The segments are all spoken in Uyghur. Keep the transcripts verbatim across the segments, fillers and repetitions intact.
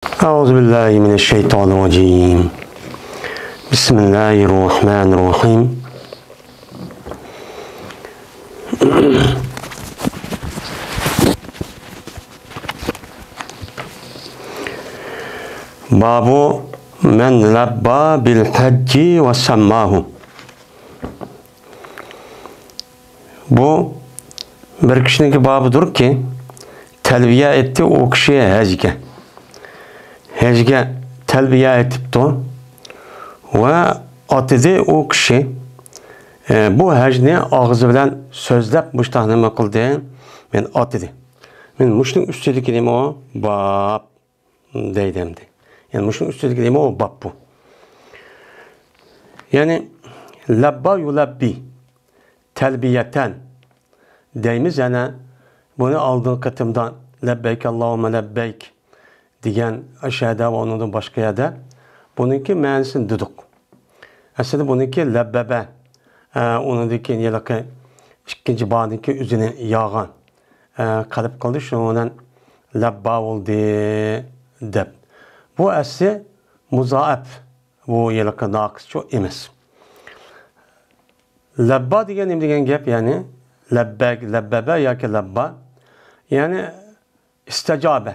أعوذ بالله من الشيطان الرجيم. بسم الله الرحمن الرحيم. باب من لبى بالحج وسماه. بۇ بىر كىشىنىڭكى بابىدۇركى، تەلبىيە ئېيتتى ئۇ كىشى ھەجگە. ھەجگە تەلبىيە ئېيتىپتۇ ۋە ئاتىدى ئۇ كىشى. ئە، بۇ ھەجنى ئاغزى بىلەن سۆزلەپ مۇشتاق نېمە قىلدى؟ مەن ئاتىدى. مەن مۇشۇنىڭ ئۈستىدىكى نېمە ئۇ؟ باب دەيدۇ ئەمدى. يەنى مۇشۇنىڭ ئۈستىدىكى نېمە ئۇ؟ باب بۇ. يەنى لەببا يۇلەببى تەلبىيەتەن دەيمىز يەنە. بۇنى ئالدىنقى قېتىمدا لەببەيك ئاللاھۇممە لەببەيك دېگەن ئەشەدە ۋە ئۇنىڭدىن باشقا يەردە بۇنىڭكى مەنىسىنى دېدۇق. ئەسلىدە بۇنىڭكى لەببەبە، ئە، ئۇنىڭدىن كېيىن ھېلىقى ئىككىنچى بانىڭكى ئۆزىنى ياغان، ئە، قەلب قىلدى، شۇنىڭ بىلەن لەببا بولدى دەپ. بۇ ئەسلى مۇزائەپ، بۇ ھېلىقى ناقىسچۇ ئەمەس. لەببا دېگەن نېمە دېگەن گەپ؟ يەنى لەببەك، لەببەبە ياكى لەببا. يەنى ئىستەجابە.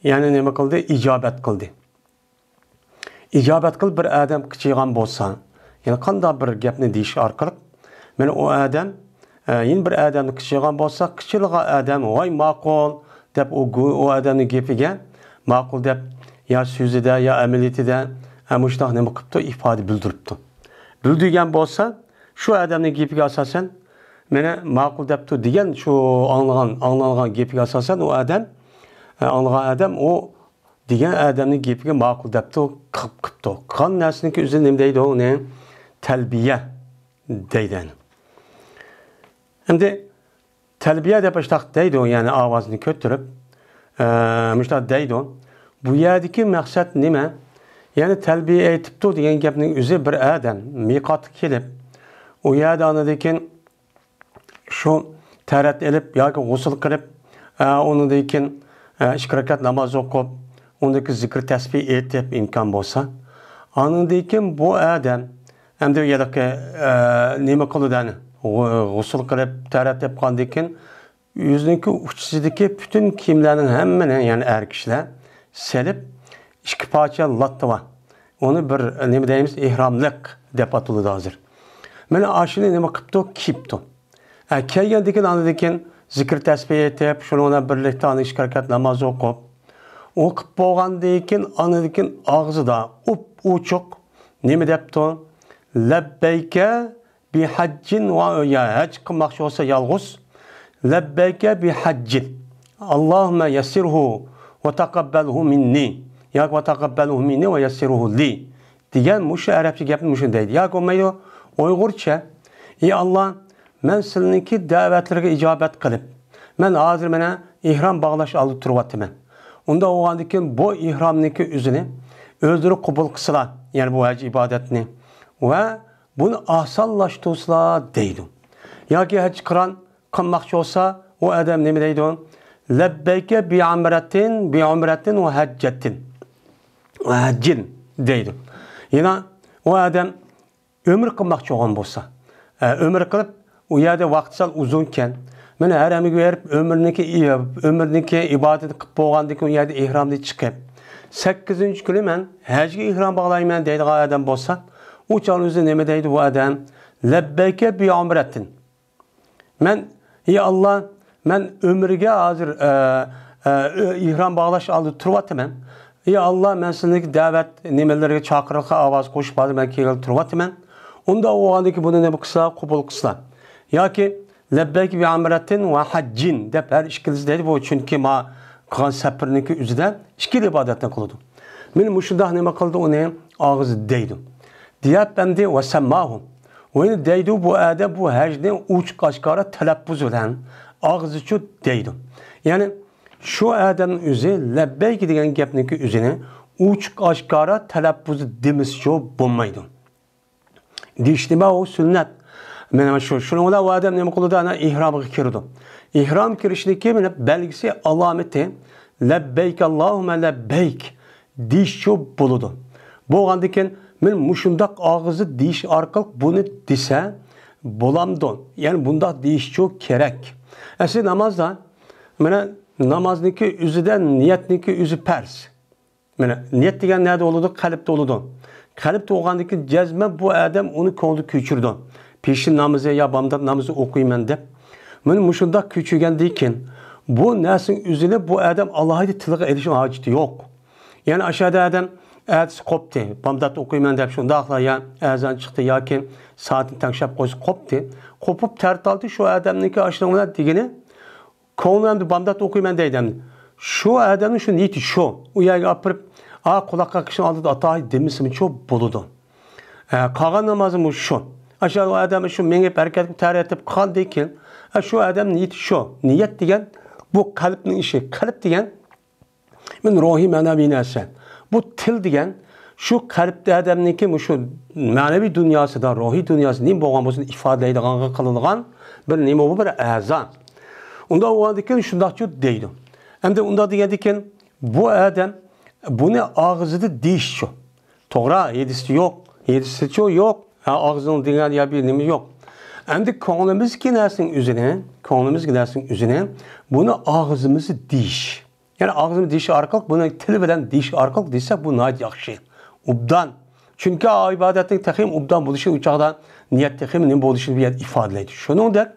يەنى نېمە قىلدى؟ ئىجابەت قىلدى. ئىجابەت قىلىپ بىر ئادەم قىچىغان بولسا، يەنى قانداق بىر گەپنى دېيىش ئارقىلىق، مانا ئۇ ئادەم، ئە، يەنە بىر ئادەمنى قىچىغان بولسا، قىچىلىغان ئادەم، ۋاي ماقۇل دەپ ئۇ گۇ-، ئۇ ئادەمنىڭ گېپىگە ماقۇل دەپ يا سۆزىدە، يا ئەمەلىيىتىدە، ئە، مۇشۇنداق نېمە قىپتۇ؟ ئىپادە بىلدۈرۈپتۇ. بىلدۈرگەن بولسا، شۇ ئادەمنىڭ گېپىگە ئاساسەن، مانا ماقۇل دەپتۇ دېگەن شۇ ئاڭلىغان، ئاڭلانغان گېپىگە ئاساسەن ئۇ ئادەم، ئە، ئاڭلىغان ئادەم ئۇ دېگەن ئادەمنىڭ گېپىگە ماقۇل دەپتۇ، قىپ-، قىپتۇ. قىلغان نەرسىنىڭكى ئۆزىنى نېمە دەيدۇ؟ ئۇنى تەلبىيە دەيدۇ. ئەمدى تەلبىيە دەپ مۇشتاق دەيدۇ، يەنى ئاۋازنى كۆتۈرۈپ، ئە، مۇشتاق دەيدۇ. بۇ يەردىكى مەقسەت نېمە؟ يەنى تەلبىيە ئېيتىپتۇ دېگەن گەپنىڭ ئۆزى بىر ئادەم مىقاتقا كېلىپ، ئۇ يەردە ئاندىن كېيىن شۇ تەرەت ئېلىپ ياكى غۇسۇل قىلىپ، ئە، ئۇنىڭدىن كېيىن، ئە، ئىككى رەكەت ناماز ئوقۇپ، ئۇنىڭدىن كېيىن زىكىر تەسبىھ ئېيتىپ ئىمكان بولسا، ئانىڭدىن كېيىن بۇ ئادەم ئەمدى ھېلىقى، ئە، نېمە قىلىدۇ ئەنە؟ غۇ-، غۇسۇل قىلىپ، تەرەت ئېلىپ قاندىن كېيىن ئۆزىنىڭكى ئۇچىسىدىكى پۈتۈن كىيىملەرنىڭ ھەممىنى، يەنى ئەر كىشىلەر سېلىپ، ئىككى پارچە لاتا بار. ئۇنى بىر، نېمە دەيمىز، ئېھراملىق دەپ ئاتىلىدۇ ھازىر. مانا ئاشۇنى نېمە قىپتۇ؟ كىيىپتۇ. ئە، كىيگەندىن كېيىن، ئاندىن كېيىن زىكىر تەسبىھ ئېيتىپ، شۇنىڭ بىلەن بىرلىكتە ئاندىن ئىككى رەكەت ناماز ئوقۇپ، ئوقۇپ بولغاندىن كېيىن، ئاندىن كېيىن ئاغزىدا ئوپئوچۇق نېمە دەپتۇ؟ لەببەيكە بىھەججىن ۋە، يا ھەج قىلماقچى بولسا يالغۇز، لەببەيكە بىھەججىن، ئاللاھۇممە يەسسىرھۇ ۋە تەقەببەلھۇ مىننى، ياكى ۋە تەقەببەلھۇ مىننى ۋە يەسسىرھۇ لى دېگەن مۇشۇ ئەرەبچە گەپنى مۇشۇنى دەيدۇ. ياكى بولمايدۇ، ئۇيغۇرچە، ئى ئاللا، مەن سىلىنىڭكى دەۋەتلىرىگە ئىجابەت قىلىپ، مەن ھازىر مانا ئېھرام باغلاش ئالدىدا تۇرۇۋاتىمەن. ئۇنداق بولغاندىن كېيىن بۇ ئېھرامنىڭكى ئۆزىنى ئۆزلىرى قوبۇل قىلسىلا، يەنى بۇ ھەج ئىبادەتنى، ۋە بۇنى ئاسانلاشتۇرسىلا دەيدۇ. ياكى ھەج قىران قىلماقچى بولسا، ئۇ ئادەم نېمە دەيدۇ؟ لەببەيكە بىئەمرەتىن، بىئۇمرەتىن ۋە ھەججەتىن. ۋە ھەججىن دەيدۇ. يەنە ئۇ ئادەم ئۆمرە قىلماقچى بولغان بولسا، ئە، ئۆمرە قىلىپ، ئۇ يەردە ۋاقتى سەل ئۇزۇنكەن، مانا ھەرەمگە بېرىپ، ئۆمرىنىڭكى، ئۆمرىنىڭكى ئىبادىتىنى قىلىپ بولغاندىن كېيىن، ئۇ يەردە ئېھرامدىن چىقىپ، سەككىزىنچى كۈنى مەن ھەجگە ئېھرام باغلايمەن دەيدىغان ئادەم بولسا، ئۇ چاغدا ئۆزى نېمە دەيدۇ بۇ ئادەم؟ لەببەيكە بىئۇمرەتىن. مەن، ئى ئاللا، مەن ئۆمرىگە ھازىر، ئە، ئە، ئېھرام باغلاش ئالدىدا تۇرۇۋاتىمەن. ئى ئاللا، مەن سىلىنىڭكى دەۋەت نېمىلىرىگە، چاقىرىققا ئاۋاز قوشۇپ ھازىر مەن كېلگىلى تۇرۇۋاتىمەن. ئۇنداق بولغاندىكىن بۇنى نېمە قىلسا، قوبۇل قىلسا. ياكى لەببەيك بىئەمرەتىن ۋە ھەججىن دەپ ھەر ئىككىلىسى دەيدۇ. بۇ چۈنكى ما قىلغان سەپىرىنىڭكى ئۆزىدە ئىككىلا ئىبادەتنى قىلىدۇ. مانا مۇشۇنداق نېمە قىلدى ئۇنى ئاغزى دەيدۇ. دېيەپ ئەمدى ۋەسەمماھۇ. ۋە دەيدۇ بۇ ئادەم بۇ ھەجنى ئوچۇق ئاشكارا تەلەپپۇز بىلەن ئاغزىچۇ دەيدۇ. يەنى شۇ ئادەم ئۆزى لەببەيك دېگەن گەپنىڭكى ئۆزىنى ئوچۇق ئاشكارا تەلەپپۇز دېمىسىچۇ بولمايدۇ. دېيىش نېمە ئۇ سۈننەت. مانا شۇ، شۇنىڭ بىلەن ئۇ ئادەم نېمە قىلىدۇ؟ ئانا ئېھرامغا كىرىدۇ. ئېھرام كىرىشنىڭكى مانا بەلگىسى، ئالامىتى، لەببەيك ئاللاھۇممە لەببەيك دېيىشچۇ بولىدۇ. بولغاندىكىن، مەن مۇشۇنداق ئاغزى دېيىش ئارقىلىق بۇنى دېسە بولامدۇ؟ يەنى بۇنداق دېيىشچۇ كېرەك. ئەسلى نامازدا، مانا، نامازنىڭكى ئۆزىدە نىيەتنىڭكى ئۆزى پەرز. مانا، نىيەت دېگەن نەدە بولىدۇ؟ قەلبتە بولىدۇ. قەلبتە بولغاندىن كېيىن جەزمەن بۇ ئادەم ئۇنى كۆڭلىدە كۆچۈرىدۇ. پېشىن نامىزى يا بامدات نامىزى ئوقۇيمەن دەپ. مانا مۇشۇنداق كۆچۈرگەندىن كېيىن بۇ نەرسىنىڭ ئۆزىنى بۇ ئادەم ئالاھىدە تىلغا ئېلىشنىڭ ھاجىتى يوق. يەنى ئاشۇ يەردە ئادەم ئەتىسى قوپتى، بامدات ئوقۇيمەن دەپ شۇنداقلا يا ئەزان چىقتى ياكى سائەتنى تەڭشەپ قويسا قوپتى. قوپۇپ تەرەت ئالدى شۇ ئادەمنىڭكى ئاشۇنىڭ بىلەن دېگىنى كۆڭلۈم ئەمدى بامدات ئوقۇيمەن دەيدۇ ئەمدى. شۇ ئادەمنىڭ شۇ نىيىتى شۇ. ئۇ يەرگە ئاپىرىپ، ئا، قۇلاق قېقىشنىڭ ئالدىدا ئاتاي دېمىسىمۇچۇ بولىدۇ. ئە، قالغان نامازىمۇ شۇ. ئاشۇ ئادەم شۇ مېڭىپ ھەرىكەت قىلىپ تەرەت ئېتىپ قالدىكىن، ئە، شۇ ئادەم نىيىتى شۇ. نىيەت دېگەن بۇ قەلبنىڭ ئىشى. قەلب دېگەن مەن روھىي مەنەۋىي نەرسە. بۇ تىل دېگەن شۇ قەلبتە ئادەمنىڭكى مۇشۇ مەنىۋى دۇنياسىدا، روھىي دۇنياسىدا نېمە بولغان بولسۇن ئىپادىلەيدىغانغا قىلىدىغان بىر نېمە، بۇ بىر ئەزا. ئۇنداق بولغاندىكىن شۇنداقچۇ دەيدۇ. ئەمدى ئۇنداق دېگەندىكىن بۇ ئادەم بۇنى ئاغزىدا دېيىشچۇ. توغرا، ھېدىسى يوق. ھېدىسىچۇ يوق. ھە، ئاغزىنىڭ دېگەن يا بىر نېمە يوق. ئەمدى كۆڭلىمىزدىكى نەرسىنىڭ ئۆزىنى، كۆڭلىمىزدىكى نەرسىنىڭ ئۆزىنى بۇنى ئاغزىمىزدا دېيىش. يەنى ئاغزىمىز دېيىش ئارقىلىق، بۇنى تىل بىلەن دېيىش ئارقىلىق دېسەك، بۇ ناھايىتى ياخشى. ئوبدان. چۈنكى ئىبادەتنىڭ تېخىمۇ ئوبدان بولۇشى ئۇ چاغدا نىيەت تېخىمۇ نېمە بولۇشىنى بۇ يەردە ئىپادىلەيدۇ. شۇنىڭدەك،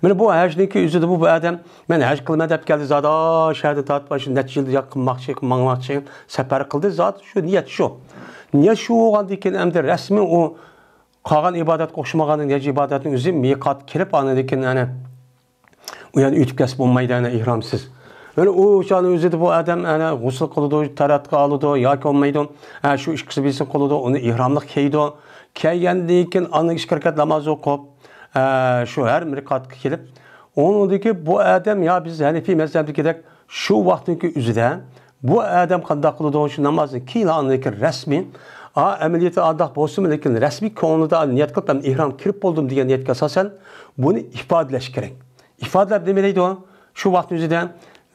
مانا بۇ ھەجنىڭكى ئۆزىدە بۇ، بۇ ئادەم، مەن ھەج قىلىمەن دەپ كەلدى، زادى شەھەردىن تارتىپ شۇ نەچچە يىل ياق قىلماقچى، ماڭماقچى، سەپەر قىلدى، زادى شۇ نىيەت شۇ. نىيەت شۇ بولغاندىن كېيىن ئەمدى رەسمىي ئۇ قالغان ئىبادەتكە ئوخشىمىغان ھەج ئىبادەتنىڭ ئۆزى مىقات كېلىپ، ئاندىن كېيىن ئەنە ئۇ يەردىن ئۆتۈپ كەتسە بولمايدۇ، ئەنە ئېھرامسىز. يەنى ئۇ چاغنىڭ ئۆزىدە بۇ ئادەم ئەنە غۇسۇل قىلىدۇ، تەرەتقا ئالىدۇ ياكى بولمايدۇ. ئە، شۇ ئىككىسى بىرسىنى قىلىدۇ، ئۇنى ئېھراملىق كىيىدۇ. كىيگەندىن كېيىن ئاندىن ئىككى رەكەت ناماز ئوقۇپ، ئە، شۇ ھەر رەكەتكە كېلىپ، ئۇنىڭدىكى بۇ ئادەم يا بىز ھەنىفىي مەزھەپتىكىدەك شۇ ۋاقىتنىڭكى ئۆزىدە بۇ ئادەم قانداق قىلىدۇ؟ شۇ نامازنى كىيىلا ئاندىن كېيىن رەسمىي، ئا، ئەمەلىيەتتە ئانداق بولسىمۇ، لېكىن رەسمىي كۆڭلىدە نىيەت قىلىپ، مەن ئېھرام كىرىپ بولدۇم دېگەن نىيەتكە ئاساسەن بۇنى ئىپادىلەش كېرەك. ئىپادىلەپ نېمە دەيدۇ؟ شۇ ۋاقىتنىڭ ئۆزىدە،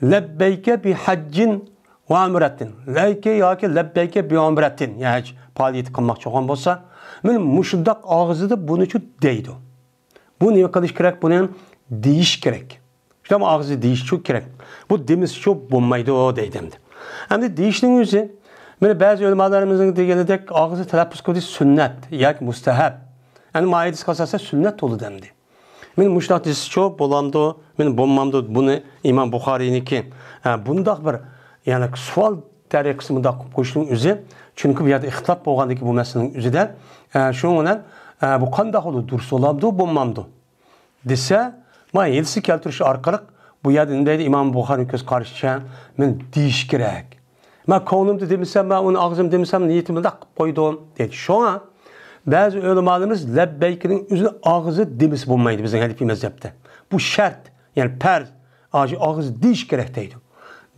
لەببەيكە بىھەججىن ۋە ئۇمرەتىن. لەيكە ياكى لەببەيكە بىئۇمرەتىن. يا ھەج پائالىيىتى قىلماقچى بولغان بولسا، مانا مۇشۇنداق ئاغزىدا بۇنىچۇ دەيدۇ. بۇ نېمە قىلىش كېرەك؟ بۇنى دېيىش كېرەك. شۇنداقمۇ ئاغزى دېيىشچۇ كېرەك. بۇ دېمىسىچۇ بولمايدۇ دەيدۇ ئەمدى. ئەمدى دېيىشنىڭ ئۆزى، مانا بەزى ئۆلىمالىرىمىزنىڭ دېگىنىدەك ئاغزى تەلەپپۇز قىلىش سۈننەت ياكى مۇستەھەب. ئەمدى ماھىيەتكە ئاساسەن سۈننەت بولىدۇ ئەمدى. مانا مۇشۇنداق دېسىچۇ بولامدۇ، مانا بولمامدۇ، بۇنى ئىمام بۇخارىينىڭكى، ئە، بۇنداق بىر، يەنى سوئال تەرىقىسى مۇنداق قىلىپ قويۇشنىڭ ئۆزى، چۈنكى بۇ يەردە ئىختىلاپ بولغاندىكىن بۇ مەسىلىنىڭ ئۆزىدە، ئە، شۇنىڭ بىلەن، ئە، بۇ قانداق بولىدۇ، دۇرۇس بولامدۇ، بولمامدۇ دېسە، مانا ھېدىسنى كەلتۈرۈش ئارقىلىق بۇ يەردە نېمە دەيدۇ؟ ئىمام بۇخارىنىڭ كۆز قارىشىچە، مەن دېيىش كېرەك. مەن كۆڭلۈمدە دېمىسەم، مەن ئۇنى ئاغزىمدا دېمىسەم، نىيىتىمنى مۇنداق قىلىپ قويدۇم دەيدۇ. شۇڭا بەزى ئۆلىمالىرىمىز لەببەيكىنىڭ ئۆزىنى ئاغزى دېمىسە بولمايدۇ بىزنىڭ ھەنىفىي مەزھەپتە. بۇ شەرت، يەنى پەرز، ئاشۇ ئاغزى دېيىش كېرەك دەيدۇ.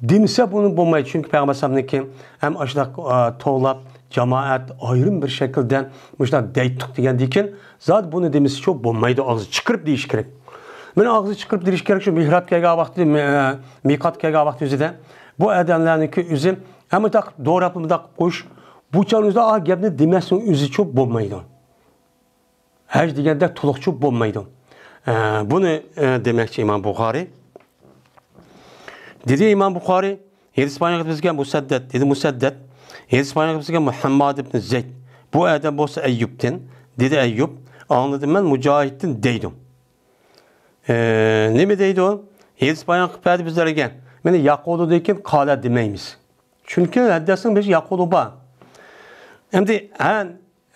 دېمىسە بۇنى بولمايدۇ، چۈنكى پەيغەمبەر ئەلەيھىسسالامنىڭكى ھەم ئاشۇنداق، ئا، توۋلاپ، جامائەت ئايرىم بىر شەكىلدە مۇشۇنداق دەيتتۇق دېگەندىن كېيىن، زادى بۇنى دېمىسىچۇ بولمايدۇ، ئاغزى چىقىرىپ دېيىش كېرەك. مانا ئاغزى چىقىرىپ دېيىش كېرەك، شۇ مېھراب كەلگەن ۋاقتى، مە-، مىقات كەلگەن ۋاقتى ئۆزىدە. بۇ ئادەملەرنىڭكى ئۆزى ھەم مۇنداق دوراپ مۇنداق قىلىپ قويۇش، بۇ چاغنىڭ ئۆزىدە ئا گەپنى دېمەسنىڭ ئۆزىچۇ بولمايدۇ. ھەج دېگەندەك تولۇقچۇ بولمايدۇ. ئە، بۇنى، ئە، دېمەكچى ئىمام بۇخارى. دېدى ئىمام بۇخارى، ھېدىس بايان قىلىپ بىزگە مۇسەددەت، دېدى مۇسەددەت. ھېدىس بايان قىلىپ بىزگە مۇھەمماد ئىبن زەيد. بۇ ئادەم بولسا ئەييۇبتىن، دېدى ئەييۇب. ئاڭلىدىم مەن مۇجاھىدتىن دەيدۇ. ئە، نېمە دەيدۇ؟ ھېدىس بايان قىلىپ بەردى بىزلەرگە. مانا يەقۇلۇدىن كېيىن قالە دېمەيمىز. چۈنكى ھەددەسنىڭ بىر يەقۇلۇ بار. ئەمدى ھە،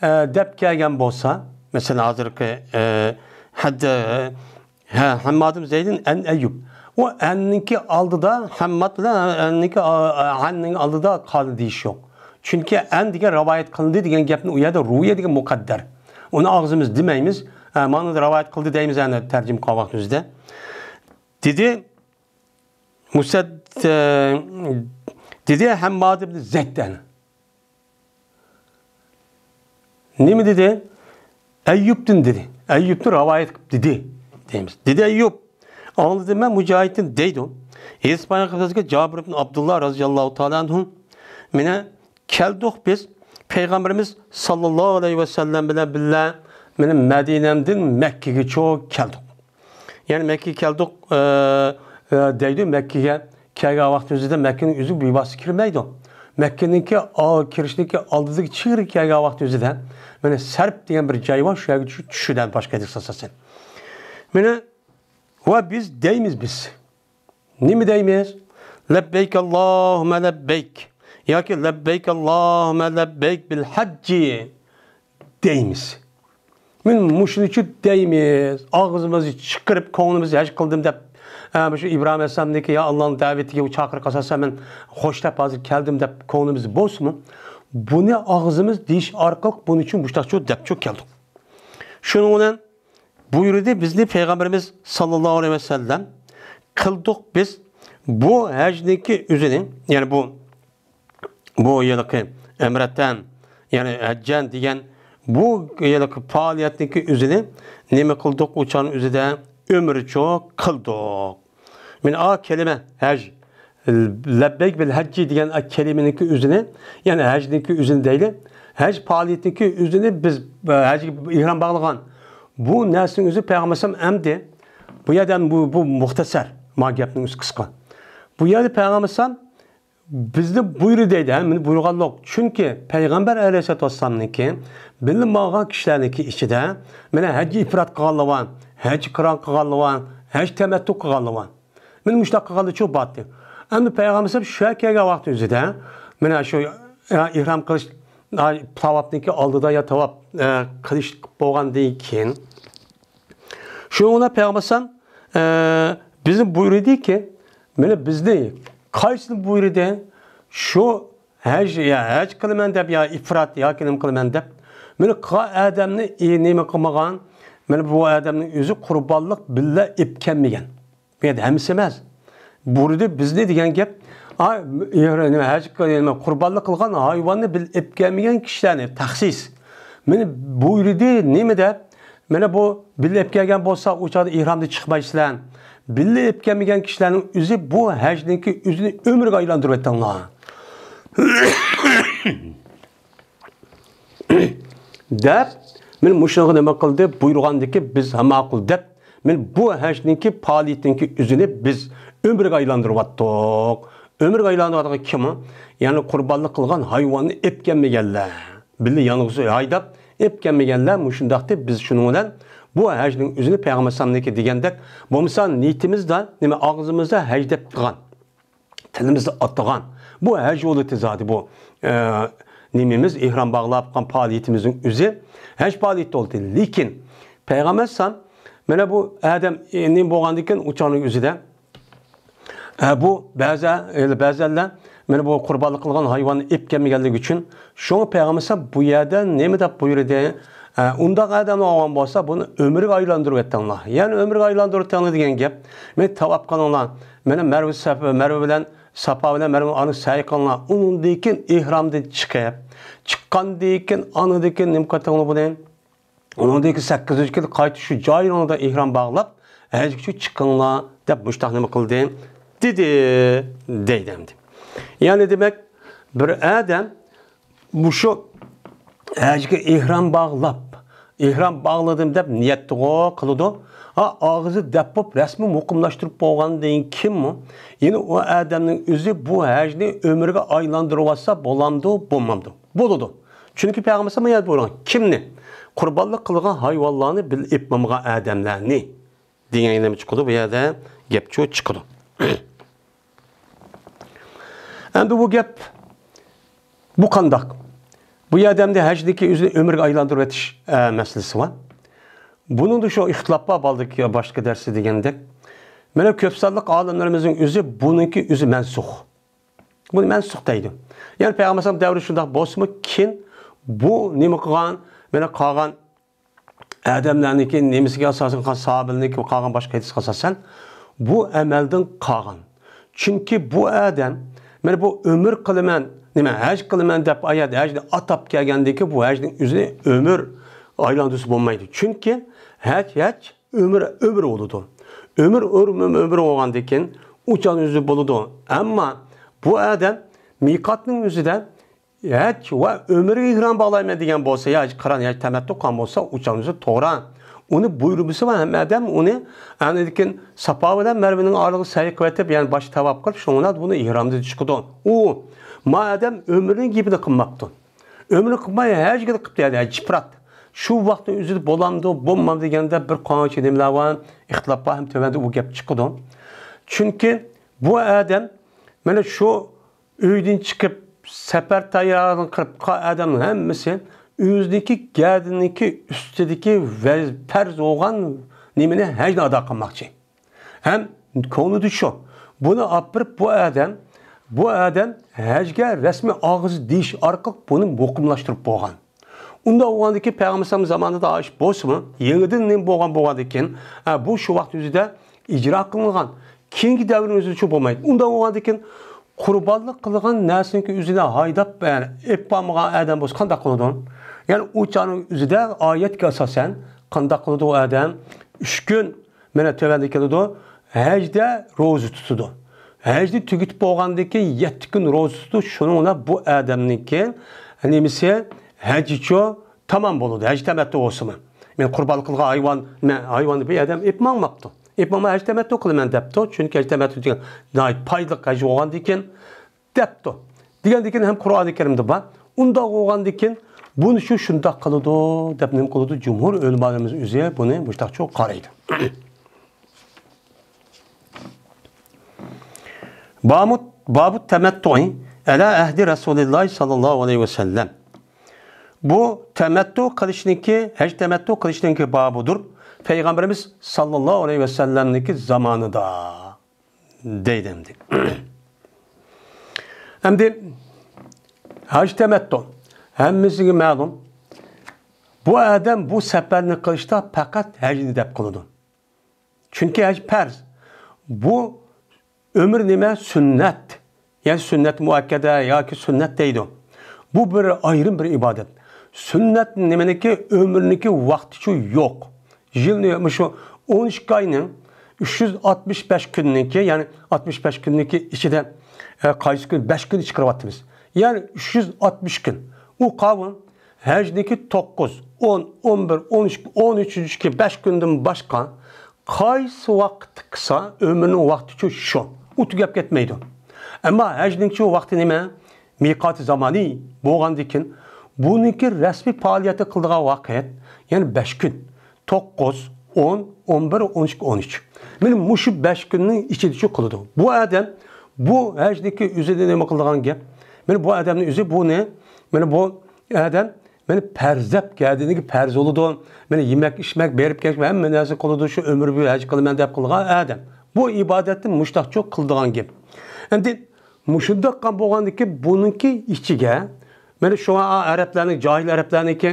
ئە، دەپ كەلگەن بولسا، مەسىلەن، ھازىرقى، ئە، ھەددە، ھە، ھەممادىم زەيدىن ئەن ئەييۇب. ئۇ ئەننىڭكى ئالدىدا، ھەمماد بىلەن ئەننىڭكى، ئا، ئا، ئەننىڭ ئالدىدا قالدى دېيىش يوق. چۈنكى ئەن دېگەن رىۋايەت قىلىندى دېگەن گەپنى ئۇ يەردە رۇۋىيە دېگەن مۇقەددەر. ئۇنى ئاغزىمىز دېمەيمىز. ئە، مانا رىۋايەت قىلدى دەيمىز، ئەنە تەرجىمە قىلغان ۋاقتىمىزدا. دېدى، مۇسەد-، ئە، دېدى ھەمماد ئىبن زەيد ئەنە. نېمە دېدى؟ ئەييۇبتىن دېدى. ئەييۇبتىن رىۋايەت قىلىپ دېدى دەيمىز. دېدى ئەييۇب. ئاڭلىدىم مەن مۇجاھىدتىن دەيدۇ. ھەدىس بايان قىلىۋاتىدۇ، جابىر ئىبن ئابدۇللا رازىياللاھۇ تائالا ئەنھۇ، مانا كەلدۇق بىز پەيغەمبىرىمىز ساللاللاھۇ ئەلەيھى ۋەسەللەم بىلەن بىللە، مانا مەدىنەدىن مەككىگىچە كەلدۇق. يەنى مەككىگە كەلدۇق، ئە، ئە، دەيدۇ، مەككىگە كەلگەن ۋاقتىمىزدا مەككىنىڭ ئۆزى بىۋاسىتە كىرمەيدۇ. مەككىنىڭكى ئا-، كىرىشنىڭكى ئالدىدىكى چېگرىگە كەلگەن ۋاقتىمىزدا، مانا سەرپ دېگەن بىر جاي بار، شۇ يەرگە چۈ-، چۈشىدۇ باشقا ھەدىس ئاساسەن. مانا، ۋە بىز دەيمىز بىز. نېمە دەيمىز؟ لەببەيك ئاللاھۇممە لەببەيك ياكى لەببەيك ئاللاھۇممە لەببەيك بىل ھەججى دەيمىز. مەن مۇشۇنىچۇ دەيمىز. ئاغزىمىزنى چىقىرىپ، كۆڭلىمىزدە ھەج قىلدىم دەپ، ئە، مۇشۇ ئىبراھىم ئەلەيھىسسالامنىڭكى يا ئاللانىڭ دەۋىتىگە، ئۇ چاقىرىققا ئاساسەن مەن خوش دەپ ھازىر كەلدىم دەپ كۆڭلىمىزدە بولسىمۇ، بۇنى ئاغزىمىز دېيىش ئارقىلىق بۇنىچۇ مۇشۇنداقچۇ دەپچۇ كەلدۇق. شۇنىڭ بىلەن بۇيرۇدى بىزنى پەيغەمبىرىمىز ساللاللاھۇ ئەلەيھى ۋەسەللەم، قىلدۇق بىز بۇ ھەجنىڭكى ئۆزىنى، يەنى بۇ، بۇ ھېلىقى ئەمرەتەن، يەنى ھەججەن دېگەن بۇ ھېلىقى پائالىيەتنىڭكى ئۆزىنى نېمە قىلدۇق؟ ئۇ چاغنىڭ ئۆزىدە ئۆمرىچۇ قىلدۇق. مانا ئا كەلىمە ھەج، لەببەيك بىل ھەججى دېگەن ئا كەلىمىنىڭكى ئۆزىنى، يەنى ھەجنىڭكى ئۆزىنى دەيلى. ھەج پائالىيىتىنىڭكى ئۆزىنى بىز، ئە، ھەجگە ئېھرام باغلىغان. بۇ نەرسىنىڭ ئۆزى پەيغەمبەر ئەلەيھىسسالام ئەمدى، بۇ يەردە بۇ، بۇ مۇختەسەر، ما گەپنىڭ ئۆزى قىسقا. بۇ يەردە پەيغەمبەر ئەلەيھىسسالام بىزنى بۇيرۇدى دەيدۇ، ھە، مېنى بۇيرۇغانلىق. چۈنكى پەيغەمبەر ئەلەيھىسسالاتۇ ۋەسسالامنىڭكى بىللە ماڭغان كىشىلەرنىڭكى ئىچىدە، مانا ھەججى ئىپرات قىلغانلار بار، ھەججى قىران قىلغانلار بار، ھەج تەمەتتۇ قىلغانلار بار. مانا مۇشۇنداق قىلغانلىرىچۇ بارتى. ئەمدى پەيغەمبەر ئەلەيھىسسالام شۇ يەرگە كەلگەن ۋاقتى ئۆزىدە، مانا شۇ، ئە، ئېھرام قىلىش، ئە، تاۋاپنىڭكى ئالدىدا يا تاۋاپ، ئە، قىلىش بولغاندىن كېيىن، شۇنىڭ بىلەن پەيغەمبەر ئەلەيھىسسالام، ئە، بىزنى بۇيرۇدىكى، مانا بىزنى قايسىنى بۇيرۇدى؟ شۇ ھەج، يا ھەج قىلىمەن دەپ، يا ئىپرات ياكى نېمە قىلىمەن دەپ، مانا قىلغان ئادەمنى، ئى، نېمە قىلمىغان، مانا بۇ ئادەمنىڭ ئۆزى قۇربانلىق بىللە ئېلىپ كەلمىگەن. بۇ يەردە ھەممىسى ئەمەس. بۇيرۇدى بىزنى دېگەن گەپ، ئا، نېمە، ھەج قىل-، نېمە، قۇربانلىق قىلغان ھايۋاننى بىللە ئېلىپ كەلمىگەن كىشىلەرنى تەخسىس. مانا بۇيرۇدى نېمە دەپ، مانا بۇ بىللە ئېلىپ كەلگەن بولسا، ئۇ چاغدا ئېھرامدىن چىقمايسىلەر. بىللە ئېلىپ كەلمىگەن كىشىلەرنىڭ ئۆزى بۇ ھەجنىڭكى ئۆزىنى ئۆمرىگە ئايلاندۇرۇۋېتىڭلار. دەپ، مانا مۇشۇنىڭغا نېمە قىلدى؟ بۇيرۇغاندىكى بىز ھە ماقۇل دەپ، مانا بۇ ھەجنىڭكى پائالىيىتىنىڭكى ئۆزىنى بىز ئۆمرىگە ئايلاندۇرۇۋاتتۇق. ئۆمرىگە ئايلاندۇرۇۋاتقان كىم ئۇ؟ يەنى قۇربانلىق قىلغان ھايۋاننى ئېلىپ كەلمىگەنلەر. بىللە يالغۇز ھايداپ ئېلىپ كەلمىگەنلەر مۇشۇنداقتى. بىز شۇنىڭ بىلەن بۇ ھەجنىڭ ئۆزىنى پەيغەمبەر ئەلەيھىسسالامنىڭكى دېگەندەك، بولمىسا نىيىتىمىزدە، نېمە، ئاغزىمىزدا ھەج دەپ تۇرغان، تىلىمىزدا ئاتىغان بۇ ھەج بولىدۇ زادى بۇ، ئە، نېمىمىز، ئېھرام باغلاپ قىلغان پائالىيىتىمىزنىڭ ئۆزى ھەج پائالىيىتى بولىدۇ. لېكىن پەيغەمبەر ئەلەيھىسسالام مانا بۇ ئادەم، ئە، نېمە بولغاندىكىن ئۇ چاغنىڭ ئۆزىدە، ئە، بۇ بەزى، ئە، بەزەنلەر مانا بۇ قۇربانلىق قىلغان ھايۋاننى ئېلىپ كەلمىگەنلىكى ئۈچۈن، شۇڭا پەيغەمبەر ئەلەيھىسسالام بۇ يەردە نېمە دەپ بۇيرۇدى؟ ئە، ئۇنداق ئادەملەر بولغان بولسا، بۇنى ئۆمرىگە ئايلاندۇرۇۋېتىڭلار. يەنى ئۆمرىگە ئايلاندۇرۇۋېتىڭلار دېگەن گەپ، مانا تاۋاپ قىلىڭلار. مانا مەرۋە سەپە، مەرۋە بىلەن ساپا بىلەن مەرۋە ئارىنى سەي قىلىڭلار. ئۇنىڭدىن كېيىن ئېھرامدىن چىقىپ، چىققاندىن كېيىن، ئانىدىن كېيىن نېمە قىلىۋېتىڭلار بۇنى؟ ئۇنىڭدىن كېيىن سەككىزىنچى كۈنى قايتا شۇ جايىڭلاردا ئېھرام باغلاپ، ھەجگىچۇ چىقىڭلار دەپ مۇشتاق نېمە قىلدى؟ دېدى، دەيدۇ ئەمدى. يەنى دېمەك، بىر ئادەم مۇشۇ ھەجگە ئېھرام باغلاپ، ئېھرام باغلىدىم دەپ نىيەتتىغۇ قىلىدۇ. ھا، ئاغزى دەپ بولۇپ، رەسمىي مۇقىملاشتۇرۇپ بولغاندىن كېيىنمۇ، يەنە ئۇ ئادەمنىڭ ئۆزى بۇ ھەجنى ئۆمرىگە ئايلاندۇرۇۋاتسا بولامدۇ، بولمامدۇ؟ بولىدۇ. چۈنكى پەيغەمبەر ئەلەيھىسسالام يەنە بۇيرۇغان، كىمنى؟ قۇربانلىق قىلغان ھايۋانلارنى بىللە ئېلىپ ماڭغان ئادەملەرنى. دېگەن نېمە چىقىدۇ؟ بۇ يەردە گەپچۇ چىقىدۇ. ئەمدى بۇ گەپ، بۇ قانداق؟ بۇ يەردە ئەمدى ھەجنىكى ئۆزىنى ئۆمرىگە ئايلاندۇرۇۋېتىش، ئە، مەسىلىسى بار. بۇنىڭدا شۇ ئىختىلاپ بار، بالدىكى باشقا دەرستە دېگەندەك. مانا كۆپ سانلىق ئالىملىرىمىزنىڭ ئۆزى بۇنىڭكى ئۆزى مەنسۇخ. بۇنى مەنسۇخ دەيدۇ. يەنى پەيغەمبەر ئەلەيھىسسالام دەۋرى شۇنداق بولسىمۇ، كېيىن بۇ نېمە قىلغان؟ مانا قالغان ئادەملەرنىڭكى نېمىسىگە ئاساسەن قالغان، ساھابىلەرنىڭكى قالغان باشقا ھەدىسكە ئاساسەن، بۇ ئەمەلدىن قالغان. چۈنكى بۇ ئادەم، مانا بۇ ئۆمرە قىلىمەن، نېمە، ھەج قىلىمەن دەپ، ئايەت ھەجنى ئاتاپ كەلگەندىكىن، بۇ ھەجنىڭ ئۆزىنى ئۆمۈر ئايلاندۇرسا بولمايدۇ. چۈنكى ھەج، ھەج ئۆمۈر، ئۆمۈر بولىدۇ. ئۆمۈر، ئۆمۈر، ئۆمۈر بولغاندىكىن، ئۇچان ئۆزى بولىدۇ. ئەمما بۇ ئادەم مىقاتنىڭ ئۆزىدە ھەج ۋە ئۆمرىگە ئېھرام باغلايمەن دېگەن بولسا، يا ھەج قىران، يا ھەج تەمەتتۇ قىلغان بولسا، ئۇچان ئۆزى توغرا. ئۇنى بۇيرۇمىسى بار ھەممە ئادەم ئۇنى، ئاندىن كېيىن ساپا بىلەن مەرۋىنىڭ ئارىلىقىدا سەي قىلىۋېتىپ، يەنى باش تاۋاپ قىلىپ، شۇڭا بۇنى ئېھرامدا چىقىدۇ. ئۇ، ما ئادەم ئۆمرىنىڭ گېپىنى قىلماپتۇ. ئۆمرى قىلماي ھەجگە قىپتۇ، يەنى ھەج ئىپرات. شۇ ۋاقىتنىڭ ئۆزىدە بولامدۇ، بولمامدۇ دېگەندە بىر قانچە نېمىلەر بار، ئىختىلاپ بار، ھەم تۆۋەندە ئۇ گەپ چىقىدۇ. چۈنكى بۇ ئادەم مانا شۇ ئۆيدىن چىقىپ، سەپەر تەييارلىقىنى قىلىپ قىلغان ئادەمنىڭ ھەممىسى ئۆزىنىڭكى گەدىنىڭكى ئۈستىدىكى ۋەز-، پەرز بولغان نېمىنى، ھەجنى ئادا قىلماقچى. ھەم كۆڭلىدە شۇ. بۇنى ئاپىرىپ بۇ ئادەم، بۇ ئادەم ھەجگە رەسمىي ئاغزى دېيىش ئارقىلىق بۇنى مۇقىملاشتۇرۇپ بولغان. ئۇنداق بولغاندىكىن پەيغەمبەر ئەلەيھىسسالام زامانىدا ئىش بولسىمۇ، يېڭىدىن نېمە بولغان بولغاندىكىن، ھە، بۇ شۇ ۋاقىت ئۆزىدە ئىجرا قىلىنغان. كېيىنكى دەۋرنىڭ ئۆزىدە شۇ بولمايدۇ. ئۇنداق بولغاندىكىن قۇربانلىق قىلغان نەرسىنىڭكى ئۆزىنى ھايداپ، يەنى ئېلىپ بارمىغان ئادەم بولسا قانداق قىلىدۇ؟ يەنى ئۇ چاغنىڭ ئۆزىدە ئايەتكە ئاساسەن قانداق قىلىدۇ ئۇ ئادەم؟ ئۈچ كۈن مانا تۆۋەندە كېلىدۇ. ھەجدە روزا تۇتىدۇ. ھەجنى تۈگىتىپ بولغاندىن كېيىن يەتتە كۈن روزا تۇتىدۇ. شۇنىڭ بىلەن بۇ ئادەمنىڭكى نېمىسى، ھەجىچۇ تامام بولىدۇ. ھەج تەمەتتۇ بولسىمۇ. مەن قۇربان قىلغان ھايۋان، مەن ھايۋاننى بىر ئادەم ئېلىپ ماڭماپتۇ. ئېلىپ ماڭماي ھەج تەمەتتۇ قىلىمەن دەپتۇ. چۈنكى ھەج تەمەتتۇ دېگەن ناھايىتى پايدىلىق ھەج بولغاندىن كېيىن دەپتۇ. دېگەندىن كېيىن ھەم قۇرئانى كەرىمدە بار. ئۇنداق بولغاندىن كېيىن بۇنى شۇ شۇنداق قىلىدۇ دەپ نېمە قىلىدۇ؟ جۇمھۇر ئۆلىمالىرىمىز ئۆزى بۇنى مۇشتاقچۇ قارايدۇ. بابۇ، بابۇ تەمەتتۇئى ئەلا ئەھدى رەسۇلىللاھى ساللاللاھۇ ئەلەيھى ۋەسەللەم. بۇ تەمەتتۇ قىلىشنىڭكى، ھەج تەمەتتۇ قىلىشنىڭكى بابىدۇر. پەيغەمبىرىمىز ساللاللاھۇ ئەلەيھى ۋەسەللەمنىڭكى زامانىدا. دەيدۇ ئەمدى. ئەمدى ھەج تەمەتتۇ. ھەممىسىگە مەلۇم. بۇ ئادەم بۇ سەپەرنى قىلىشتا پەقەت ھەجنى دەپ قىلىدۇ. چۈنكى ھەج پەرز. بۇ ئۆمرى نېمە؟ سۈننەت. يەنى سۈننەت مۇئەككەدە ياكى سۈننەت دەيدۇ. بۇ بىر ئايرىم بىر ئىبادەت. سۈننەت نېمىنىكى؟ ئۆمرىنىڭكى ۋاقتىچۇ يوق. يىلنى مۇشۇ ئون ئىككى ئاينىڭ ئۈچ يۈز ئاتمىش بەش كۈنىنىڭكى، يەنى ئاتمىش بەش كۈننىڭكى ئىچىدە، ئە، قايسى كۈن؟ بەش كۈن چىقىرىۋاتىمىز. يەنى ئۈچ يۈز ئاتمىش كۈن. ئۇ قاۋۇل ھەجنىڭكى توققۇز، ئون، ئون بىر، ئون ئىككى، ئون ئۈچىنچى كۈن، بەش كۈندىن باشقا قايسى ۋاقىتتا قىلسا، ئۆمرىنىڭ ۋاقتىچۇ شۇ. ئۇ تۈگەپ كەتمەيدۇ. ئەمما ھەجنىڭچۇ ۋاقتى نېمە؟ مىقاتى زامانى بولغاندىكىن، بۇنىڭكى رەسمىي پائالىيەتنى قىلىدىغان ۋاقىت، يەنى بەش كۈن. توققۇز، ئون، ئون بىر، ئون ئىككى، ئون ئۈچ. مانا مۇشۇ بەش كۈننىڭ ئىچىدىچۇ قىلىدۇ. بۇ ئادەم، بۇ ھەجنىڭكى ئۆزىدە نېمە قىلىدىغان گەپ؟ مانا بۇ ئادەمنىڭ ئۆزى بۇنى، مانا بۇ ئادەم مانا پەرز دەپ، گەدىنىگە پەرز بولىدۇ. مانا يېمەك، ئىچمەك، بېرىپ كەلمەك، ھەممە نەرسە قىلىدۇ. شۇ ئۆمرى بويى ھەج قىلىمەن دەپ قىلغان ئادەم. بۇ ئىبادەتنى مۇشتاقچۇ قىلىدىغان گەپ. ئەمدى مۇشۇنداق قىلغان بولغاندىكىن بۇنىڭكى ئىچىگە، مانا شۇڭا ئەرەبلەرنىڭ، جاھىل ئەرەبلەرنىڭكى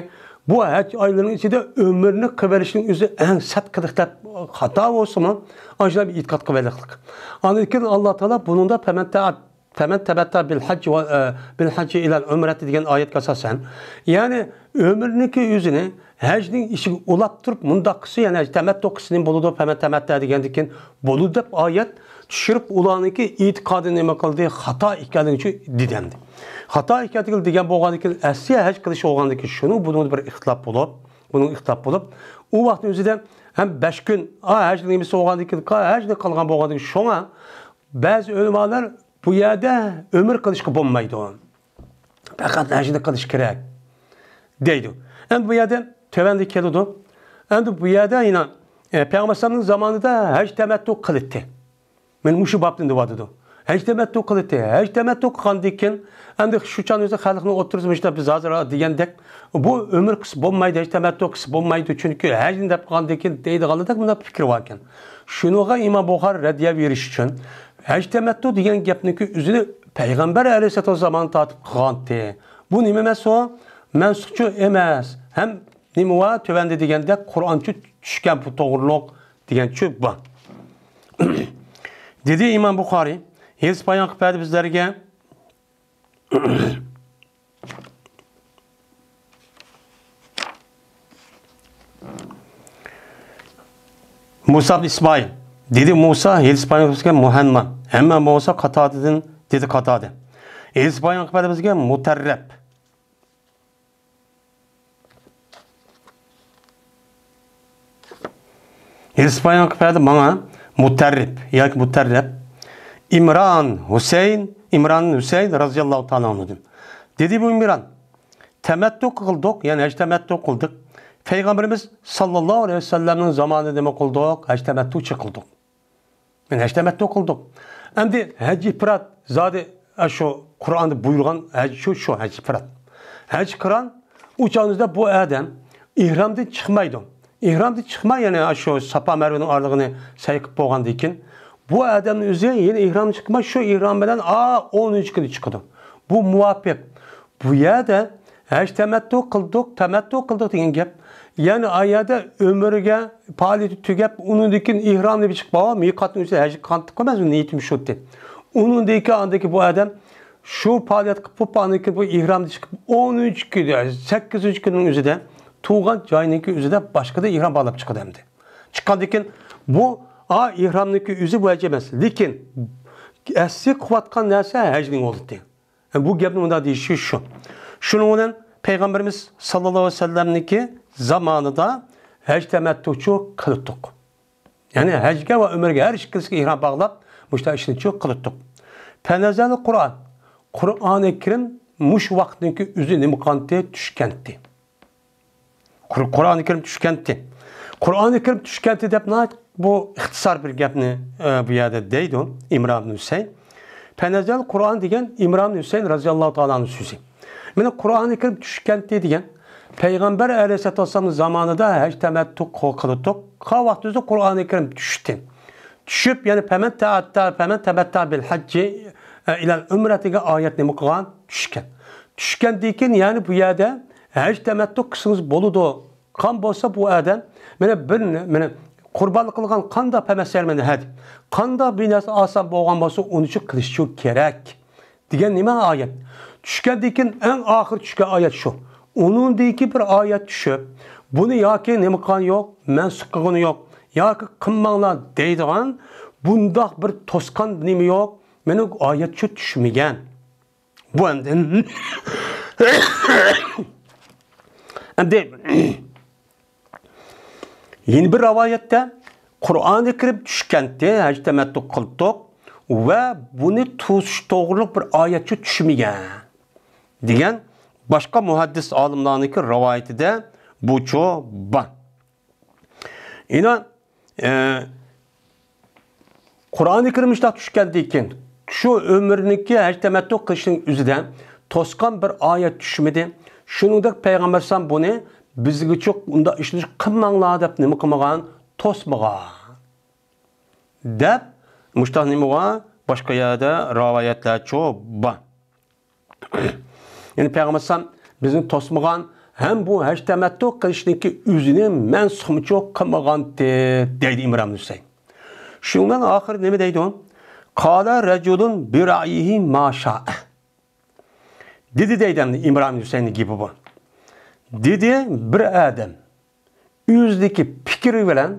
بۇ ھەج ئايلىرىنىڭ ئىچىدە ئۆمرىنى قىلىۋېلىشنىڭ ئۆزى ئەڭ سەت قىلىق دەپ خاتا بولسىمۇ، ئاشۇنداق بىر ئېتىقاد قىلىۋېلىقلىق. ئاندىن كېيىن ئاللا تائالا بۇنىڭدا فەمەن تەئە-، فەمەن تەمەتتەئە بىل ھەججى ۋە، ئە، بىل ھەججى ئىلەل ئۆمرەتى دېگەن ئايەتكە ئاساسەن، يەنى ئۆمرىنىڭكى ئۆزىنى ھەجنىڭ ئىچىگە ئۇلاپ تۇرۇپ مۇنداق قىلسا، يەنى ھەج تەمەتتۇ قىلسا نېمە بولىدۇ، فەمەن تەمەتتەئە دېگەندىن كېيىن بولىدۇ دەپ ئايەت چۈشۈرۈپ، ئۇلارنىڭكى ئېتىقادىنى نېمە قىلدى؟ خاتا ئىكەنلىكىنى دېدى ئەمدى. خاتا ئىكەنلىكىنى دېگەن بولغاندىن كېيىن، ئەسلى ھەج قىلىش بولغاندىن كېيىن، شۇنىڭ بۇنىڭدا بىر ئىختىلاپ بولۇپ، بۇنىڭ ئىختىلاپ بولۇپ، ئۇ ۋاقىتنىڭ ئۆزىدە ھەم بەش كۈن، ئا، ھەج نېمىسى بولغاندىن كېيىن، ھەجنى قىلغان بولغاندىن كېيىن، شۇڭا بەزى ئۆلىمالار بۇ يەردە ئۆمرە قىلىشقا بولمايدۇ. پەقەت ھەجنى قىلىش كېرەك دەيدۇ. ئەمدى بۇ يەردە تۆۋەندە كېلىدۇ. ئەمدى بۇ يەردە يەنە، ئە، پەيغەمبەر ئەلەيھىسسالامنىڭ زامانىدا ھەج تەمەتتۇ قىلىتتى. مەن مۇشۇ بابتىن دەۋاتىدۇ. ھەج تەمەتتۇ قىلىتتى. ھەج تەمەتتۇ قىلغاندىن كېيىن، ئەمدى شۇ چاغنىڭ ئۆزىدە خەلقنىڭ ئوتتۇرىسىدا مۇشۇنداق بىز ھازىر دېگەندەك، بۇ ئۆمرە قىلسا بولمايدۇ، ھەج تەمەتتۇ قىلسا بولمايدۇ، چۈنكى ھەجنى دەپ قىلغاندىن كېيىن دەيدىغانلاردەك مۇنداق پىكىر باركەن. شۇنىڭغا ئىمام بۇخارى رەددىيە بېرىش ئۈچۈن، ھەج تەمەتتۇ دېگەن گەپنىكى ئۆزىنى پەيغەمبەر ئەلەيھىسسالام زامانىدىن تارتىپ قىلغانتى. بۇ نېمە ئەمەس ئۇ؟ مەنسۇخچۇ ئەمەس. ھەم نېمە بار؟ تۆۋەندە دېگەندەك قۇرئانچۇ چۈشكەن بۇ توغرۇلۇق دېگەنچۇ بار. دېدى ئىمام بۇخارى، ھېدىس بايان قىلىپ بەردى بىزلەرگە. مۇسا ئىسمائىل. دېدى مۇسا، ھېدىس بايان قىلىپ بەرگەن مۇھەممەد. ئەمما بولسا قاتادىدىن دېدى قاتادە. ئېلىپ بايان قىلىپ بەردى بىزگە مۇتەررەپ. ئېلىپ بايان قىلىپ بەردى ماڭا مۇتەررىپ ياكى مۇتەررەپ. ئىمران ھۈسەيىن، ئىمران ھۈسەيىن رازىياللاھۇ تائالا ئەنھۇدىن. دېدى بۇ ئىمران، تەمەتتۇ قىلدۇق، يەنى ھەج تەمەتتۇ قىلدۇق. پەيغەمبىرىمىز ساللاللاھۇ ئەلەيھى ۋەسەللەمنىڭ زامانىدا نېمە قىلدۇق؟ ھەج تەمەتتۇچى قىلدۇق. يەنى ھەج تەمەتتۇ قىلدۇق. ئەمدى ھەج ئىپرات زادى شۇ قۇرئاندا بۇيرۇغان ھەج شۇ، شۇ ھەج ئىپرات. ھەج قىران ئۇ چاغدا بۇ ئادەم ئېھرامدىن چىقمايدۇ. ئېھرامدىن چىقماي يەنى شۇ ساپا مەرۋىنىڭ ئارىلىقىنى سەي قىلىپ بولغاندىن كېيىن بۇ ئادەمنىڭ ئۆزى يەنە ئېھرامدىن چىقماي شۇ ئېھرام بىلەن ئا ئونىنچى كۈنى چىقىدۇ. بۇ مۇۋاپىق. بۇ يەردە ھەج تەمەتتۇ قىلدۇق، تەمەتتۇ قىلدۇق دېگەن گەپ. يەنى ئا يەردە ئۆمرىگە پائالىيىتى تۈگەپ، ئۇنىڭدىن كېيىن ئېھرامنى بىر چىقىپ، مىقاتنىڭ ئۆزىدە ھەج قىلغانتىق ئەمەس، نىيىتىم شۇ ئىدى. ئۇنىڭدىن كېيىن ئاندىن كېيىن بۇ ئادەم شۇ پائالىيەت قىلىپ بولۇپ، ئاندىن كېيىن بۇ ئېھرامنى چىقىپ، ئونىنچى كۈنى، سەككىزىنچى كۈننىڭ ئۆزىدە تۇغۇلغان جايىنىڭكى ئۆزىدە باشقىدا ئېھرام باغلاپ چىقىدۇ ئەمدى. چىققاندىن كېيىن بۇ ئا ئېھرامنىڭكى ئۆزى ۋەجىب ئەمەس، لېكىن ئەسلى قىلىۋاتقان نەرسە ھەجنىڭ ئولتى. بۇ گەپنى مۇنداق دېيىشى شۇ. شۇنىڭ بىلەن پەيغەمبىرىمىز ساللاللاھۇ ئەلەيھى ۋەسەللەمنىڭكى زامانىدا ھەج تەمەتتۇچۇ قىلدۇق. يەنى ھەجگە ۋە ئۆمرىگە ھەر ئىككىلىسىگە ئېھرام باغلاپ، مۇشۇنداق ئىشنى شۇ قىلدۇق. پەنەزەل قۇرئان. قۇرئانى كەرىم مۇشۇ ۋاقىتنىڭكى ئۆزى نېمە قىلغانتى؟ چۈشكەنتى. قۇر-، قۇرئانى كەرىم چۈشكەنتى. قۇرئانى كەرىم چۈشكەنتى دەپ ناھايىتى بۇ ئىختىسار بىر گەپنى، ئە، بۇ يەردە دەيدۇ ئىمران ھۈسەيىن. پەنەزەل قۇرئان دېگەن ئىمران ھۈسەيىن رازىياللاھۇ تائالا ئەنھۇ سۆزى. مانا قۇرئانى كەرىم چۈشكەنتى دېگەن پەيغەمبەر ئەلەيھىسسالاتۇ ۋەسسالامنىڭ زامانىدا ھەج تەمەتتۇ قىلدۇق. قا ۋاقتىدا قۇرئانى كەرىم چۈشتى. چۈشۈپ، يەنى پەمەن تەئەتتە، پەمەن تەمەتتە بىل ھەججى، ئە، ئىلەل ئۆمرە دېگەن ئايەت نېمە قىلغان؟ چۈشكەن. چۈشكەندىن كېيىن، يەنى بۇ يەردە ھەج تەمەتتۇ قىلسىڭىز بولىدۇ. قان بولسا بۇ ئادەم، مانا بىر، مانا قۇربانلىق قىلغان قانداق پەمەسەر مانا ھەج. قانداق بىر نەرسە ئالسام بولغان بولسا، ئۇنى شۇ قىلىشچۇ كېرەك. دېگەن نېمە ئايەت؟ چۈشكەندىن كېيىن ئەڭ ئاخىر چۈشكەن ئايەت شۇ. ئۇنىڭدىن كېيىن بىر ئايەت چۈشۈپ، بۇنى ياكى نېمە قىلغان يوق، مەنسۇخ قىلغىنى يوق، ياكى قىلماڭلار دەيدىغان بۇنداق بىر توسقان نېمە يوق، مانا ئايەت شۇ چۈشمىگەن. بۇ ئەمدى، ئەمدى يەنە بىر رىۋايەتتە قۇرئانى كەرىم چۈشكەنتى، ھەج تەمەتتۇ قىلدۇق ۋە بۇنى توسۇش توغرۇلۇق بىر ئايەتچۇ چۈشمىگەن دېگەن باشقا مۇھەددىس ئالىملارنىڭكى رىۋايىتىدە بۇچۇ بار. يەنە، ئە، قۇرئانى كەرىم مۇشۇنداق چۈشكەندىن كېيىن، شۇ ئۆمۈرنىڭكى ھەج تەمەتتۇ قىلىشنىڭ ئۆزىدە توسقان بىر ئايەت چۈشمىدى. شۇنىڭدەك پەيغەمبەر ئەلەيھىسسالام بۇنى بىزگىچۇ ئۇنداق ئىشنى قىلماڭلار دەپ نېمە قىلمىغان؟ توسمىغان. دەپ، مۇشۇنداق نېمە بار؟ باشقا يەردە رىۋايەتلەرچۇ بار. يەنى پەيغەمبەر ئەلەيھىسسالام بىزنى توسمىغان ھەم بۇ ھەج تەمەتتۇ قىلىشنىڭكى ئۆزىنى مەنسۇخمۇچۇ قىلمىغانتى، دەيدۇ ئىمران ھۈسەيىن. شۇنىڭ بىلەن ئاخىرى نېمە دەيدۇ؟ قال رجل برأيه ما شاء. دېدى دەيدۇ ئەمدى ئىمران ھۈسەيىننىڭ گېپى بۇ. دېدى بىر ئادەم. ئۆزىدىكى پىكرى بىلەن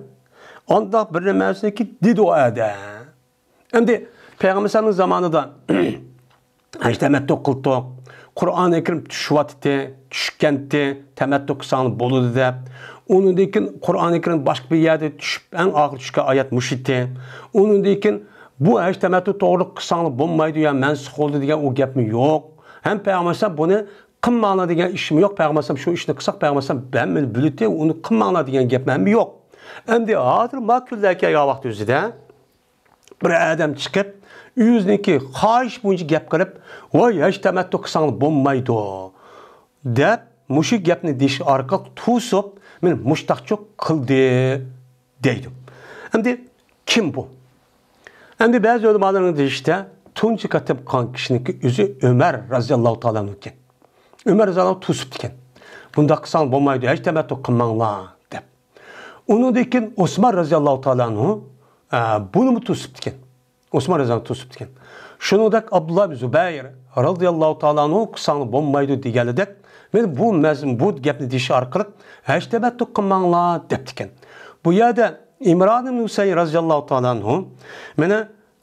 ئانداق بىر نېمىسىنىكى دېدى ئۇ ئادەم. ئەمدى پەيغەمبەر ئەلەيھىسسالامنىڭ زامانىدا ھەج تەمەتتۇ قىلدۇق، قۇرئانى كەرىم چۈشۈۋاتتى، چۈشكەنتى، تەمەتتۇ قىلساڭلار بولىدۇ دەپ. ئۇنىڭدىن كېيىن قۇرئانى كەرىم باشقا بىر يەردە چۈشۈپ، ئەڭ ئاخىرى چۈشكەن ئايەت مۇشۇ ئىدى. ئۇنىڭدىن كېيىن بۇ ھەج تەمەتتۇ توغرۇلۇق قىلساڭلار بولمايدۇ يا مەنسۇخ بولدى دېگەن ئۇ گەپمۇ يوق. ھەم پەيغەمبەر ئەلەيھىسسالام بۇنى قىلماڭلار دېگەن ئىشمۇ يوق. پەيغەمبەر ئەلەيھىسسالام شۇ ئىشنى قىلساق، پەيغەمبەر ئەلەيھىسسالام ھەممىنى بىلىدۇ، ئۇنى قىلماڭلار دېگەن گەپ ھەممە يوق. ئەمدى ھازىر ما كۈنلەر كەلگەن ۋاقىت ئۆزىدە بىر ئادەم چىقىپ، ئۆزىنىڭكى خاھىشى بويىچە گەپ قىلىپ، ۋاي، ھەج تەمەتتۇ قىلساڭلار بولمايدۇ دەپ، مۇشۇ گەپنى دېيىش ئارقىلىق توسۇپ، مېنى مۇشتاقچۇ قىلدى دەيدۇ. ئەمدى كىم بۇ؟ ئەمدى بەزى ئۆلىمالارنىڭ دېيىشىچە، تۇنجى قېتىم قىلغان كىشىنىڭكى ئۆزى ئۆمەر رازىياللاھۇ تائالا ئەنھۇ ئىكەن. ئۆمەر رازىياللاھۇ توسۇپتىكەن. بۇنداق قىلساڭلار بولمايدۇ، ھەج تەمەتتۇ قىلماڭلار دەپ. ئۇنىڭدىن كېيىن ئوسمان رازىياللاھۇ تائالا ئەنھۇ، ئە، بۇنىمۇ توسۇپتىكەن. ئوسمان رازىياللاھۇ توسۇپتىكەن. شۇنىڭدەك ئابدۇللا ئىبن زۇبەير رازىياللاھۇ تائالا ئەنھۇ قىلساڭلار بولمايدۇ دېگەنلىدەك، مانا بۇ مەز-، بۇ گەپنى دېيىش ئارقىلىق ھەج تەمەتتۇ قىلماڭلار دەپتىكەن. بۇ يەردە ئىمران ئىبن ھۈسەيىن رازىياللاھۇ تائالا ئەنھۇ، مانا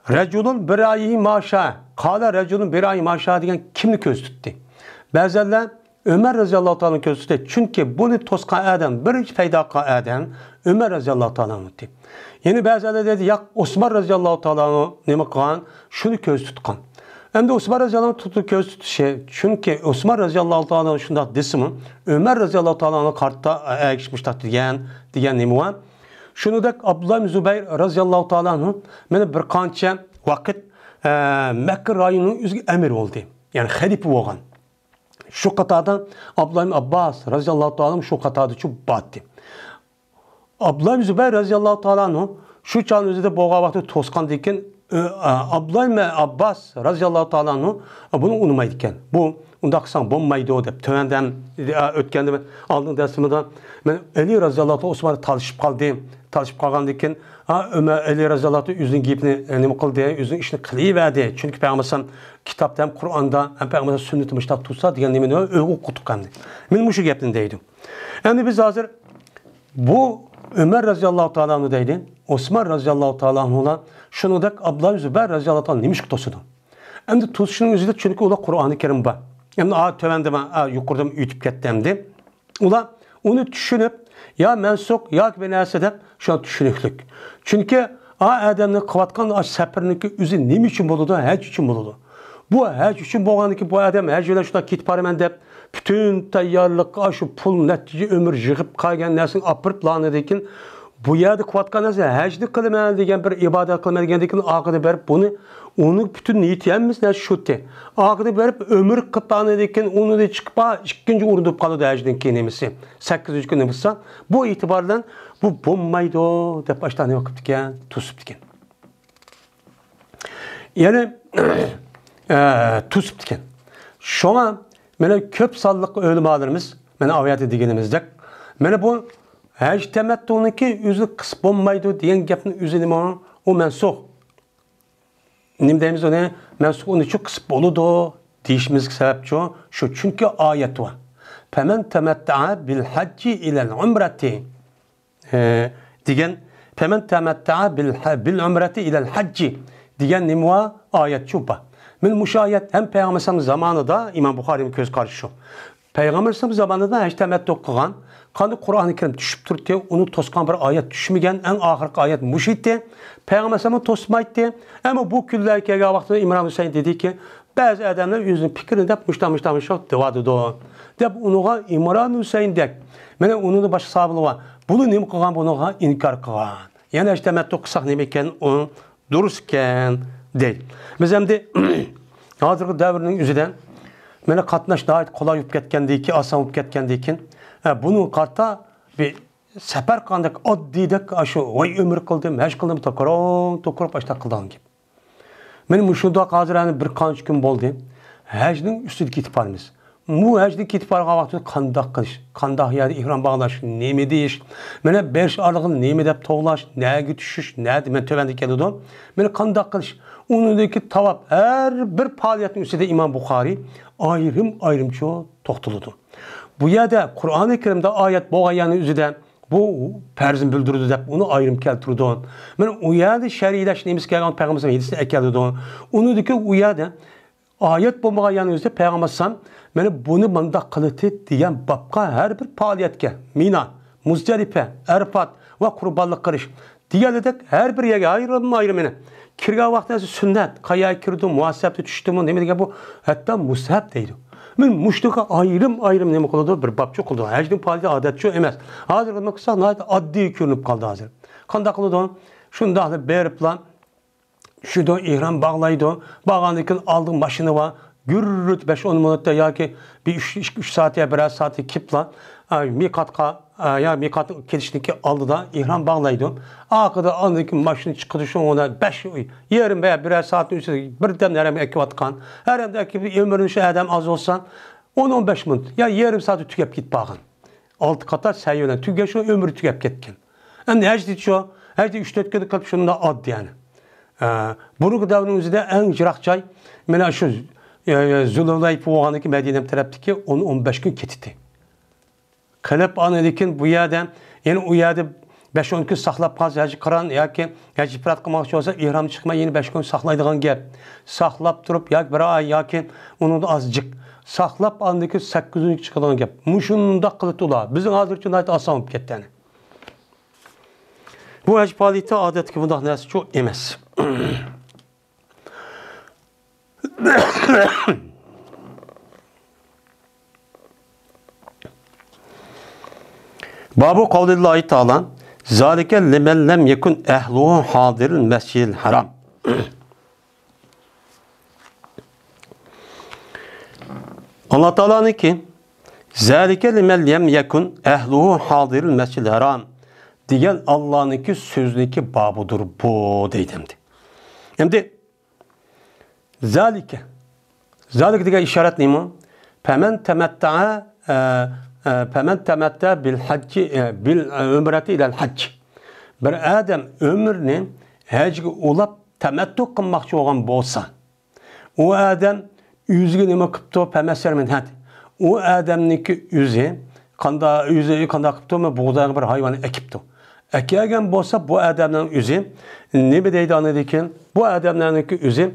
رەجۇلۇن بىرائىھى ماشا، قالە رەجۇلۇن بىرائىھى ماشا دېگەن كىمنى كۆرسىتىپتۇ؟ بەزەنلەر ئۆمەر رەزىياللاھۇ تائالا كۆرسىتىپتۇ. چۈنكى بۇنى توسقان ئادەم بىرىنچى پەيدا قىلغان ئادەم ئۆمەر رەزىياللاھۇ تائالا ئەنھۇ. يەنە بەزەنلەر دەيدۇ، ياق، ئوسمان رەزىياللاھۇ تائالا ئەنھۇ نېمە قىلغان؟ شۇنى كۆرسىتىپ تۇتقان. ئەمدى ئوسمان رەزىياللاھۇ تائالا كۆرسىتىشى، چۈنكى ئوسمان رەزىياللاھۇ تائالا شۇنداق دېسىمۇ، ئۆمەر رەزىياللاھۇ تائالا قارىتا ئەگىشىپ مۇشتاق دېگەن، دېگەن نېمە بار؟ شۇنىڭدەك ئابدۇللا ئىبن زۇبەير رەزىياللاھۇ تائالا ئەنھۇ مانا بىر قانچە ۋاقىت، ئە، مەككە رايونىنىڭ ئۆزىگە ئەمىر بولدى. يەنى خەلىپە بولغان. شۇ قاتاردا ئابدۇللا ئىبن ئابباس رەزىياللاھۇ تائالا شۇ قاتاردا شۇ باتتى. ئابدۇللا ئىبن زۇبەير رەزىياللاھۇ تائالا ئەنھۇ شۇ چاغنىڭ ئۆزىدە بولغان ۋاقتى توسقاندىن كېيىن، ئۆ-، ئا-، ئابدۇللا ئىبن ئابباس رەزىياللاھۇ تائالا ئەنھۇ بۇنى ئۇنىمايدىكەن. بۇ ئۇنداق قىلساڭ بولمايدۇ دەپ، تۆۋەندە ھەم، ئا، ئۆتكەندە مەن ئالدىن دەرسىمدە مەن ئەلى رەزىياللاھۇ تائالا ئوسمان تالىشىپ قالدى. تالىشىپ قالغاندىن كېيىن، ھا، ئۆمەر، ئەلى رەزىياللاھۇ تائالا ئۆزىنىڭ گېپىنى، ئە، نېمە قىلدى، ئۆزىنىڭ ئىشىنى قىلىۋەردى. چۈنكى پەيغەمبەر ئەلەيھىسسالام كىتابتا ھەم قۇرئاندا ھەم پەيغەمبەر سۈننىتى مۇشۇنداق تۇرسا دېگەن نېمىنى ئۆگە ئۇقتۇق ئەمدى. مانا مۇشۇ گەپنى دەيدۇ. ئەمدى بىز ھازىر بۇ ئۆمەر رەزىياللاھۇ تائالا ئەنھۇ دەيدۇ، ئوسمان رەزىياللاھۇ تائالا ئەنھۇلار، شۇنىڭدەك ئابدۇللا زۇبەير رەزىياللاھۇ تائالا نېمىشقا توسىدۇ؟ ئەمدى توسۇشنىڭ ئۆزىدە، چۈنكى ئۇلار قۇرئانى كەرىم بار. ئەمدى ئا، تۆۋەندە مەن، ئا، يۇقىرىدا ئۆتۈپ كەتتى ئەمدى. ئۇلار ئۇنى چۈشىنىپ، يا مەنسۇخ ياكى بىر نەرسە دەپ، شۇ چۈشىنىكلىك. چۈنكى ئا ئادەمنىڭ قىلىۋاتقان ئاشۇ سەپىرىنىڭكى ئۆزى نېمە ئۈچۈن بولىدۇ؟ ھەج ئۈچۈن بولىدۇ. بۇ ھەج ئۈچۈن بولغاندىن كېيىن، بۇ ئادەم ھەج بىلەن شۇنداق كېتىپ بارىمەن دەپ، پۈتۈن تەييارلىققا شۇ پۇل، نەچچە ئۆمۈر يىغىپ قالغان نەرسىنى ئاپىرىپ، لانىدىن كېيىن بۇ يەردە قىلىۋاتقان نەرسە ھەجنى قىلىمەن دېگەن، بىر ئىبادەت قىلىمەن دېگەندىن كېيىن، ئاخىرىدا بېرىپ بۇنى، ئۇنىڭ پۈتۈن نىيىتى ھەممىسى نەرسە شۇتى. ئاخىرىدا بېرىپ ئۆمۈر قىلىپ، ئاندىن كېيىن ئۇنىڭدىن چىقىپ، ئىككىنچى ئورۇندا بولۇپ قالىدۇ ھەجنىڭكى نېمىسى. سەككىزىنچى كۈنى بولسا، بۇ ئېتىبار بىلەن بۇ بولمايدۇ دەپ ئاشۇنداق نېمە قىپتىكەن، توسۇپتىكەن. يەنى، ئە، توسۇپتىكەن. شۇڭا مانا كۆپ سانلىق ئۆلىمالىرىمىز، مانا ئايەتتە دېگىنىمىزدەك، مانا بۇ ھەج تەمەتتۇنىڭكى ئۆزى قىسىپ بولمايدۇ دېگەن گەپنىڭ ئۆزى نېمە؟ ئۇ مەنسۇخ. نېمە دەيمىز ئۇنى؟ مەنسۇخ، ئۇنى چۇ قىسىپ بولىدۇ دېيىشىمىزگە سەۋەبچۇ شۇ، چۈنكى ئايەت بار. فَمَنْ تَمَتَّعَ بِالْحَجِّ إِلَى الْعُمْرَةِ، ئە، دېگەن، فَمَنْ تَمَتَّعَ بِالْ-، بِالْعُمْرَةِ إِلَى الْحَجِّ دېگەن نېمە بار؟ ئايەتچۇ بار. مانا مۇشۇ ئايەت ھەم پەيغەمبەر ئەلەيھىسسالام زامانىدا، ئىمام بۇخارىينىڭ كۆز قارىشى شۇ. پەيغەمبەر ئەلەيھىسسالام زامانىدا ھەج تەمەتتۇ قىلغان، قانداق قۇرئانى كەرىم چۈشۈپ تۇردى، ئۇنى توسقان بىر ئايەت چۈشمىگەن، ئەڭ ئاخىرقى ئايەت مۇشۇ ئىدى. پەيغەمبەر ئەلەيھىسسالام توسمايتتى. ئەمما بۇ كۈنلەرگە كەلگەن ۋاقتىدا ئىمران ھۈسەيىن دېدىكى، بەزى ئادەملەر ئۆزىنىڭ پىكرىنى دەپ مۇشتا، مۇشتا، مۇشتا دەۋاتىدۇ دەپ، ئۇنىڭغا ئىمران ھۈسەيىندەك، مانا ئۇنىڭدا باشقا ساھابىلار بار. بۇلار نېمە قىلغان؟ بۇنىڭغا ئىنكار قىلغان. يەنى ھەج تەمەتتۇ قىلساق نېمە ئىكەن، ئۇ دۇرۇس ئىكەن دەيدۇ. بىز ئەمدى ھازىرقى دەۋرنىڭ ئۆزىدە مانا قاتناش ناھايىتى قولاي بولۇپ كەتكەندىن كېيىن، ئاسان بولۇپ كەتكەندىن كېيىن، ئە، بۇنىڭغا قارىتا بىر سەپەر قىلغاندەك ئاددىيدەك، ئاشۇ ۋاي ئۆمرە قىلدىم، ھەج قىلدىم، تاكرار، تاكرار ئاشۇنداق قىلىدىغان گەپ. مانا مۇشۇنداق ھازىر ئەنە بىر قانچە كۈن بولدى. ھەجنىڭ ئۈستىدە كېتىپ بارىمىز. بۇ ھەجدىن كېتىپ بارغان ۋاقتىدا قانداق قىلىش، قانداق يەردە ئېھرام باغلاش، نېمە دېيىش، مانا بېرىش ئارىلىقىدا نېمە دەپ توۋلاش، نەگە چۈشۈش، نەدە، مانا تۆۋەندە كېلىدۇ. مانا قانداق قىلىش، ئۇنىڭدىكى تاۋاپ، ھەر بىر پائالىيەتنىڭ ئۈستىدە ئىمام بۇخارىي ئايرىم-ئايرىمچە توختىلىدۇ. بۇ يەردە قۇرئانى كەرىمدە ئايەت بولغان يەرنىڭ ئۆزىدە بۇ پەرزنى بىلدۈرىدۇ دەپ ئۇنى ئايرىم كەلتۈرىدۇ. مانا ئۇ يەردە شەرھلەش نېمىسى كەلگەن پەيغەمبەر ھەدىسىنى ئەكەلدى. ئۇنىڭدىكى ئۇ يەردە ئايەت بولمىغان يەرنىڭ ئۆزىدە پەيغەمبەر ئەلەيھىسسالام مانا بۇنى مۇنداق قىلىتى دېگەن بابقا ھەر بىر پائالىيەتكە، مىنا، مۇزدەلىپە، ئەرپات ۋە قۇربانلىق قىلىش دېگەنلىدەك ھەر بىر يەرگە ئايرىم-ئايرىم مانا كىرگەن ۋاقتىدا سۈننەت، قايەرگە كىرىدۇ، مۇھاسىبتە چۈشتىمۇ، نېمە دېگەن بۇ ھەتتا مۇستەھەب دەيدۇ. مانا مۇشۇنىڭغا ئايرىم-ئايرىم نېمە قىلىدۇ، بىر بابچۇ قىلىدۇ. ھەجنىڭ پائالىيىتى ئادەتچۇ ئەمەس. ھازىرقى نېمە قىلساق ناھايىتى ئاددىي كۆرۈنۈپ قالدى ھازىر. قانداق قىلىدۇ؟ شۇنداقلا بېرىپلا چۈشىدۇ، ئېھرام باغلايدۇ. بارغاندىن كېيىن ئالدىغا ماشىنا بار. گۈررۈت بەش ئون مىنۇتتا ياكى بىر ئۈچ، ئىككى، ئۈچ سائەت يا بىرەر سائەتتە كېلىپلا، ئا، مىقاتقا، ئا، يا مىقات كېلىشتىكى ئالدىدا ئېھرام باغلايدۇ. ئارقىدا ئاندىن كېيىن ماشىنا چىقىدۇ، شۇ ئورنىدا بەش، يېرىم يا بىرەر سائەتنىڭ ئىچىدە بىردەم ھەرەمگە ئەكىۋاتقان. ھەرەمدە ئەكىپ ئۆمرىنى شۇ ئادەم ئاز بولسا، ئون، ئون بەش مىنۇت يا يېرىم سائەتتە تۈگەپ كېتىپ بارغان. ئالتە قاتار سەي بىلەن تۈگەش، ئۆمرى تۈگەپ كەتكەن. ئەمدى ھەجدىچۇ؟ ھەجدە ئۈچ تۆت كۈن قىلىپ شۇنداق ئاددىي يەنى. ئە، بۇرۇنقى دەۋرنىڭ ئۆزىدە ئەڭ يىراق جاي مانا شۇ، ئە، ئە، زۇلھۇلەيفە بولغاندىكى مەدىنە تەرەپتىكى ئون، ئون بەش كۈن كېتىتتى. قىلىپ ئاندىن كېيىن بۇ يەردە، يەنى ئۇ يەردە بەش-ئون كۈن ساقلاپ قالسا ھەج قىران ياكى ھەج ئىپرات قىلماقچى بولسا، ئېھرام چىقماي يەنە بەش كۈن ساقلايدىغان گەپ. ساقلاپ تۇرۇپ ياكى بىر ئاي ياكى ئۇنىڭدىن ئازجىق ساقلاپ، ئاندىن كېيىن سەككىزىنچى كۈنى چىقىدىغان گەپ. مۇشۇنداق قىلىپ تۇرىدۇ. بىزنىڭ ھازىرچە ناھايىتى ئاسان بولۇپ كەتتى. بۇ ھەج پائالىيىتى ئادەتتىكى بۇنداق نەرسىچۇ ئەمەس. بابۇ قەۋلىللاھى تائالا، زالىكە لىمەن لەم يەكۇن ئەھلۇھۇ ھازىرىل مەسجىدىل ھارام. ئاللا تائالانىڭكى، زالىكە لىمەن لەم يەكۇن ئەھلۇھۇ ھازىرىل مەسجىدىل ھارام دېگەن ئاللانىڭكى سۆزىنىڭكى بابىدۇر بۇ، دەيدۇ ئەمدى. ئەمدى زالىكە. زالىكە دېگەن ئىشارەت نېمە؟ پەمەن تەمەتتەئە، ئە، ئە، پەمەن تەمەتتەئە بىل ھەججى، ئە، بىل ئۆمرەتى ئىلەل ھەجج. بىر ئادەم ئۆمرىنى ھەجگە ئۇلاپ تەمەتتۇ قىلماقچى بولغان بولسا، ئۇ ئادەم ئۆزىگە نېمە قىپتۇ؟ پەمەسسەر مىن ھەدي. ئۇ ئادەمنىڭكى ئۆزى قاندا-، ئۆزى قانداق قىپتۇ؟ مانا بۇغدايغا بىر ھايۋاننى ئەكىپتۇ. ئەكەلگەن بولسا، بۇ ئادەمنىڭ ئۆزى نېمە دەيدۇ ئاندىن كېيىن؟ بۇ ئادەملەرنىڭكى ئۆزى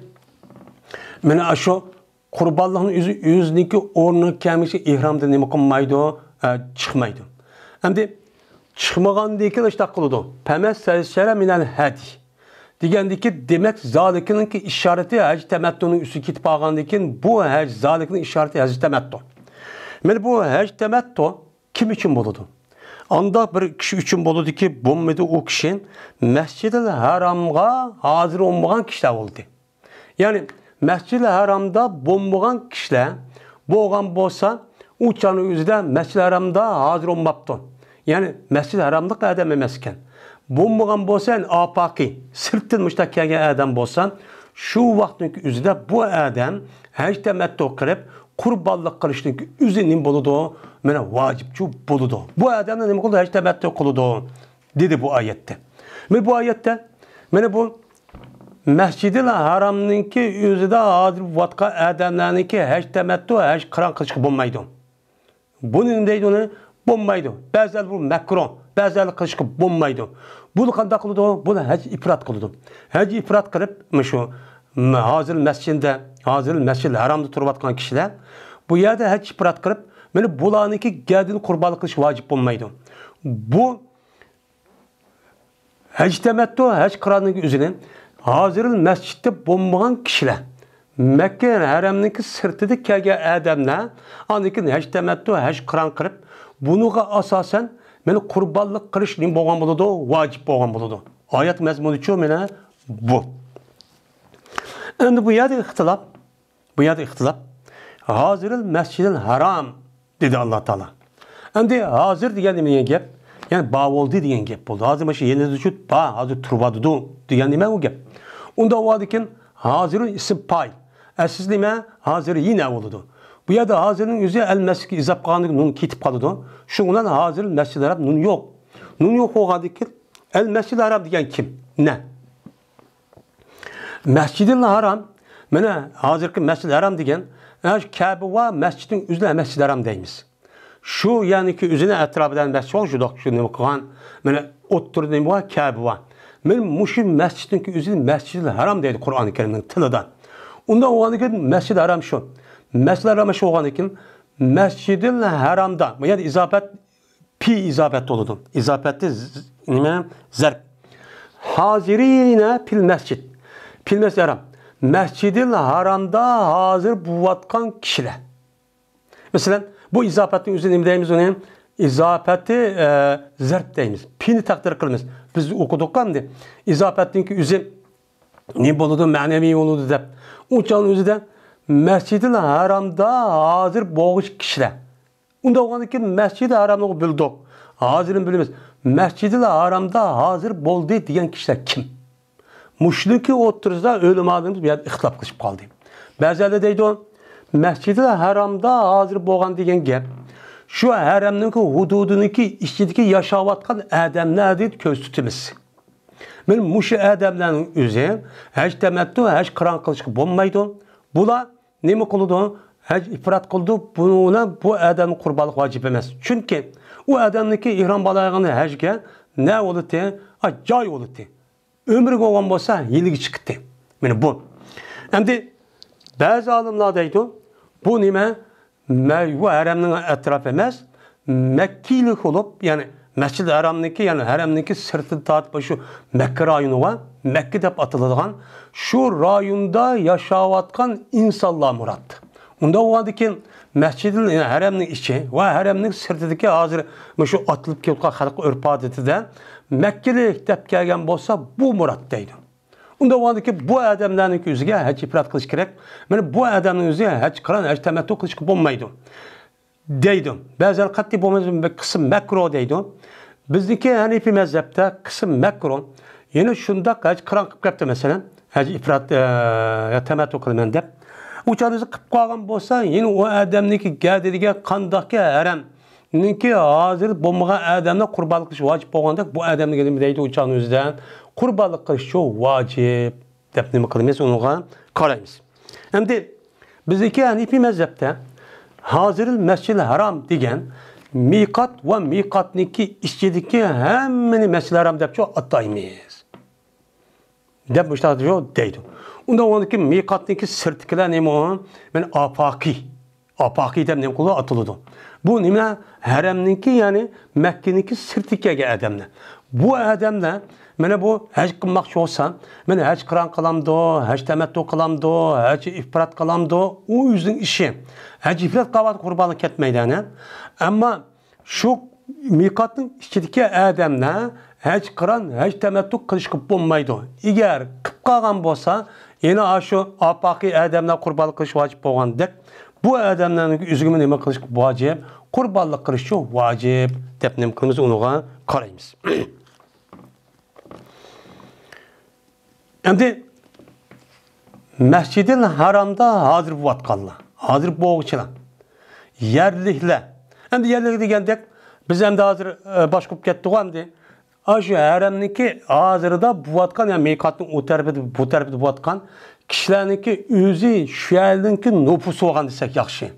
مانا شۇ قۇربانلىقنىڭ ئۆزى ئۆزىنىڭكى ئورنىغا كەلمىگەچكە ئېھرامدىن نېمە قىلمايدۇ؟ ئە، چىقمايدۇ. ئەمدى چىقمىغاندىن كېيىن ئىشتاق قىلىدۇ. پەمەسسەر مىنەل ھەدي. دېگەندىكى، دېمەك، زالىكىنىڭكى ئىشارىتى ھەج تەمەتتۇنىڭ ئۈستىگە كېتىپ قالغاندىن كېيىن، بۇ ھەج، زالىكىنىڭ ئىشارىتى ھەج تەمەتتۇ. مانا بۇ ھەج تەمەتتۇ كىم ئۈچۈن بولىدۇ؟ ئانداق بىر كىشى ئۈچۈن بولىدۇكى، بولمىدى ئۇ كىشى مەسجىدىل ھارامغا ھازىر بولمىغان كىشىلەر بولدى. يەنى مەسجىدىل ھارامدا بولمىغان كىشىلەر بولغان بولسا، ئۇ چاغنىڭ ئۆزىدە مەسجىدىل ھارامدا ھازىر بولماپتۇ. يەنى مەسجىدىل ھاراملىق ئادەم ئەمەسكەن. بولمىغان بولسا، يەنى ئاپاقى، سىرتتىن مۇشۇنداق كەلگەن ئادەم بولسا، شۇ ۋاقىتنىڭ ئۆزىدە بۇ ئادەم ھەج تەمەتتۇ قىلىپ، قۇربانلىق قىلىشنىڭ ئۆزى نېمە بولىدۇ؟ مانا ۋاجىپچۇ بولىدۇ. بۇ ئادەمنى نېمە قىلىدۇ؟ ھەج تەمەتتۇ قىلىدۇ، دېدى بۇ ئايەتتە. مانا بۇ ئايەتتە، مانا بۇ مەسجىدىل ھارامنىڭكى ئۆزىدە ھازىر بولۇۋاتقان ئادەملەرنىڭكى ھەج تەمەتتۇ، ھەج قىران قىلىشقا بولمايدۇ. بۇنى نېمە دەيدۇ ئۇنى؟ بولمايدۇ. بەزىلەر بۇ مەكرۇھ، بەزىلەر قىلىشقا بولمايدۇ. بۇنى قانداق قىلىدۇ؟ بۇنى ھەج ئىپرات قىلىدۇ. ھەج ئىپرات قىلىپ، مۇشۇ م-، ھازىر مەسچىدىدە، ھازىر مەسجىدىل ھارامدا تۇرۇۋاتقان كىشىلەر بۇ يەردە ھەج ئىپرات قىلىپ، مانا بۇلارنىڭكى گەدىنى قۇربانلىق قىلىش ۋاجىپ بولمايدۇ. بۇ ھەج تەمەتتۇ، ھەج قىراننىڭ ئۆزىنى ھازىرىل مەسچىدتە بولمىغان كىشىلەر، مەككە ھەرەمنىڭكى سىرتىدا كەلگەن ئادەملەر ئاندىن كېيىن ھەج تەمەتتۇ، ھەج قىران قىلىپ، بۇنىڭغا ئاساسەن مانا قۇربانلىق قىلىش نېمە بولغان بولىدۇ؟ ۋاجىپ بولغان بولىدۇ. ئايەت مەزمۇنىچۇ مانا بۇ. ئەمدى بۇ يەردە ئىختىلاپ، بۇ يەردە ئىختىلاپ. ھازىرىل مەسجىدىل ھارام دېدى ئاللا تائالا. ئەمدى ھازىر دېگەن نېمە دېگەن گەپ؟ يەنى بار بولدى دېگەن گەپ بولدى. ھازىر مانا شۇ يېنىدا تۇرۇپ بار، ھازىر تۇرۇۋاتىدۇ دېگەن نېمە ئۇ گەپ؟ ئۇنداق بولغاندىكىن ھازىر ئىسىم پايىل. ئەسلى نېمە؟ ھازىر يېنە بولىدۇ. بۇ يەردە ھازىرنىڭ ئۆزى ئەل مەسجىدكە ئىزاپ قالغاندىكىن نۇن كېتىپ قالىدۇ. شۇنىڭ بىلەن ھازىرىل مەسجىدىل ھارام نۇن يوق. نۇن يوق بولغاندىكىن ئەل مەسجىدىل ھارام دېگەن كىم؟ نە؟ مەسجىدىل ھارام، مانا ھازىرقى مەسجىدىل ھارام دېگەن، ئە، شۇ كەبە ۋە مەسچىتنىڭ ئۆزىنى مەسجىدىل ھارام دەيمىز. شۇ يەرنىڭكى ئۆزىنى ئەتراپىدا مەسچىت بار، شۇنداق شۇ نېمە قىلغان، مانا ئوتتۇرىدا نېمە بار؟ كەبە بار. مانا مۇشۇ مەسچىتنىڭكى ئۆزىنى مەسجىدىل ھارام دەيدۇ قۇرئانى كەرىمنىڭ تىلىدا. ئۇنداق بولغاندىكىن مەسجىدىل ھارام شۇ. مەسجىدىل ھارام شۇ بولغاندىكىن مەسجىدىل ھارامدا، بۇ يەردە ئىزاپەت پى ئىزاپەت بولىدۇ. ئىزاپەتتە ز-، نېمە؟ زەرب. ھازىرىنە پىل مەسجىد. پىل مەسجىد ھارام. مەسجىدىل ھارامدا ھازىر بولۇۋاتقان كىشىلەر. مەسىلەن، بۇ ئىزاپەتنىڭ ئۆزى نېمە دەيمىز ئۇنى؟ ئىزاپەتى، ئە، زەرب دەيمىز. پىنى تەقدىر قىلىمىز. بىز ئوقۇدۇققۇ ئەمدى. ئىزاپەتنىڭكى ئۆزى نېمە بولىدۇ؟ مەنىۋى بولىدۇ دەپ. ئۇ چاغنىڭ ئۆزىدە مەسجىدىل ھارامدا ھازىر بولغۇچى كىشىلەر. ئۇنداق بولغاندىن كېيىن مەسجىدى ھارامنى بىلدۇق. ھازىرمۇ بىلىمىز. مەسجىدى ھارامدا ھازىر بولدى دېگەن كىشىلەر كىم؟ مۇشۇنىڭكى ئوتتۇرىسىدا ئۆلىمالىرىمىز بۇ يەردە ئىختىلاپ قىلىشىپ قالدى. بەزىلەر دەيدۇ، مەسجىدى ھارامدا ھازىر بولغان دېگەن گەپ شۇ ھەرەمنىڭكى ھۇدۇدىنىڭكى ئىچىدىكى ياشاۋاتقان ئادەملەرنى كۆز تۇتىمىز. مانا مۇشۇ ئادەملەرنىڭ ئۆزى ھەج تەمەتتۇ، ھەج قىران قىلىشقا بولمايدۇ. بۇلار نېمە قىلىدۇ؟ ھەج ئىپرات قىلىدۇ. بۇنى بۇ ئادەمنى قۇربانلىق ۋاجىپ ئەمەس. چۈنكى ئۇ ئادەمنىڭكى ئېھرام بالايغىنى ھەجگە نە بولىتتى؟ ئا، جاي بولىتتى. ئۆمرى بولغان بولسا، يىلىگە چىقىتتى. مانا بۇ. ئەمدى بەزى ئالىملار دەيدۇ، بۇ نېمە؟ مە-، بۇ ھەرەمنىڭ ئەتراپى ئەمەس، مەككىلىك بولۇپ، يەنى مەسجىدىل ھەرامنىڭكى، يەنى ھەرەمنىڭكى سىرتىدا تارتىپ شۇ مەككە رايونىغا، مەككە دەپ ئاتىلىدىغان شۇ رايوندا ياشاۋاتقان ئىنسانلار مۇراد. ئۇنداق بولغاندىكىن مەسجىدىل ھەرەمنىڭ ئىچى ۋە ھەرەمنىڭ سىرتىدىكى ھازىر مۇشۇ ئاتىلىپ كېلىۋاتقان خەلق ئۆرپ-ئادىتىدە مەككىلىك دەپ كەلگەن بولسا، بۇ مۇراد دەيدۇ. ئۇنداق بولغاندىكىن بۇ ئادەملەرنىڭ ئۆزىگە ھەج ئىپرات قىلىش كېرەك. مانا بۇ ئادەمنىڭ ئۆزى ھەج قىران، ھەج تەمەتتۇ قىلىشقا بولمايدۇ دەيدۇ. بەزىلەر قەتئىي بولمايدۇ، بىر قىسىم مەكرۇ دەيدۇ. بىزنىڭكى ھەنىفىي مەزھەپتە قىسىم مەكرۇ. يەنە شۇنداق ھەج قىران قىلىپ كەپتۇ، مەسىلەن، ھەج ئىپرات، ئە، يا تەمەتتۇ قىلىمەن دەپ. ئۇ چاغدا ئۆزى قىلىپ قالغان بولسا، يەنە ئۇ ئادەمنىڭكى گەدىنىگە قانداقكى ھەرەم نىڭكى ھازىر بولمىغان ئادەملەر قۇربانلىق قىلىش ۋاجىپ بولغاندەك، بۇ ئادەمگە نېمە دەيدۇ ئۇ چاغنىڭ ئۆزىدە؟ قۇربانلىق قىلىشچۇ ۋاجىپ دەپ نېمە قىلىمىز، ئۇنىڭغا قارايمىز. ئەمدى بىزنىڭكى ھەنىفىي مەزھەپتە ھازىرىل مەسجىدىل ھارام دېگەن مىقات ۋە مىقاتنىڭكى ئىچىدىكى ھەممىنى مەسجىدىل ھارام دەپچۇ ئاتايمىز. دەپ مۇشۇنداق دەيدۇ. ئۇنداق بولغاندىكىن مىقاتنىڭكى سىرتىدىكىلەر نېمە ئۇ؟ مانا ئاپاقىي. ئاپاقىي دەپ نېمە قىلىدۇ؟ ئاتىلىدۇ. بۇ نېمە؟ ھەرەمنىڭكى، يەنى مەككىنىڭكى سىرتىدىكى كەلگەن ئادەملەر. بۇ ئادەملەر مانا بۇ ھەج قىلماقچى بولسا، مانا ھەج قىران قىلامدۇ، ھەج تەمەتتۇ قىلامدۇ، ھەج ئىپرات قىلامدۇ، ئۇ ئۆزىنىڭ ئىشى. ھەج ئىپرات قىلىۋاتقان قۇربانلىق كەتمەيدۇ، ئەنە. ئەمما شۇ مىقاتنىڭ ئىچىدىكى ئادەملەر ھەج قىران، ھەج تەمەتتۇ قىلىشقا بولمايدۇ. ئەگەر قىلىپ قالغان بولسا، يەنە ئاشۇ ئاپاقىي ئادەملەر قۇربانلىق قىلىش ۋاجىپ بولغاندەك، بۇ ئادەملەرنىڭ ئۆزىگىمۇ نېمە قىلىش ۋاجىپ؟ قۇربانلىق قىلىشچۇ ۋاجىپ دەپ نېمە قىلىمىز، ئۇنىڭغا قارايمىز. ئەمدى مەسجىدىل ھارامدا ھازىر بولۇۋاتقانلار، ھازىر بولغۇچىلار، يەرلىكلەر. ئەمدى يەرلىك دېگەندەك، بىز ئەمدى ھازىر، ئە، باشقا بولۇپ كەتتۇق ئەمدى. ئاشۇ ھەرەمنىڭكى ھازىردا بولۇۋاتقان، يەنى مىقاتنىڭ ئۇ تەرىپىدە، بۇ تەرىپىدە بولۇۋاتقان كىشىلەرنىڭكى ئۆزى شۇ يەرنىڭكى نوپۇسى بولغان دېسەك ياخشى.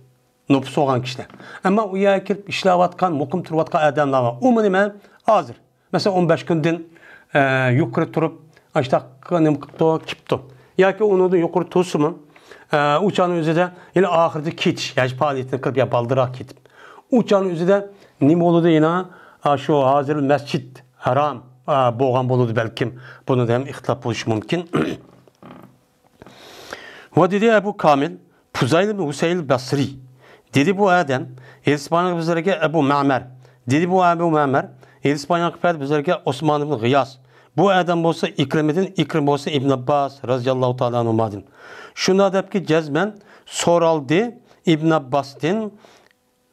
نوپۇس بولغان كىشىلەر. ئەمما ئۇ يەرگە كېلىپ ئىشلەۋاتقان، مۇقىم تۇرۇۋاتقان ئادەملەر بار. ئۇمۇ نېمە؟ ھازىر. مەسىلەن، ئون بەش كۈندىن، ئە، يۇقىرى تۇرۇپ، ئاشتاق نېمە قىپتۇ، كېپتۇ. ياكى ئۇنىڭدىن يۇقىرى تۇرسىمۇ، ئە، ئۇ چاغنىڭ ئۆزىدە يەنە ئاخىرىدا كېتىش، ھەج پائالىيىتىنى قىلىپ، يا بالدۇرراق كېتىپ. ئۇ چاغنىڭ ئۆزىدە نېمە بولىدۇ يەنە؟ ئا، شۇ ھازىر مەسجىد ھارام، ئا، بولغان بولىدۇ بەلكىم. بۇنىڭدا ھەم ئىختىلاپ بولۇشى مۇمكىن. ۋە دېدى ئەبۇ كامىل، پۇزەيل ئىبن ھۇسەيل بەسرى. دېدى بۇ ئادەم، ئېلىسپانىيە بىزلەرگە ئەبۇ مەمەر. دېدى بۇ ئەبۇ مەمەر، ئېلىسپانىيە قىپەت بىزلەرگە ئوسمان ئىبن غىياس. بۇ ئادەم بولسا ئىكرىمىدىن، ئىكرىم بولسا ئىبن ئابباس رازىياللاھۇ تائالا ئانھۇمادىن. شۇنداق دەپكى جەزمەن سورالدى ئىبن ئابباستىن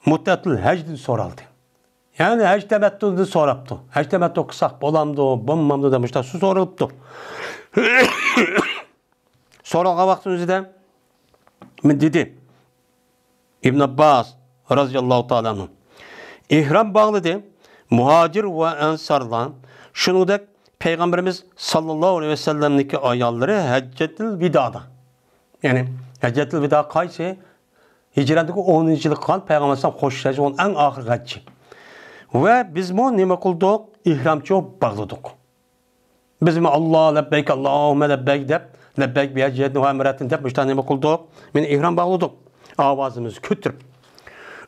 مۇتئەتۇل ھەجدىن سورالدى. يەنى ھەج تەمەتتۇدىن سوراپتۇ. ھەج تەمەتتۇ قىلساق بولامدۇ، بولمامدۇ دەپ مۇشۇنداق سورىلىپتۇ. سورالغان ۋاقتىنىڭ ئۆزىدە مەن دېدى، ئىبن ئابباس رازىياللاھۇ تائالا ئەنھۇ، ئېھرام باغلىدى، مۇھاجىر ۋە ئەنسارلار، شۇنىڭدەك پەيغەمبىرىمىز ساللاللاھۇ ئەلەيھى ۋەسەللەمنىڭكى ئاياللىرى ھەججەتىل ۋىدادا. يەنى ھەججەتىل ۋىدا قايسى؟ ھىجرەتنىڭ ئونىنچى يىلى قىلغان پەيغەمبەر ئەلەيھىسسالام خوش ھەج بولغان ئەڭ ئاخىرقى ھەججى. ۋە بىزمۇ نېمە قىلدۇق؟ ئېھرامچۇ باغلىدۇق. بىزمۇ ئاللا لەببەيك، ئاللاھۇممە لەببەيك دەپ، لەببەيك بىھەججىن ۋە ئۇمرەتىن دەپ مۇشۇنداق نېمە قىلدۇق؟ مېنى ئېھرام باغلىدۇق. ئاۋازىمىزنى كۆتۈرۈپ.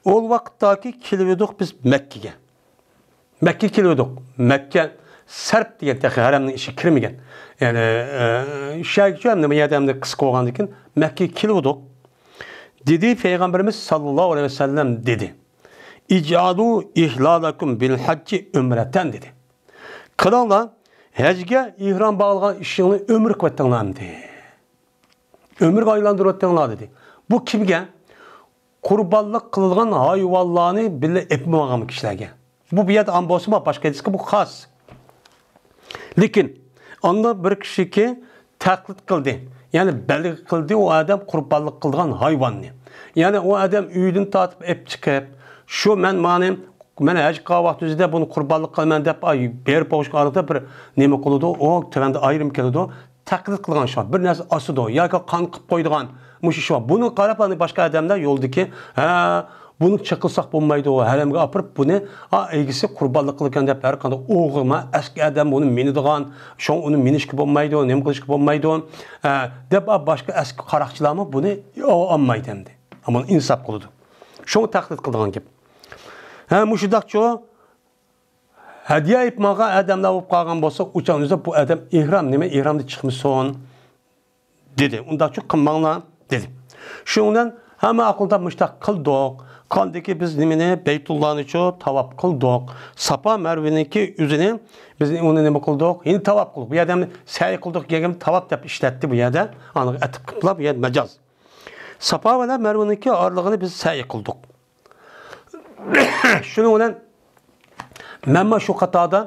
ئۇ ۋاقىتتاكى كېلىۋىدۇق بىز مەككىگە. مەككە كېلىۋىدۇق. مەككە سەرپ دېگەن تېخى ھەرەمنىڭ ئىچىگە كىرمىگەن. يەنى، ئە، شەرگىچۇ ھەم نېمە يەردە ئەمدى قىسقا بولغاندىكىن مەككىگە كېلىۋىدۇق. دېدى پەيغەمبىرىمىز ساللاللاھۇ ئەلەيھى ۋەسەللەم دېدى. ئىجئالۇ ئىھلالەكۇم بىل ھەججى ئۆمرەتەن دېدى. قىلىڭلار، ھەجگە ئېھرام باغلىغان ئىشىڭلارنى ئۆمرە قىلىۋېتىڭلار دېدى. ئۆمرىگە ئايلاندۇرۇۋېتىڭلار دېدى. بۇ كىمگە؟ قۇربانلىق قىلىدىغان ھايۋانلارنى بىللە ئېلىپ ماڭغان كىشىلەرگە. بۇ، بۇ يەردە ئام بولسىمۇ، باشقا ھەدىسكە بۇ خاس. لېكىن ئاندا بىر كىشىكى تەقلىد قىلدى، يەنى بەلگە قىلدى ئۇ ئادەم قۇربانلىق قىلىدىغان ھايۋاننى. يەنى ئۇ ئادەم ئۆيىدىن تارتىپ ئېلىپ چىقىپ، شۇ مەن مانى، مەن ھەج قىلغان ۋاقتىمىزدا بۇنى قۇربانلىق قىلىمەن دەپ، ئاي، بېرىپ بولۇشقا ئارىدا بىر نېمە قىلىدۇ، ئۇ تۆۋەندە ئايرىم كېلىدۇ. تەقلىد قىلغان شۇ، بىر نەرسە ئاسىدۇ ياكى قان قىلىپ قويىدىغان مۇشۇ ئىش بار. بۇنى قاراپ، ئاندىن باشقا ئادەملەر يولدىكى، ھە، بۇنى چېقىلساق بولمايدۇ، ھەرەمگە ئاپىرىپ، بۇنى، ئا، ئىگىسى قۇربانلىق قىلىدىكەن دەپ، ھەر قانداق ئوغرىما، ئەسكى ئادەم بۇنى مىنىدىغان، شۇڭا ئۇنى مىنىشكە بولمايدۇ، نېمە قىلىشقا بولمايدۇ، ئە، دەپ، ئا، باشقا ئەسكى قاراقچىلارمۇ بۇنى ئالمايدۇ ئەمدى. ئەمما ئىنساپ قىلىدۇ. شۇڭا تەقلىد قىلىدىغان گەپ. ھە، مۇشۇنداقچۇ، ھەدىيە ئېلىپ ماڭغان ئادەملەر بولۇپ قالغان بولسا، ئۇچان ئۆزى بۇ ئادەم ئېھرام نېمە، ئېھرامدا چىقمىسۇن. دېدى. ئۇنداقچۇ قىلماڭلار، دېدى. شۇنىڭ بىلەن ھەممە ئاقىلدا مۇشتاق قىلدۇق. قاندىكى بىز نېمىنى، بەيتۇللانىچۇ تاۋاپ قىلدۇق. ساپا مەرۋىنىڭكى ئۆزىنى، بىز ئۇنى نېمە قىلدۇق؟ يەنە تاۋاپ قىلدۇق. بۇ يەردە سەي قىلدۇق دېگەن تاۋاپ دەپ ئىشلەتتى بۇ يەردە. ئانىغا ئەتىپ قىپلا بۇ يەردە مەجاز. ساپا بىلەن مەرۋىنىڭكى ئارىلىقىنى بىز سەي قىلدۇق. شۇنىڭ بىلەن مەنمۇ شۇ قاتاردا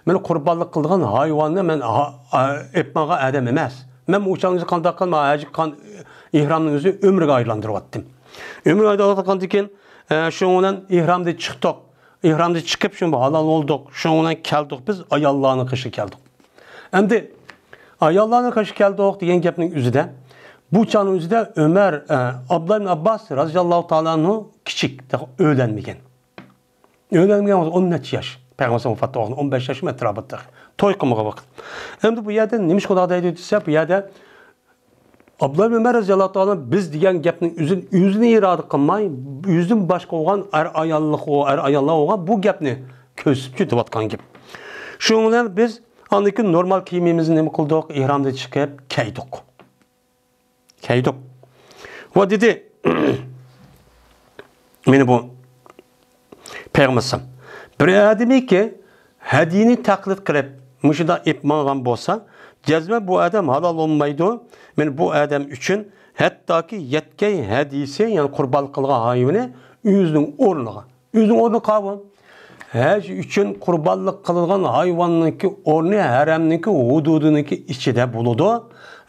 مەن قۇربانلىق قىلىدىغان ھايۋاننى مەن ھا-، ئا-، ئېلىپ ماڭغان ئادەم ئەمەس. مەن ئۇچان ئۆزى قانداق قىلما ھەج قىلغان ئېھرامنىڭ ئۆزى ئۆمرىگە ئايلاندۇرۇۋەتتىم. ئۆمرىگە ئايلاندۇرغاندىن كېيىن، ئە، شۇنىڭ بىلەن ئېھرامدىن چىقتۇق. ئېھرامدىن چىقىپ شۇ ھالال بولدۇق. شۇنىڭ بىلەن كەلدۇق بىز ئاياللارنىڭ قېشىغا كەلدۇق. ئەمدى ئاياللارنىڭ قېشىغا كەلدۇق دېگەن گەپنىڭ ئۆزىدە، بۇ چاغنىڭ ئۆزىدە ئۆمەر، ئە، ئابدۇللا ئىبن ئابباس رازىياللاھۇ تائالا ئەنھۇ كىچىك، ئۆيلەنمىگەن. ئۆيلەنمىگەن ۋاقتى ئون نەچچە ياش. پەيغەمبەر ۋاپات بولغان ئون بەش ياش ئەتراپىدا. توي قىلمىغان ۋاقىت. ئەمدى بۇ يەردە نېمە ئىش قىلدى دەيدۇ دېسە، بۇ يەردە ئابدۇللا ئىبن ئۆمەر رازىياللاھۇ تائالا بىز دېگەن گەپنىڭ ئۆزىنى، ئۆزىنى ئىرادە قىلماي، ئۆزىدىن باشقا بولغان ئەر ئاياللىق، ئەر ئاياللار بولغان بۇ گەپنى كۆرسىتىپ دەۋاتقان گەپ. شۇنىڭ بىلەن بىز ئاندىن كېيىن نورمال كىيىمىمىزنى نېمە قىلدۇق؟ ئېھرامدىن چىقىپ كىيدۇق. كەيدۇق. ۋە دېدى، مېنى بۇ پەيغەمبەر بىر ئادىمىكى ھەدىيىنى تەقلىد قىلىپ، مۇشۇنداق ئېلىپ ماڭغان بولسا، جەزمەن بۇ ئادەم ھالال بولمايدۇ. مېنى بۇ ئادەم ئۈچۈن ھەتتاكى يەتكەي ھەدىيىسى، يەنى قۇربانلىق قىلغان ھايۋىنى ئۆزىنىڭ ئورنىغا، ئۆزىنىڭ ئورنى قاۋۇ. ھەج ئۈچۈن قۇربانلىق قىلىدىغان ھايۋاننىڭكى ئورنى ھەرەمنىڭكى ھۇدۇدىنىڭكى ئىچىدە بولىدۇ.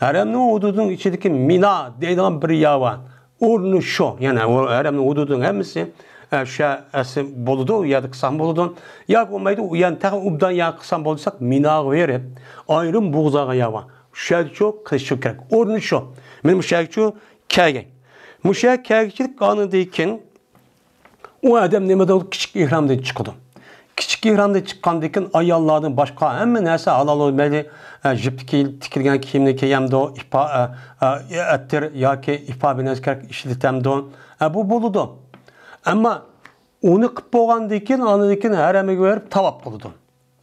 ھەرەمنىڭ ھۇدۇدىنىڭ ئىچىدىكى مىنا دەيدىغان بىر يەر بار. ئورنى شۇ. يەنى ئۇ ھەرەمنىڭ ھۇدۇدىنىڭ ھەممىسى، ئە، شۇ يەرسى بولىدۇ. ئۇ يەردە قىلساڭ بولىدۇ. ياكى بولمايدۇ، ئۇ يەرنى تېخى ئوبدان يەرگە قىلساڭ بولىدۇ دېسەك، مىناغا بېرىپ، ئايرىم بوغۇزلارغان يەر بار. شۇ يەرگىچۇ قىلىشچۇ كېرەك. ئورنى شۇ. مېنى مۇشۇ يەرگىچۇ كەلگەن. مۇشۇ يەرگە كەلگۈچىلىك ئاندىن كېيىن ئۇ ئادەم نېمە دەيدۇ؟ كىچىك ئېھرامدىن چىقىدۇ. كىچىك ئېھرامدىن چىققاندىن كېيىن ئاياللاردىن باشقا ھەممە نەرسە ھالال بولىدۇ. مەيلى، ئە، جىپتە كىيىل-، تىكىلگەن كىيىمنى كىيەمدۇ، ئىپا-، ئە، ئە، ئەتىر ياكى ئىپا بىلەن كېرەك ئىشلىتەمدۇ. ئە، بۇ بولىدۇ. ئەمما ئۇنى قىلىپ بولغاندىن كېيىن، ئاندىن كېيىن ھەرەمگە بېرىپ تاۋاپ قىلىدۇ.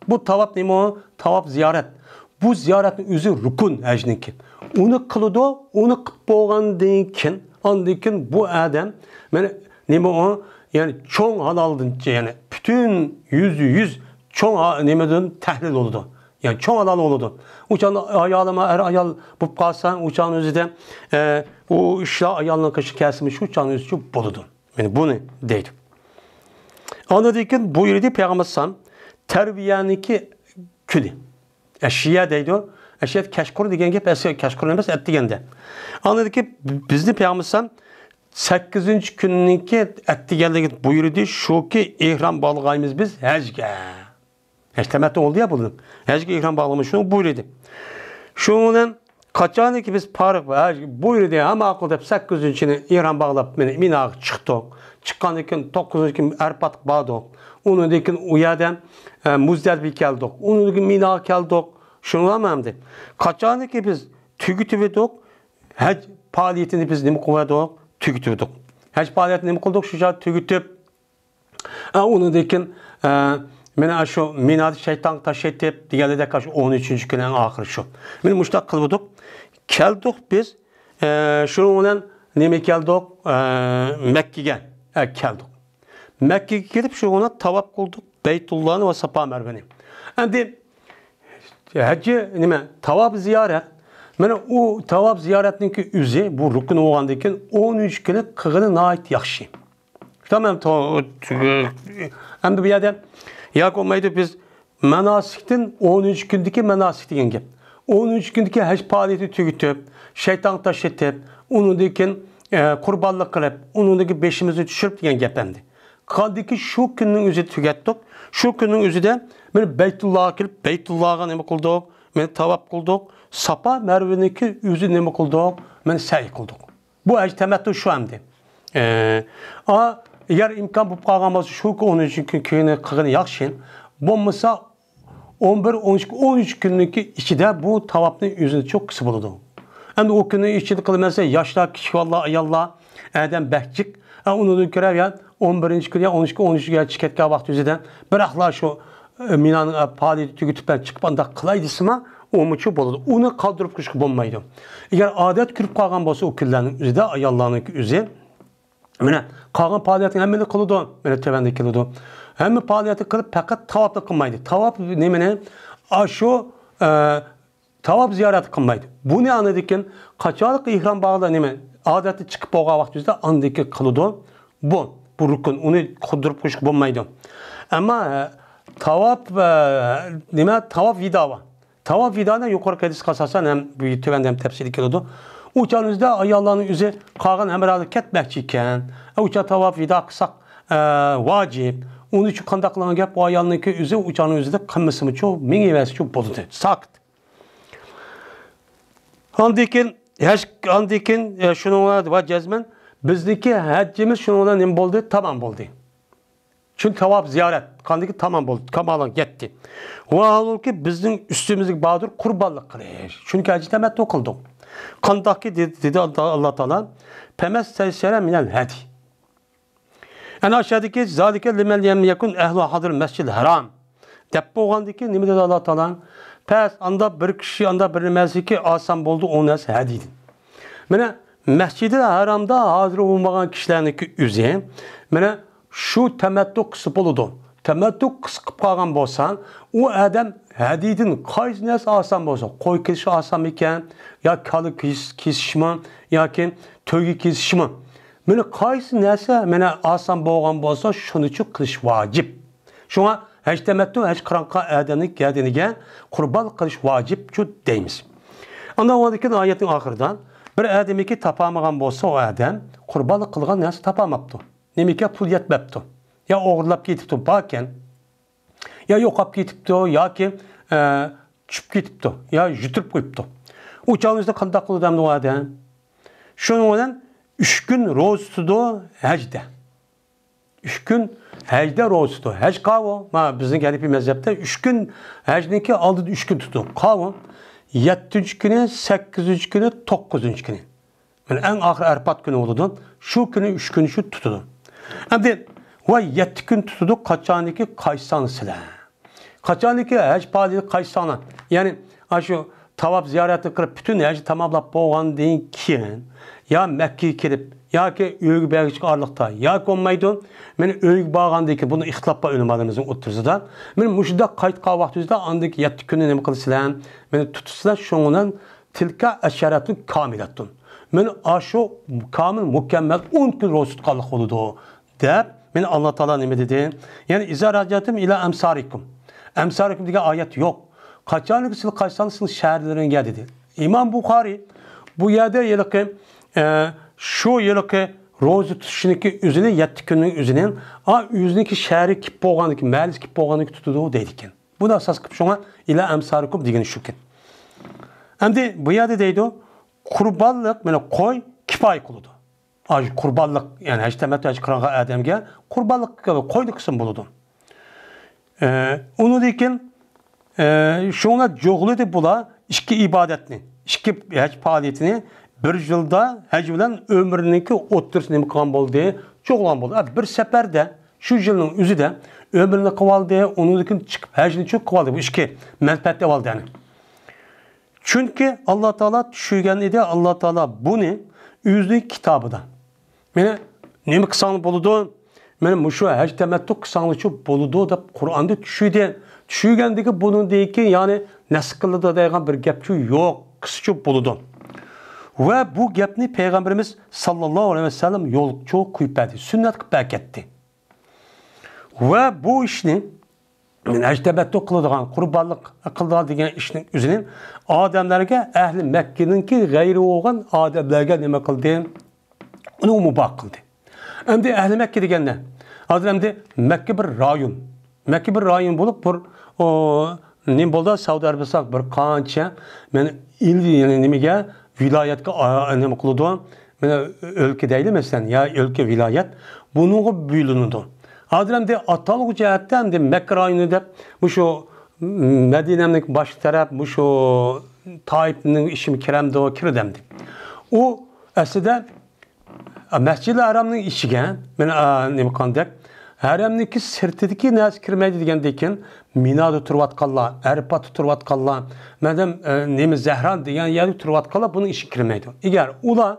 بۇ تاۋاپ نېمە ئۇ؟ تاۋاپ زىيارەت. بۇ زىيارەتنىڭ ئۆزى رۇكۇن ھەجنىڭكى. ئۇنى قىلىدۇ، ئۇنى قىلىپ بولغاندىن كېيىن، ئاندىن كېيىن بۇ ئادەم، مانا نېمە ئۇ؟ يەنى چوڭ ھالالدىن، يەنى پۈتۈن يۈزدە يۈز چوڭ ھا-، نېمىدىن تەھلىل بولىدۇ. يەنى چوڭ ھالال بولىدۇ. ئۇ چاغدا ئايالىما ئەر ئايال بولۇپ قالسا، ئۇ چاغنىڭ ئۆزىدە، ئە، ئۇ ئىشلار ئايالنىڭ قېشىغا كەلسىمۇ شۇ چاغنىڭ ئۆزىچۇ بولىدۇ. مانا بۇنى دەيدۇ. ئاندىن كېيىن بۇيرۇدى پەيغەمبەر ئەلەيھىسسالام تەرۋىيەنىڭكى كۈنى. ئەشىيە دەيدۇ. ئەشىيە كەچقۇرۇن دېگەن گەپ، ئەسلى كەچقۇرۇن ئەمەس، ئەتىگەندە. ئاندىن كېيىن بىزنى پەيغەمبەر ئەلەيھىسسالام سەككىزىنچى كۈننىڭكى ئەتىگەنلىكى بۇيرۇدى، شۇكى، ئېھرام باغلىغايمىز بىز ھەجگە. ھەج تەمەتتۇ بولدى يا بۇ. ھەجگە ئېھرام باغلىما شۇنى بۇيرۇدى. شۇنىڭ بىلەن قاچانكى بىز پارىغ ھەج بۇيرۇدى، ھە ماقۇل دەپ سەككىزىنچى كۈنى ئېھرام باغلاپ مېنى مىناغا چىقتۇق. چىققاندىن كېيىن توققۇزىنچى كۈنى ئەرپاتقا باردۇق. ئۇنىڭدىن كېيىن ئۇ يەردە، ئە، مۇزدەلىپىگە كەلدۇق. ئۇنىڭدىن كېيىن مىناغا كەلدۇق. شۇنىڭلارمۇ ئەمدى قاچانكى بىز تۈگىتىۋىدۇق، ھەج پائالىيىتىنى بىز نېمە قىلىۋىدۇق؟ تۈگىتىۋىدۇق. ھەج پائالىيىتىنى نېمە قىلدۇق؟ شۇ چاغدا تۈگىتىپ، ئە، ئۇنىڭدىن كېيىن، ئە، مانا شۇ مىنادا شەيتانغا تاش ئېتىپ دېگەنلىدەك، شۇ ئون ئۈچىنچى كۈنى ئەڭ ئاخىرى شۇ. مانا مۇشۇنداق قىلىۋىدۇق. كەلدۇق بىز، ئە، شۇنىڭ بىلەن نېمە كەلدۇق؟ ئە، مەككىگە، ئە، كەلدۇق. مەككىگە كېلىپ شۇ بىلەن تاۋاپ قىلدۇق بەيتۇللانى ۋە ساپا مەرۋىنى. ئەمدى ھەججى نېمە؟ تاۋاپ زىيارەت. مانا ئۇ تاۋاپ زىيارەتنىڭكى ئۆزى، بۇ رۇكۇن بولغاندىن كېيىن ئون ئۈچ كۈنى قىلغىنى ناھايىتى ياخشى. تامام، تو-، ئەمدى بۇ يەردە ياكى بولمايدۇ، بىز ماناسىكتىن ئون ئۈچ كۈندىكى ماناسىك دېگەن گەپ. ئون ئۈچ كۈندىكى ھەج پائالىيىتى تۈگىتىپ، شەيتانغا تاش ئېتىپ، ئۇنىڭدىن كېيىن، ئە، قۇربانلىق قىلىپ، ئۇنىڭدىن كېيىن بېشىمىزنى چۈشۈرۈپ دېگەن گەپ ئەمدى. قالدىكى شۇ كۈننىڭ ئۆزىدە تۈگەتتۇق. شۇ كۈننىڭ ئۆزىدە مانا بەيتۇللاغا كېلىپ، بەيتۇللاغا نېمە قىلدۇق؟ مانا تاۋاپ قىلدۇق. ساپا مەرۋىنىڭكى ئۆزى نېمە قىلدۇق؟ مانا سەي قىلدۇق. بۇ ھەج تەمەتتۇ شۇ ئەمدى. ئە، ئا، ئەگەر ئىمكان بولۇپ قالغان بولسا، شۇ كۈنى، ئون ئۈچىنچى كۈنى قىلغىنى ياخشى. بولمىسا، ئون بىر، ئون ئىككى، ئون ئۈچ كۈننىڭكى ئىچىدە بۇ تاۋاپنى ئۆزىنى چوققىسى بولىدۇ. ئەمدى ئۇ كۈننىڭ ئىچىدە قىلمىسا، ياشلار، كىچىك بالىلار، ئاياللار، ئادەم بەك جىق. ئە، ئۇنىڭدىن كۆرە يا ئون بىرىنچى كۈنى يا ئون ئىككى، ئون ئۈچىگە چىقىپ كەتكەن ۋاقتى ئۆزىدە بىراقلا شۇ، ئە، مىنانىڭ، ئە، پائالىيىتى تۈگىتىپ، مەن چىقىپ ئانداق قىلاي دېسىمۇ، ئۇمۇچۇ بولىدۇ. ئۇنى قالدۇرۇپ قويۇشقا بولمايدۇ. ئەگەر ئادەت كىرىپ قالغان بولسا، ئۇ كۈنلەرنىڭ ئۆزىدە ئاياللارنىڭكى ئۆزى، مانا، قالغان پائالىيەتنىڭ ھەممىنى قىلىدۇ. مانا، تۆۋەندە كېلىدۇ. ھەممە پائالىيەتنى قىلىپ، پەقەت تاۋاپنى قىلمايدۇ. تاۋاپ نېمىنى؟ ئاشۇ، ئە، تاۋاپ زىيارەت قىلمايدۇ. بۇنى ئاندىن كېيىن قاچانلىق ئېھرام باغدا نېمە؟ ئادەتتە چىقىپ بولغان ۋاقتىمىزدا ئاندىن كېيىن قىلىدۇ. بۇ، بۇ رۇكۇن. ئۇنى قىلدۇرۇپ قويۇشقا بولمايدۇ. ئەمما، ئە، تاۋاپ، ئە، نېمە؟ تاۋاپ ۋىدا بار. تاۋاپ ۋىدانى يۇقىرىقى ھەدىسكە ئاساسەن ھەم بۇ تۆۋەندە ھەم تەپسىلىي كېلىدۇ. ئۇ چاغنىڭىزدا ئاياللارنىڭ ئۆزى قالغان ھەمراھلار كەتمەكچى ئىكەن. ئۇ چاغ تاۋاپ ۋىدا قىلساق، ئە، ۋاجىپ. ئۇنىڭ ئۈچۈن قانداق قىلغان گەپ؟ ئۇ ئايالنىڭكى ئۆزى ئۇ چاغنىڭ ئۆزىدە قىلمىسىمۇچۇ، مېڭىۋەرسىچۇ بولدى. ساقىت. ئاندىن كېيىن ھەج، ئاندىن كېيىن، ئە، شۇنىڭ بىلەن ۋە جەزمەن بىزنىڭكى ھەججىمىز شۇنىڭ بىلەن نېمە بولدى؟ تامام بولدى. چۈنكى تاۋاپ زىيارەت قاندىكى تامام بولدى، كامالىغا يەتتى. ۋاھالبۇكى، بىزنىڭ ئۈستىمىزدىكى باردۇر قۇربانلىق قىلىش. چۈنكى ھەج تەمەتتۇ قىلدۇق. قانداقكى دېدى، دېدى ئاللا، ئاللا تائالا، «فەمەستەيسەرە مىنەل ھەدى.» ئەنە ئاشۇ يەردىكى، «زالىكە لىمەن لەم يەكۇن ئەھلۇ ھازىر مەسجىدىل ھەرام» دەپ بولغاندىكى نېمە دېدى ئاللا تائالا؟ پەس ئاندا بىر كىشى، ئاندا بىر نەرسىكى ئاسان بولدى، ئۇ نەرسە ھەدىدىن. مانا، مەسجىدىل ھەرامدا ھازىر بولمىغان كىشىلەرنىڭكى ئۆزى، مانا، شۇ تەمەتتۇ قىلسا بولىدۇ. تەمەتتۇ قىلسا قىلىپ قالغان بولسا، ئۇ ئادەم ھەدىدىن قايسى نەرسە ئاسان بولسا، قوي كېسىش ئاسانمىكەن، يا كالا كېس-، كېسىشمۇ، ياكى تۆگە كېسىشمۇ؟ مانا قايسى نەرسە مانا ئاسان بولغان بولسا، شۇنىچۇ قىلىش ۋاجىپ. شۇڭا ھەج تەمەتتۇ، ھەج قىران قىلغان ئادەمنىڭ گەدىنىگە قۇربان قىلىش ۋاجىپچۇ دەيمىز. ئاندىن ئۇنىڭدىن كېيىن ئايەتنىڭ ئاخىرىدا، بىر ئادەمكى تاپالمىغان بولسا، ئۇ ئادەم قۇربانلىق قىلغان نەرسە تاپالماپتۇ. نېمىكە پۇل يەتمەپتۇ. يا ئوغرىلاپ كېتىپتۇ، باركەن. يا يوقاپ كېتىپتۇ، ياكى، ئە، چۈشۈپ كېتىپتۇ، يا يۈتۈرۈپ قويۇپتۇ. ئۇ چاغنىڭ ئىچىدە قانداق قىلىدۇ ئەمدى ئۇ ئادەم؟ شۇنىڭ بىلەن ئۈچ كۈن روزا تۇتىدۇ ھەجدە. ئۈچ كۈن ھەجدە روزا تۇتىدۇ. ھەج قاۋۇ، ما، بىزنىڭ ھەنىپىي مەزھەپتە ئۈچ كۈن، ھەجنىڭكى ئالدىدا ئۈچ كۈن تۇتىدۇ. قاۋۇ، يەتتىنچى كۈنى، سەككىزىنچى كۈنى، توققۇزىنچى كۈنى. مانا ئەڭ ئاخىرى ئەرپات كۈنى بولىدۇ. شۇ كۈنى ئۈچ كۈن شۇ تۇتىدۇ. ئەمدى ۋاي يەتتە كۈن تۇتىدۇ، قاچانكى قايساڭ سىلەر؟ قاچانكى ھەج پائالىيىتى قايساڭلار؟ يەنى ئاشۇ تاۋاپ زىيارەتنى قىلىپ، پۈتۈن ھەجنى تاماملاپ بولغاندىن كېيىن، يا مەككىگە كېلىپ، ياكى ئۆيگە بەرگۈچە ئارىلىقتا، ياكى بولمايدۇ، مانا ئۆيگە بارغاندىن كېيىن، بۇنى ئىختىلاپ بار ئۆلىمالىرىمىزنىڭ ئوتتۇرىسىدا. مانا مۇشۇنداق قايتقان ۋاقتىمىزدا ئاندىن كېيىن يەتتە كۈننى نېمە قىلىسىلەر؟ مانا تۇتىسىلەر، شۇنىڭ بىلەن تىلكە ئەشەرەتۇن كامىلەتۇن. مانا ئاشۇ كامىل، مۇكەممەل ئون كۈن روزا تۇتقانلىق بولىدۇ، دەپ، مانا ئاللا تائالا نېمە دېدى؟ يەنى، «ئىزا راجەتۇم ئىلا ئەمسارىكۇم.» ئەمسارىكۇم دېگەن ئايەت يوق. قاچانلىكى سىلەر قايتساڭلار سىلەر شەھەرلىرىڭگە دېدى. ئىمام بۇخارىي بۇ يەردە ھېلىقى، ئە، شۇ ھېلىقى روزا تۇتۇشنىڭكى ئۆزىنى، يەتتە كۈننىڭ ئۆزىنى، ئا، ئۆزىنىڭكى شەھىرى كېلىپ بولغاندىكى، مەھەللىسى كېلىپ بولغاندىكى تۇتىدۇ دەيدىكەن. بۇنى ئاساس قىلىپ شۇڭا «ئىلا ئەمسارىكۇم» دېگىنى شۇكەن. ئەمدى بۇ يەردە دەيدۇ، قۇربانلىق، مانا قوي كىپايە قىلىدۇ. ئاشۇ قۇربانلىق، يەنى ھەج تەمەتتۇ، ھەج قىلغان ئادەمگە قۇربانلىق، قوينى قىلسىمۇ بولىدۇ. ئە، ئۇنىڭدىن كېيىن، ئە، شۇڭا جۇغلىدى بۇلار ئىككى ئىبادەتنى، ئىككى ھەج پائالىيىتىنى بىر يىلدا ھەج بىلەن ئۆمرىنىڭكى ئوتتۇرىسىدا نېمە قىلغان بولدى؟ جۇغلىغان بولدى. ئە، بىر سەپەردە، شۇ يىلنىڭ ئۆزىدە ئۆمرىنى قىلىۋالدى، ئۇنىڭدىن كېيىن چىقىپ ھەجنىچۇ قىلىۋالدى. بۇ ئىككى مەنپەئەتنى ئالدى، يەنى. چۈنكى ئاللا تائالا چۈشۈرگەن ئىدى، ئاللا تائالا بۇنى ئۆزىنىڭ كىتابىدا، مانا نېمە قىلساڭلار بولىدۇ، مانا مۇشۇ ھەج تەمەتتۇ قىلساڭلارچۇ بولىدۇ دەپ قۇرئاندا چۈشۈردى. چۈشۈرگەندىكى بۇنىڭدىن كېيىن يەنى نەسخ قىلىدۇ دەيدىغان بىر گەپچۇ يوق، قىلسىچۇ بولىدۇ. ۋە بۇ گەپنى پەيغەمبىرىمىز ساللاللاھۇ ئەلەيھى ۋەسەللەم يولچۇ قويۇپ بەردى، سۈننەت قىلىپ بەركەتتى. ۋە بۇ ئىشنى، يەنى ھەج تەمەتتۇ قىلىدىغان، قۇربانلىق قىلىدىغان دېگەن ئىشنىڭ ئۆزىنى ئادەملەرگە ئەھلى مەككىنىڭكى غەيرى بولغان ئادەملەرگە نېمە قىلدى؟ ئۇنى مۇباھ قىلدى. ئەمدى ئەھلى مەككە دېگەندە، ھازىر ئەمدى مەككە بىر رايون. مەككە بىر رايون بولۇپ، بىر، ئۇ، نېمە بولدى؟ سەئۇدى ئەرەبىستان بىر قانچە، مەن ئىل، يەنى نېمىگە، ۋىلايەتكە، ئا، نېمە قىلىدۇ؟ مانا ئۆلكە دەيلى، مەسىلەن، يا ئۆلكە، ۋىلايەت، بۇنىڭغا بۆلۈنىدۇ. ھازىر ئەمدى ئاتالغۇ جەھەتتە ئەمدى مەككە رايونى دەپ، مۇشۇ مەدىنەنىڭ باشقا تەرەپ، مۇشۇ تائىپنىڭ ئىچىمۇ كىرەمدۇ؟ كىرىدۇ ئەمدى. ئۇ ئەسلىدە مەسجىدىل ھەرامنىڭ ئىچىگە، مانا، ئا، نېمە قاندەك، ھەرەمنىڭكى سىرتىدىكى نەرسە كىرمەيدۇ دېگەندىن كېيىن، مىنادا تۇرۇۋاتقانلار، ئەرپاتتا تۇرۇۋاتقانلار، مەدەم، ئە، نېمە، زەھران دېگەن يەردە تۇرۇۋاتقانلار بۇنىڭ ئىچىگە كىرمەيدۇ. ئەگەر ئۇلار،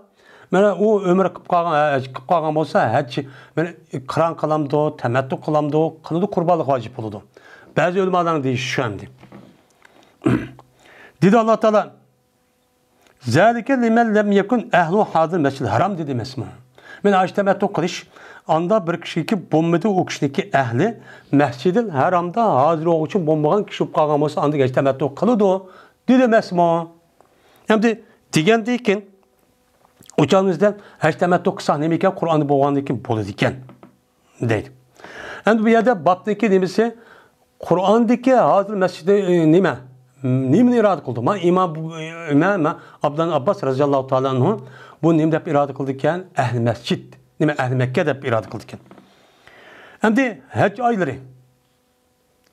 مانا، ئۇ ئۆمرە قىلىپ قالغان، ھەج قىلىپ قالغان بولسا، ھەج، مانا، قىران قىلامدۇ، تەمەتتۇ قىلامدۇ، قىلىدۇ، قۇربانلىق ۋاجىپ بولىدۇ. بەزى ئۆلىمالارنىڭ دېيىشى شۇ ئەمدى. دېدى ئاللا تائالا، زەلىكە لىمەن لەم يەكۇن ئەھلۇ ھازىل مەسجىدىل ھارام دېدى ئەمەسمۇ؟ مانا ئاشۇ تەمەتتۇ قىلىش، ئاندا بىر كىشىگە بولمىدى، ئۇ كىشىنىڭكى ئەھلى مەسجىدىل ھارامدا ھازىر بولغۇچە بولمىغان كىشى بولۇپ قالغان بولسا، ئاندىن ھەج تەمەتتۇ قىلىدۇ دېدى ئەمەسمۇ؟ ئەمدى دېگەندىن كېيىن، ئۇ چاغدا بىزدە ھەج تەمەتتۇ قىلساق نېمە ئىكەن، قۇرئاندا بولغاندىن كېيىن بولىدىكەن. دەيدۇ. ئەمدى بۇ يەردە بابنىڭكى نېمىسى؟ قۇرئاندىكى ھازىر مەسچىتى، ئى، نېمە؟ نېمىنى ئىرادە قىلدى؟ ما ئىمام، ما، ما، ئابدۇللا ئابباس رەزىياللاھۇ تائالا ئەنھۇ بۇ نېمە دەپ ئىرادە قىلدىكەن؟ ئەھلى مەسچىت. نېمە، ئەھلى مەككە دەپ ئىرادە قىلدىكەن. ئەمدى ھەج ئايلىرى.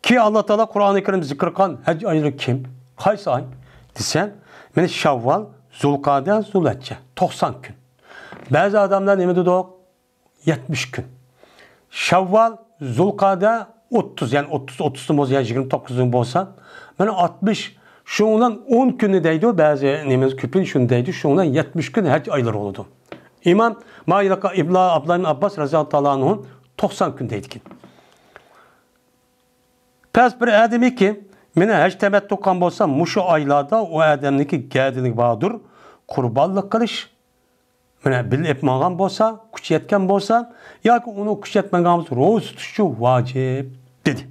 كى ئاللا تائالا قۇرئانى كەرىمدە زىكىر قىلغان ھەج ئايلىرى كىم؟ قايسى ئاي؟ دېسە، مانا شاۋۋال، زۇلقەدە، زۇلھەججە. توقسان كۈن. بەزى ئادەملەر نېمە دېدۇق؟ يەتمىش كۈن. شاۋۋال، زۇلقەدە ئوتتۇز، يەنى ئوتتۇز، ئوتتۇزدىن بولسا، يا يىگىرمە توققۇزدىن بولسا، مانا ئاتمىش، شۇنىڭ بىلەن ئون كۈننى دەيدۇ، بەزى نېمىمىز كۆپىنچە شۇنى دەيدۇ، شۇنىڭ بىلەن يەتمىش كۈن ھەج ئايلىرى بولىدۇ. ئىمام مالىك ئابلا-، ئابدۇللا ئىبن ئابباس رەزىياللاھۇ تائالا ئەنھۇ توقسان كۈن دەيدىكەن. پەس بىر ئادەمكى مانا ھەج تەمەتتۇ قىلغان بولسا، مۇشۇ ئايلاردا ئۇ ئادەمنىڭكى گەدىنى باردۇر، قۇربانلىق قىلىش، مانا بىللە ئېلىپ ماڭغان بولسا، كۈچى يەتكەن بولسا، ياكى ئۇنىڭ كۈچى يەتمىگەن بولسا، روزا تۇتۇشى ۋاجىپ، دېدى.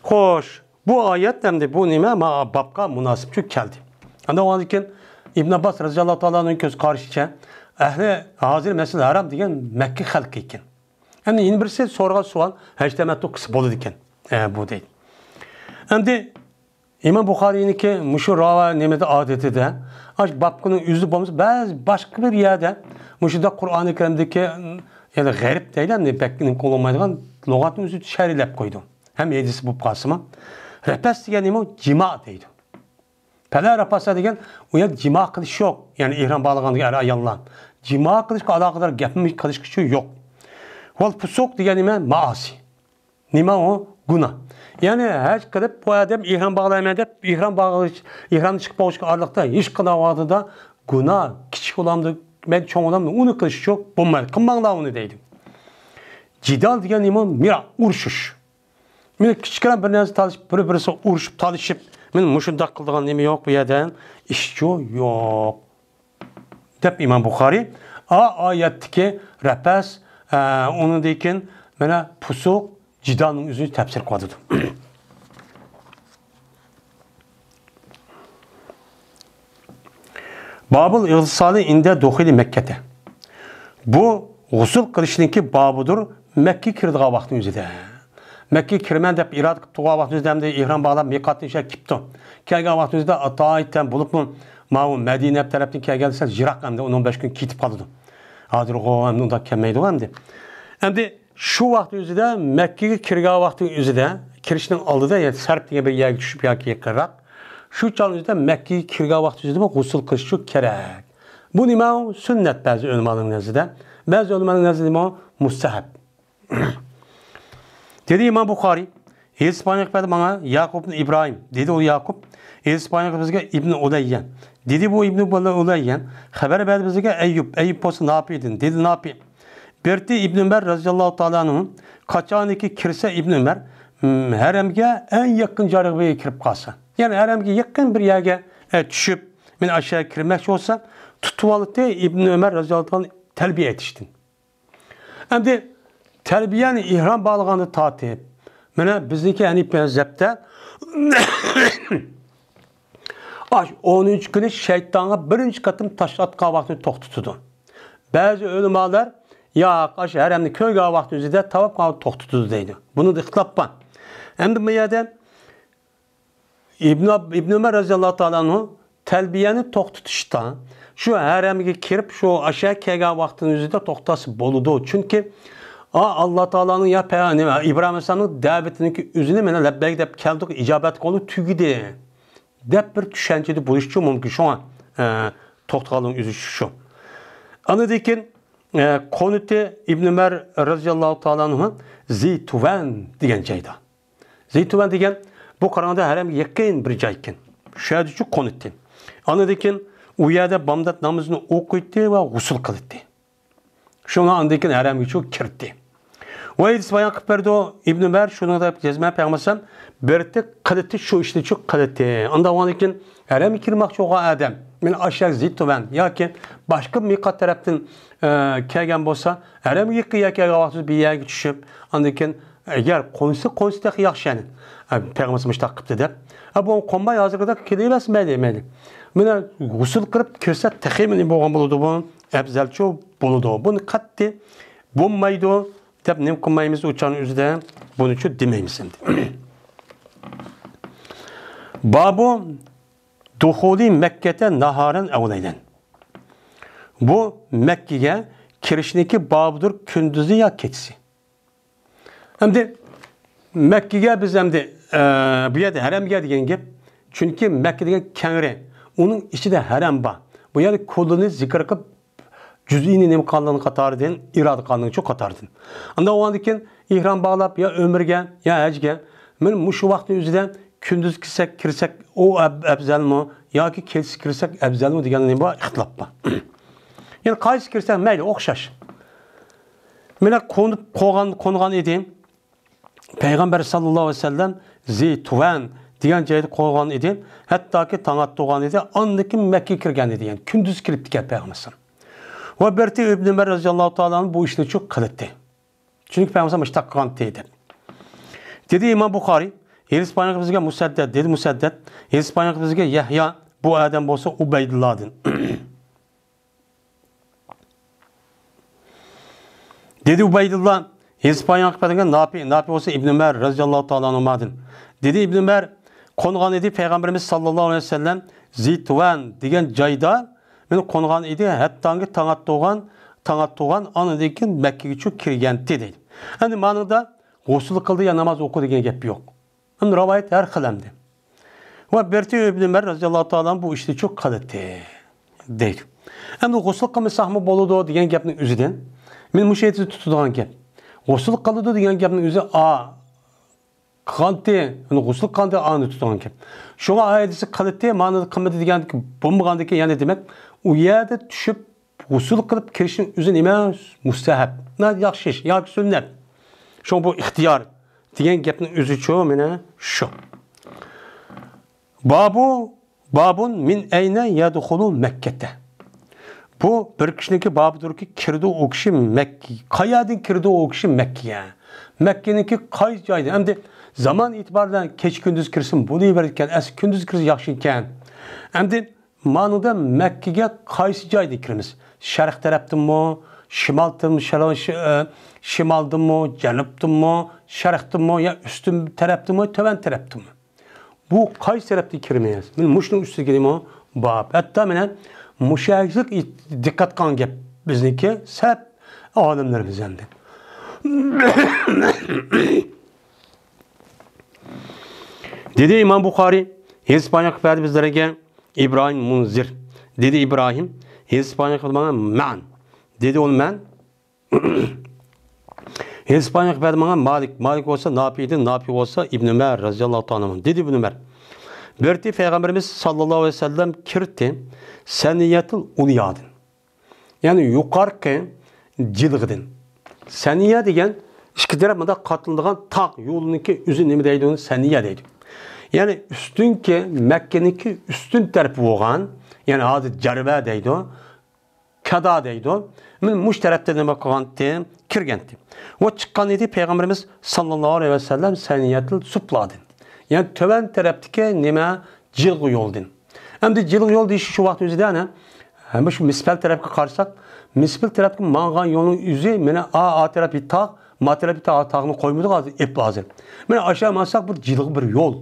خوش، بۇ ئايەت ئەمدى بۇ نېمە؟ ما بابقا مۇناسىپ شۇ كەلدى. ئەمدى ئۇنىڭدىن كېيىن ئىبن ئابباس رەزىياللاھۇ تائالانىڭ كۆز قارىشىچە، ئەھلى ھازىر مەسجىدىل ھارام دېگەن مەككە خەلقى ئىكەن. ئەمدى يەنە بىرسى سورىغان سوئال، ھەج تەمەتتۇ قىلسا بولىدىكەن. ئە، بۇ دەيدۇ. ئەمدى ئىمام بۇخارىينىڭكى مۇشۇ راۋا نېمىدە ئادىتىدە، ئاشۇ بابقىنىڭ ئۆزى بولمىسا، بەزى باشقا بىر يەردە مۇشۇنداق قۇرئانى كەرىمدىكى، يەنى غەرىب دەيدۇ، ئەمدى بەك نېمە قىلالمايدىغان لۇغەتنىڭ ئۆزى شەرھلەپ قويىدۇ. ھەم ھەدىس بولۇپ قالسىمۇ. رەپەس دېگەن نېمە؟ جىما دەيدۇ. پەلا رەپەسە دېگەن، ئۇ يەردە جىما قىلىش يوق. يەنى ئېھرام باغلىغاندىكى ئەر-ئاياللار. جىما قىلىشقا ئالاقىدار گەپمۇ قىلىشقىچە يوق. ۋەل پۇسۇق دېگەن نېمە؟ مائاسى. نېمە ئۇ؟ گۇناھ. يەنى ھەج قىلىپ، بۇ ئادەم ئېھرام باغلايمەن دەپ، ئېھرام باغلاش، ئېھرامدىن چىقىپ بولۇشقا ئارىلىقتا ھېچقانداق ۋاقتىدا گۇناھ، كىچىك بولامدۇ، مەيلى چوڭ بولامدۇ، ئۇنى قىلىشچۇ بولمايدۇ. قىلماڭلار ئۇنى دەيدۇ. جىدال دېگەن نېمە؟ مىرا، ئۇرۇشۇش. مانا كىچىككىنە بىر نەرسە تالىشىپ، بىر-بىرسىگە ئۇرۇشۇپ، تالىشىپ، مانا مۇشۇنداق قىلىدىغان نېمە يوق بۇ يەردە؟ ئىشچۇ يوق. دەپ ئىمام بۇخارىي ئا-، ئايەتتىكى رەپەس، ئە، ئۇنىڭدىن كېيىن مانا پۇسۇق، جىدالنىڭ ئۆزىنى تەپسىر قىلىۋاتىدۇ. بابۇل ئىغتىسالى ئىندە دۇخۇلى مەككەتە. بۇ غۇسۇل قىلىشنىڭكى بابىدۇر، مەككىگە كىرىدىغان ۋاقىتنىڭ ئۆزىدە. مەككىگە كىرىمەن دەپ ئىرادە قىلىپ تۇرغان ۋاقىتنىڭ ئۆزىدە ئەمدى ئېھرام باغلاپ، مىقاتتىن شۇ كېپتۇ. كەلگەن ۋاقىتنىڭ ئۆزىدە ئاتايىتەن بولۇپمۇ، ماۋۇ مەدىنە تەرەپتىن كەلگەن دېسە يىراق ئەمدى ئۇنىڭ بەش كۈن كېتىپ قالىدۇ. ھازىرغۇ ئەمدى ئۇنداق كەلمەيدىغۇ ئەمدى. ئەمدى شۇ ۋاقىت ئۆزىدە، مەككىگە كىرگەن ۋاقىتنىڭ ئۆزىدە، كىرىشنىڭ ئالدىدا، يەنى سەرپ دېگەن بىر يەرگە چۈشۈپ ياكى يېقىنراق، شۇ چاغنىڭ ئۆزىدە مەككىگە كىرگەن ۋاقىت ئۆزىدە غۇسۇل قىلىش شۇ كېرەك. بۇ نېمە؟ سۈننەت بەزى ئۆلىمالارنىڭ نەزىرىدە. بەزى ئۆلىمالارنىڭ نەزىرىدە بۇ مۇستەھەب. دېدى ئىمام بۇخارىي، ھېدىس بايان قىلىپ بەردى ماڭا ياقۇب ئىبراھىم. دېدى ئۇ ياقۇب، ھېدىس بايان قىلىپ بىزگە ئىبنى ئۇلەييە. دېدى بۇ ئىبنى ئۇلەييە، خەۋەر بەردى بىزگە ئەييۇب، ئەييۇب بولسا ناپىدىن. دېدى ناپى، بېرىتى ئىبنى ئۆمەر رەزىياللاھۇ تائالا ئەنھۇ قاچانكى كىرسە ئىبنى ئۆمەر، م، ھەرەمگە ئەڭ يېقىن جايغا بىر كىرىپ قالسا، يەنى ھەرەمگە يېقىن بىر يەرگە، ئە، چۈشۈپ، مانا ئاشۇ يەرگە كىرمەكچى بولسا، تۇتۇۋالاتتى، ئىبنى ئۆمەر رەزىياللاھۇ تائالا تەلبىيە ئېيتىشتىن. ئەمدى تەلبىيەنى ئېھرام باغلىغاندا تارتىپ، مانا بىزنىڭكى ھەنىپىي مەزھەپتە ئاشۇ ئونىنچى كۈنى شەيتانغا بىرىنچى قېتىم تاش ئاتقان ۋاقتىنى توختىتىدۇ. بەزى ئۆلىمالار، ياق، ئاشۇ ھەرەمنى كۆرگەن ۋاقتى ئۆزىدە تاۋاپ قىلغاندا توختىتىدۇ دەيدۇ. بۇنىڭدا ئىختىلاپ بار. ئەمدى بۇ يەردە ئىبن ئاب-، ئىبن ئۆمەر رەزىياللاھۇ تائالا ئەنھۇ تەلبىيەنى توختىتىشتا، شۇ ھەرەمگە كىرىپ، شۇ ئاشۇ كەلگەن ۋاقتىنىڭ ئۆزىدە توختاتسا بولىدۇ. چۈنكى، ئا، ئاللا تائالانىڭ يا پەيغەم-، نېمە، ئىبراھىم ئەلەيھىسسالامنىڭ دەۋىتىنىڭكى ئۆزىنى مانا لەببەيك دەپ كەلدۇق، ئىجابەت قولى تۈگىدى، دەپ بىر چۈشەنچىدە بولۇشى مۇمكىن. شۇڭا، ئە، توختىغانلىقنىڭ ئۆزى شۇ. ئاندىن كېيىن، ئە، قونۇتى ئىبن ئۆمەر رەزىياللاھۇ تائالا ئەنھۇ زىتۇۋەن دېگەن جايدا. زىتۇۋەن دېگەن بۇ قاراڭدا ھەرەمگە يېقىن بىر جاي ئىكەن. شۇ يەردىچۇ قونۇتتى. ئاندىن كېيىن ئۇ يەردە بامدات نامىزىنى ئوقۇيتتى ۋە غۇسۇل قىلىتتى. شۇڭا ئاندىن كېيىن ھەرەمگىچۇ كىرتتى. ۋە ھەدىس بايان قىلىپ بەردى ئىبن ئۆمەر، شۇنىڭ دەپ جەزمەن پەيغەمبەر بىرتى قىلىتتى، شۇ ئىشنىچۇ قىلىتتى. ئاندىن كېيىن ھەرەمگە كىرمەكچى بولغان ئادەم، مەن ئاشۇ زىتۇۋەن ياكى باشقا مىقات تەرەپتىن، ئە، كەلگەن بولسا، ھەرەمگە يېقىن ياكى ۋاقتىدا بىر يەرگە چۈشۈپ، ئاندىن كېيىن ئەگەر قونسا، قونسا تېخى ياخشى، يەنى. ئە، پەيغەمبەرمىز مۇشۇنداق قىپتۇ دەپ. ئە، بۇ قونماي ھازىرقىدەك كېلىۋەرسە مەيلى، مەيلى. مانا غۇسۇل قىلىپ كىرسە تېخىمۇ نېمە بولغان بولىدۇ بۇ؟ ئەپزەلچۇ بولىدۇ. بۇنى قەتئىي بولمايدۇ دەپ نېمە قىلمايمىز، ئۇ چاغنىڭ ئۆزىدە بۇنىچۇ دېمەيمىز ئەمدى. بابۇ دۇخۇلى مەككەتە ناھارەن ئەۋلەيلەن. بۇ مەككىگە كىرىشنىڭكى بابىدۇر كۈندۈزى يا كېچىسى. ئەمدى مەككىگە بىز ئەمدى، ئە، بۇ يەردە ھەرەمگە دېگەن گەپ. چۈنكى مەككە دېگەن كەڭرى. ئۇنىڭ ئىچىدە ھەرەم بار. بۇ يەردە كۇللىنى زىكىر قىلىپ، جۈزئىنى نېمە قىلغانلىقىنىڭ قاتارىدىن، ئىرادە قىلغانلىقىنىڭ شۇ قاتارىدىن. ئاندىن ئۇنىڭدىن كېيىن ئېھرام باغلاپ، يا ئۆمرىگە، يا ھەجگە، مانا مۇشۇ ۋاقىتنىڭ ئۆزىدە كۈندۈز كىرسەك، كىرسەك ئۇ ئەپ-، ئەپزەلمۇ ياكى كېچىسى كىرسەك ئەپزەلمۇ دېگەن نېمە بار؟ ئىختىلاپ بار. يەنى قايسى كىرسەك مەيلى، ئوخشاش. مانا قونۇپ قوغان-، قونغان ئىدى. پەيغەمبەر ساللاللاھۇ ئەلەيھى ۋەسەللەم زى تۇۋەن دېگەن جايدا قونغان ئىدى. ھەتتاكى تاڭ ئاتتۇرغان ئىدى. ئاندىن كېيىن مەككىگە كىرگەن ئىدى. يەنى كۈندۈز كىرىپتىكەن پەيغەمبەر. ۋە بىرتى ئىبن ئۆمەر رەزىياللاھۇ تائالا ئەنھۇ بۇ ئىشنى شۇ قىلىتتى. چۈنكى پەيغەمبەر مۇشتاق قىلغانتى دەپ. دېدى ئىمام بۇخارىي، ھېدىس بايان قىلىپ بىزگە مۇسەددەد، دېدى مۇسەددەد، ھېدىس بايان قىلىپ بىزگە يەھيا، بۇ ئادەم بولسا ئۇبەيدۇللادىن. دېدى ئۇبەيدۇللا، ھېدىس بايان قىلىپ بەرگەن ناپى، ناپى بولسا ئىبن ئۆمەر رەزىياللاھۇ تائالا ئەنھۇمادىن. دېدى ئىبن ئۆمەر، قونغان ئىدى پەيغەمبىرىمىز ساللاللاھۇ ئەلەيھى ۋەسەللەم زىتۇۋەن دېگەن جايدا، مانا قونغان ئىدى، ھەتتاكى تاڭ ئاتتۇرغان، تاڭ ئاتتۇرغان، ئاندىن كېيىن مەككىگىچۇ كىرگەنتى دەيدۇ. ئەمدى مانىدا غۇسۇل قىلدى يا ناماز ئوقۇدى دېگەن گەپ يوق. ئەمدى راۋايەت ھەر خىل ئەمدى. ۋە بىرتى ئىبن ئۆمەر رەزىياللاھۇ تائالا ئەنھۇ بۇ ئىشنى شۇ قىلدى دەيدۇ. ئەمدى غۇسۇل قىلمىساقمۇ بولىدۇ دېگەن گەپنىڭ ئۆزىدىن، مەن مۇشۇ ھەدىسنى تۇتىدىغان گەپ. غۇسۇل قىلىدۇ دېگەن گەپنىڭ ئۆزى، ئا، قىلغانتى، يەنى غۇسۇل قىلغانتى ئانى تۇتىدىغان گەپ. شۇڭا ئايەتسى قىلىتتى، مانىدا قىلمىدى دېگەن بولمىغاندىكىن، يەنى دېمەك، ئۇ يەردە چۈشۈپ غۇسۇل قىلىپ كىرىشنىڭ ئۆزى نېمە؟ مۇستەھەب. ناھايىتى ياخشى ئىش ياكى سۈننەت. شۇڭا بۇ ئىختىيار دېگەن گەپنىڭ ئۆزىچۇ مانا شۇ. بابۇ، بابۇن مىن ئەينە يەدخۇلۇ مەككەتە. بۇ بىر كىشىنىڭكى بابىدۇركى، كىرىدۇ ئۇ كىشى مەككە. قايەردىن كىرىدۇ ئۇ كىشى مەككىگە؟ مەككىنىڭكى قايسى جايدىن؟ ئەمدى زامان ئېتىبارى بىلەن كېچە كۈندۈز كىرسىمۇ بولۇۋېرىدىكەن، ئەسلى كۈندۈز كىرسە ياخشى ئىكەن. ئەمدى مانىدا مەككىگە قايسى جايدىن كىرىمىز؟ شەرق تەرەپتىنمۇ، شىمالدىن، شەرق، ش-، ئە، شىمالدىنمۇ، جەنۇبتىنمۇ، شەرقتىنمۇ يا ئۈستۈن تەرەپتىنمۇ، تۆۋەن تەرەپتىنمۇ؟ بۇ قايسى تەرەپتىن كىرىمىز؟ مانا مۇشۇنىڭ ئۈستىگە نېمە بار؟ ھەتتا مانا مۇشۇ دىققەت قىلغان گەپ بىزنىڭكى سەپ ئالىملىرىمىز ئەمدى. دېدى ئىمام بۇخارىي، ھېدىس بايان قىلىپ بەردى بىزلەرگە ئىبراھىم مۇنزىر. دېدى ئىبراھىم، ھېدىس بايان قىلىپ ماڭا مەن. دېدى ئۇ مەن. ھېدىس بايان قىلىپ بەردى ماڭا مالىك. مالىك بولسا ناپىدىن، ناپى بولسا ئىبن ئۆمەر رەزىياللاھۇ تائالا ئەنھۇ. دېدى ئىبن ئۆمەر. بىرتى پەيغەمبىرىمىز ساللاللاھۇ ئەلەيھى ۋەسەللەم كىرتى سەنىيەتىل ئۇليادىن. يەنى يۇقارقى جىلغىدىن. سەنىيە دېگەن ئىككى تەرەپ مۇنداق قاتلىنىدىغان تاغ يولىنىڭكى ئۆزى نېمە دەيدۇ؟ ئۇنى سەنىيە دەيدۇ. يەنى ئۈستۈنكى، مەككىنىڭكى ئۈستۈن تەرىپى بولغان، يەنى ھازىر جەرۋە دەيدۇ، كادا دەيدۇ. مانا مۇشۇ تەرەپتە نېمە قىلغانتى؟ كىرگەنتى. ۋە چىققان ئىدى پەيغەمبىرىمىز ساللاللاھۇ ئەلەيھى ۋەسەللەم سەنىيەتىل سۇپلادىن. يەنى تۆۋەن تەرەپتىكى نېمە؟ جىلغا يولدىن. ئەمدى جىلغا يول دېيىش شۇ ۋاقىت ئۆزىدە ئەنە، ھەم شۇ مىسپەل تەرەپكە قارىساق، مىسپەل تەرەپكە ماڭغان يولنىڭ ئۆزى، مانا، ئا، ئا تەرەپ بىر تاغ، ما تەرەپ بىر تاغ، تاغنى قويمىدۇق ھازىر، ئېپ ھازىر. مانا ئاشۇ مانساق بىر جىلغا بىر يول.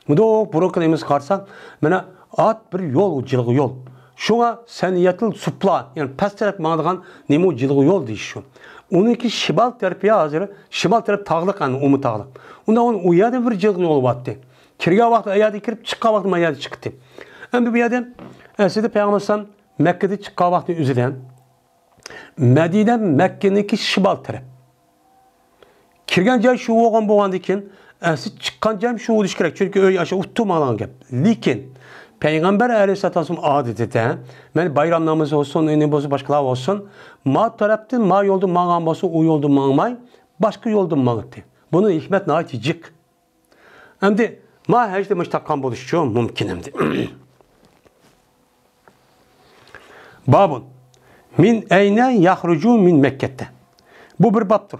مۇنداق بۇرۇنقى نېمىسىگە قارىساق، مانا ئات بىر يول، ئۇ جىلغا يول. شۇڭا سەنىيەتىل سۇپلا، يەنى پەس تەرەپ ماڭىدىغان نېمە ئۇ جىلغا يول دېيىش شۇ. ئۇنىڭكى شىمال تەرىپى ھازىر، شىمال تەرەپ تاغلىق، يەنى ئۇمۇ تاغلىق. ئۇندا ئۇ، ئۇ يەردە بىر جىلغا يول بارتتى. كىرگەن ۋاقتى ئۇ يەردە كىرىپ، چىققان ۋاقتى ما يەردە چىقتى. ئەمدى بۇ يەردە ئەسلىدە پەيغەمبەر ئەلەيھىسسالام مەككىدە چىققان ۋاقتى ئۆزىدە مەدىنە مەككىنىڭكى شىمال تەرەپ. كىرگەن جاي شۇ بولغان بولغاندىن كېيىن، ئەسلى چىققان جايمۇ شۇ بولۇشى كېرەك. چۈنكى ئۆي ئاشۇ ئۇتتۇرما ئالغان گەپ. لېكىن پەيغەمبەر ئەلەيھىسسالاتۇ ۋەسسالام ئادىتىدە، مەن بايرام نامىزى بولسۇن، نېمە بولسۇن، باشقىلار بولسۇن، ما تەرەپتىن، ما يولدىن ماڭغان بولسا، ئۇ يولدىن ماڭماي، باشقا يولدىن ماڭاتتى. بۇنىڭ ھېكمەت ناھايىتى جىق. ئەمدى ما ھەجدە مۇشۇ تاققان بولۇشىچۇ مۇمكىن ئەمدى. بابۇن. مىن ئەينە يەخرۇجۇ مىن مەككەتتە. بۇ بىر بابتۇر.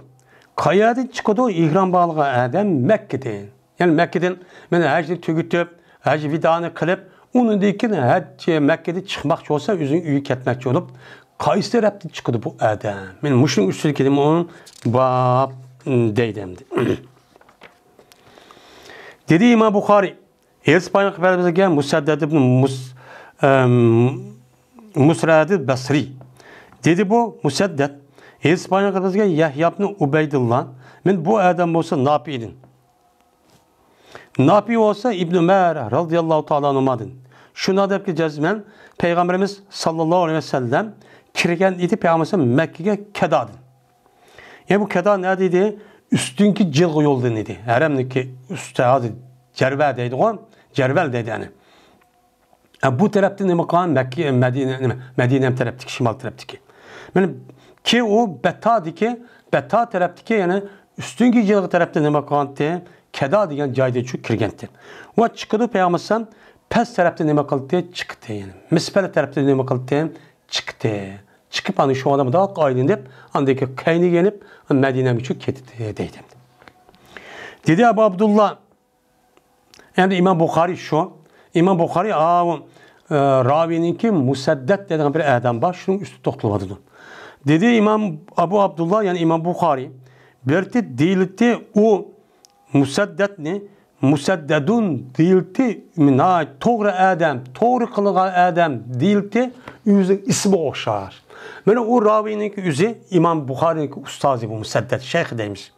قەيەردىن چىقىدۇ ئېھرام باغلىغان ئادەم مەككىدىن؟ يەنى مەككىدىن مانا ھەجنى تۈگىتىپ، ھەج ۋىدانى قىلىپ، ئۇنىڭدىن كېيىن ھەج، مەككىدىن چىقماقچى بولسا، ئۆزىنىڭ ئۆيىگە كەتمەكچى بولۇپ، قايسى تەرەپتىن چىقىدۇ بۇ ئادەم؟ مانا مۇشۇنىڭ ئۈستىدىكى نېمە ئۇ باب دەيدۇ ئەمدى. دېدى ئىمام بۇخارىي، ھەدىس بايان قىلىپ بەرگەن مۇسەددەد ئىبن مۇس-، ئەم، مۇسرەدىل بەسرى. دېدى بۇ مۇسەددەد، ھەدىس بايان قىلىپ بەرگەن يەھيا ئىبن ئۇبەيدۇللا، مەن بۇ ئادەم بولسا ناپىئىدىن. ناپىئى بولسا ئىبن ئۆمەر رەزىياللاھۇ تائالا ئەنھۇمادىن. شۇنداق دەپكى جەزمەن پەيغەمبىرىمىز ساللاللاھۇ ئەلەيھى ۋەسەللەم كىرگەن ئىدى پەيغەمبىرىمىز مەككىگە كەدادىن. يەنى بۇ كەدا نەدە ئىدى؟ ئۈستۈنكى جىلغا يولدىن ئىدى. ھەرەمنىڭكى ئۈستى ھازىر جەرۋە دەيدىغۇ، جەرۋەل دەيدۇ يەنى. ھە، بۇ تەرەپتىن نېمە قىلغان؟ مەككە، مەدىنە، نېمە، مەدىنە تەرەپتىكى، شىمال تەرەپتىكى. مانا كى ئۇ بەتادىكى، بەتا تەرەپتىكى، يەنى ئۈستۈنكى جىلغا تەرەپتە نېمە قىلغانتى؟ كەدا دېگەن جايدا چۈ كىرگەنتى. ۋە چىقىدۇ پەيغەمبەر پەس تەرەپتە نېمە قىلدى؟ چىقتى. يەنى مىسپەلە تەرەپتە نېمە قىلدى؟ چىقتى. چىقىپ، ئانا شۇ ئادەم مۇنداق ئايلىنىپ، ئاندىن كېيىن كەينىگە يېنىپ، مەدىنەگە چۈ كەتتى دەيدۇ. دېدى ئەبۇ ئابدۇللا، ئەمدى ئىمام بۇخارىي شۇ. ئىمام بۇخارىي، ئاۋۇ، ئە، راۋىينىڭكى مۇسەددەد دەيدىغان بىر ئادەم بار، شۇنىڭ ئۈستىدە توختىلىۋاتىدۇ. دېدى ئىمام ئەبۇ ئابدۇللا، يەنى ئىمام بۇخارىي، بىرتى دېيىلتى ئۇ مۇسەددەدنى، مۇسەددەدۇن دېيىلتى، ناھايىتى توغرا ئادەم، توغرا قىلغان ئادەم دېيىلتى، ئۆزىنىڭ ئىسمىغا ئوخشاش. مانا ئۇ راۋىينىڭكى ئۆزى ئىمام بۇخارىينىڭكى ئۇستازى بۇ مۇسەددەد، شەيخى دەيمىز.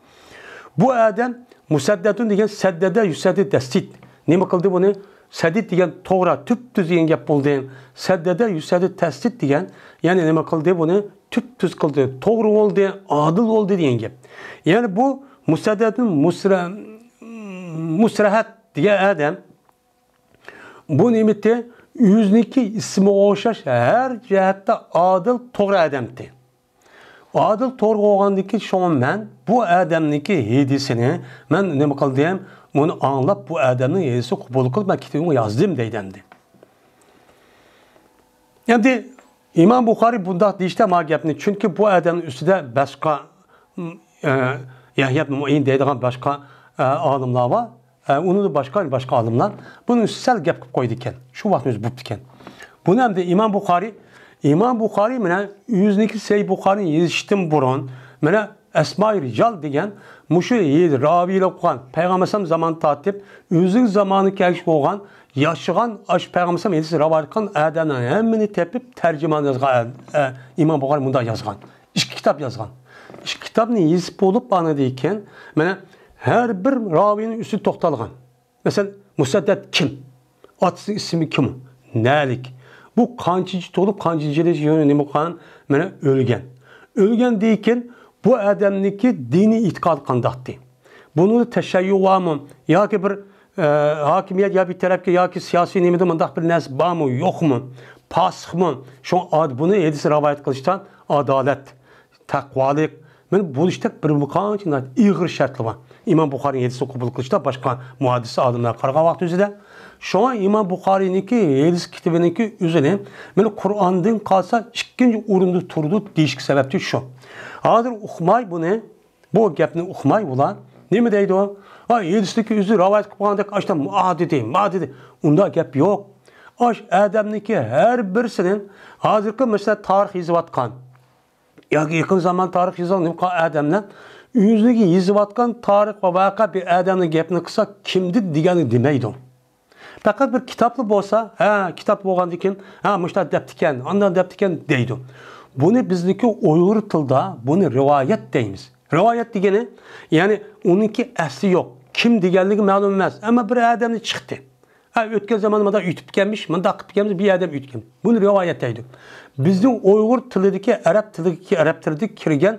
بۇ ئادەم مۇسەددەدۇن دېگەن سەددەدە يۇسەددى تەسدىد. نېمە قىلدى بۇنى؟ سەدىد دېگەن توغرا، تۈپتۈز دېگەن گەپ بولدى. سەددەدە يۇسەددى تەسدىد دېگەن، يەنى نېمە قىلدى بۇنى؟ تۈپتۈز قىلدى، توغرا بولدى، ئادىل بولدى دېگەن گەپ. يەنى بۇ مۇسەددەدۇن مۇسرە-، مۇسرەھەت دېگەن ئادەم بۇ نېمىتى؟ ئۆزىنىڭكى ئىسمىغا ئوخشاش ھەر جەھەتتە ئادىل، توغرا ئادەمتى. ئادىل توغرا بولغاندىكى، شۇڭا مەن بۇ ئادەمنىڭكى ھەدىسىنى مەن نېمە قىلدىم؟ ئۇنى ئاڭلاپ، بۇ ئادەمنىڭ ھەدىسىنى قوبۇل قىلىپ، مەن كىتابىمغا يازدىم دەيدۇ ئەمدى. ئەمدى ئىمام بۇخارىي بۇنداق دېيىشتە ما گەپنى، چۈنكى بۇ ئادەمنىڭ ئۈستىدە باشقا، ئە، يەھيا ئىبن مۇئىن دەيدىغان باشقا، ئە، ئالىملار بار. ئە، ئۇنىڭدىن باشقا، باشقا ئالىملار بۇنىڭ ئۈستىدە سەل گەپ قىلىپ قويىدىكەن. شۇ ۋاقىتنى ئۆزى بوپتىكەن. بۇنى ئەمدى ئىمام بۇخارىي، ئىمام بۇخارىي مانا ئۆزىنىڭكى سەھىھ بۇخارىنى يېزىشتىن بۇرۇن، مانا ئەسمائى رىجال دېگەن مۇشۇ راۋىيلار قىلغان، پەيغەمبەر ئەلەيھىسسالام زامانىدا تارتىپ، ئۆزىنىڭ زامانىغا كەلگۈچە بولغان، ياشىغان، ئاشۇ پەيغەمبەر ئەلەيھىسسالام ھەدىسىنى رىۋايەت قىلغان ئادەملەرنىڭ ھەممىنى تېپىپ تەرجىمە يازغان، ئە، ئىمام بۇخارىي مۇنداق يازغان. ئىككى كىتاب يازغان. ئىككى كىتابنى يېزىپ بولۇپ، ئاندىن كېيىن، مانا، ھەر بىر راۋىينىڭ ئۈستىدە توختالغان. مەسىلەن، مۇسەددەد كىم؟ ئاتىسىنىڭ ئىسمى كىم؟ نەلىك؟ بۇ قانچىنچى تۇغۇلۇپ، قانچىنچى يىلى نېمە قىلغان؟ مانا، ئۆلگەن. ئۆلگەندىن كېيىن بۇ ئادەمنىڭكى دىنىي ئېتىقادى قانداقتى؟ بۇنىڭدا تەشەييۇ بارمۇ؟ ياكى بىر، ئە، ھاكىمىيەت يا بىر تەرەپكە ياكى سىياسىي نېمىدە مۇنداق بىر نەرسە بارمۇ، يوقمۇ؟ پاسىقمۇ؟ شۇڭا ئاد-، بۇنى ھەدىس رىۋايەت قىلىشتا ئادالەت، تەقۋالىق، مانا بولۇشتەك بىر مۇقانچە ئېغىر شەرتلەر بار. ئىمام بۇخارىنىڭ ھەدىسىنى قوبۇل قىلىشتا باشقا مۇھەددىس ئالىملار قارىغان ۋاقتى ئۆزىدە. شۇڭا ئىمام بۇخارىينىڭكى ھەدىس كىتابىنىڭكى ئۆزىنى، مانا، قۇرئاندىن قالسا ئىككىنچى ئورۇندا تۇرىدۇ دېيىشكە سەۋەبچى شۇ. ھازىر ئۇقماي بۇنى، بۇ گەپنى ئۇقماي ئۇلار نېمە دەيدۇ؟ ھا، ھەدىستىكى ئۆزى رىۋايەت قىلىپ قالغاندەك، ئاشتا ما دېدى، ما دېدى. ئۇنداق گەپ يوق. ئاش ئادەمنىڭكى ھەر بىرسىنىڭ ھازىرقى، مەسىلەن، تارىخ يېزىۋاتقان ياكى يېقىن زامان تارىخ يېزىۋاتقان ئادەملەر ئۆزىگە يېزىۋاتقان تارىخ ۋە ۋەقە بىر ئادەمنىڭ گەپىنى قىلسا، كىمدىن دېگەننى دېمەيدۇ. پەقەت بىر كىتابلا بولسا، ھە، كىتاب بولغاندىكىن، ھە، مۇشۇنداق دەپتىكەن، ئانداق دەپتىكەن دەيدۇ. بۇنى بىزدىكى ئۇيغۇر تىلدا بۇنى رىۋايەت دەيمىز. رىۋايەت دېگىنى، يەنى ئۇنىڭكى ئەسلى يوق. كىم دېگەنلىكى مەلۇم ئەمەس. ئەمما بىر ئادەمنى چىقتى. ھە، ئۆتكەن زاماندا مۇنداق ئۆتۈپكەنمىش، مۇنداق قىپتىكەنمىش، بىر ئادەم ئۆتكەن. بۇنى رىۋايەت دەيدۇ. بىزنىڭ ئۇيغۇر تىلىدىكى، ئەرەب تىلىدىكى، ئەرەب تىلىدىكى كىرگەن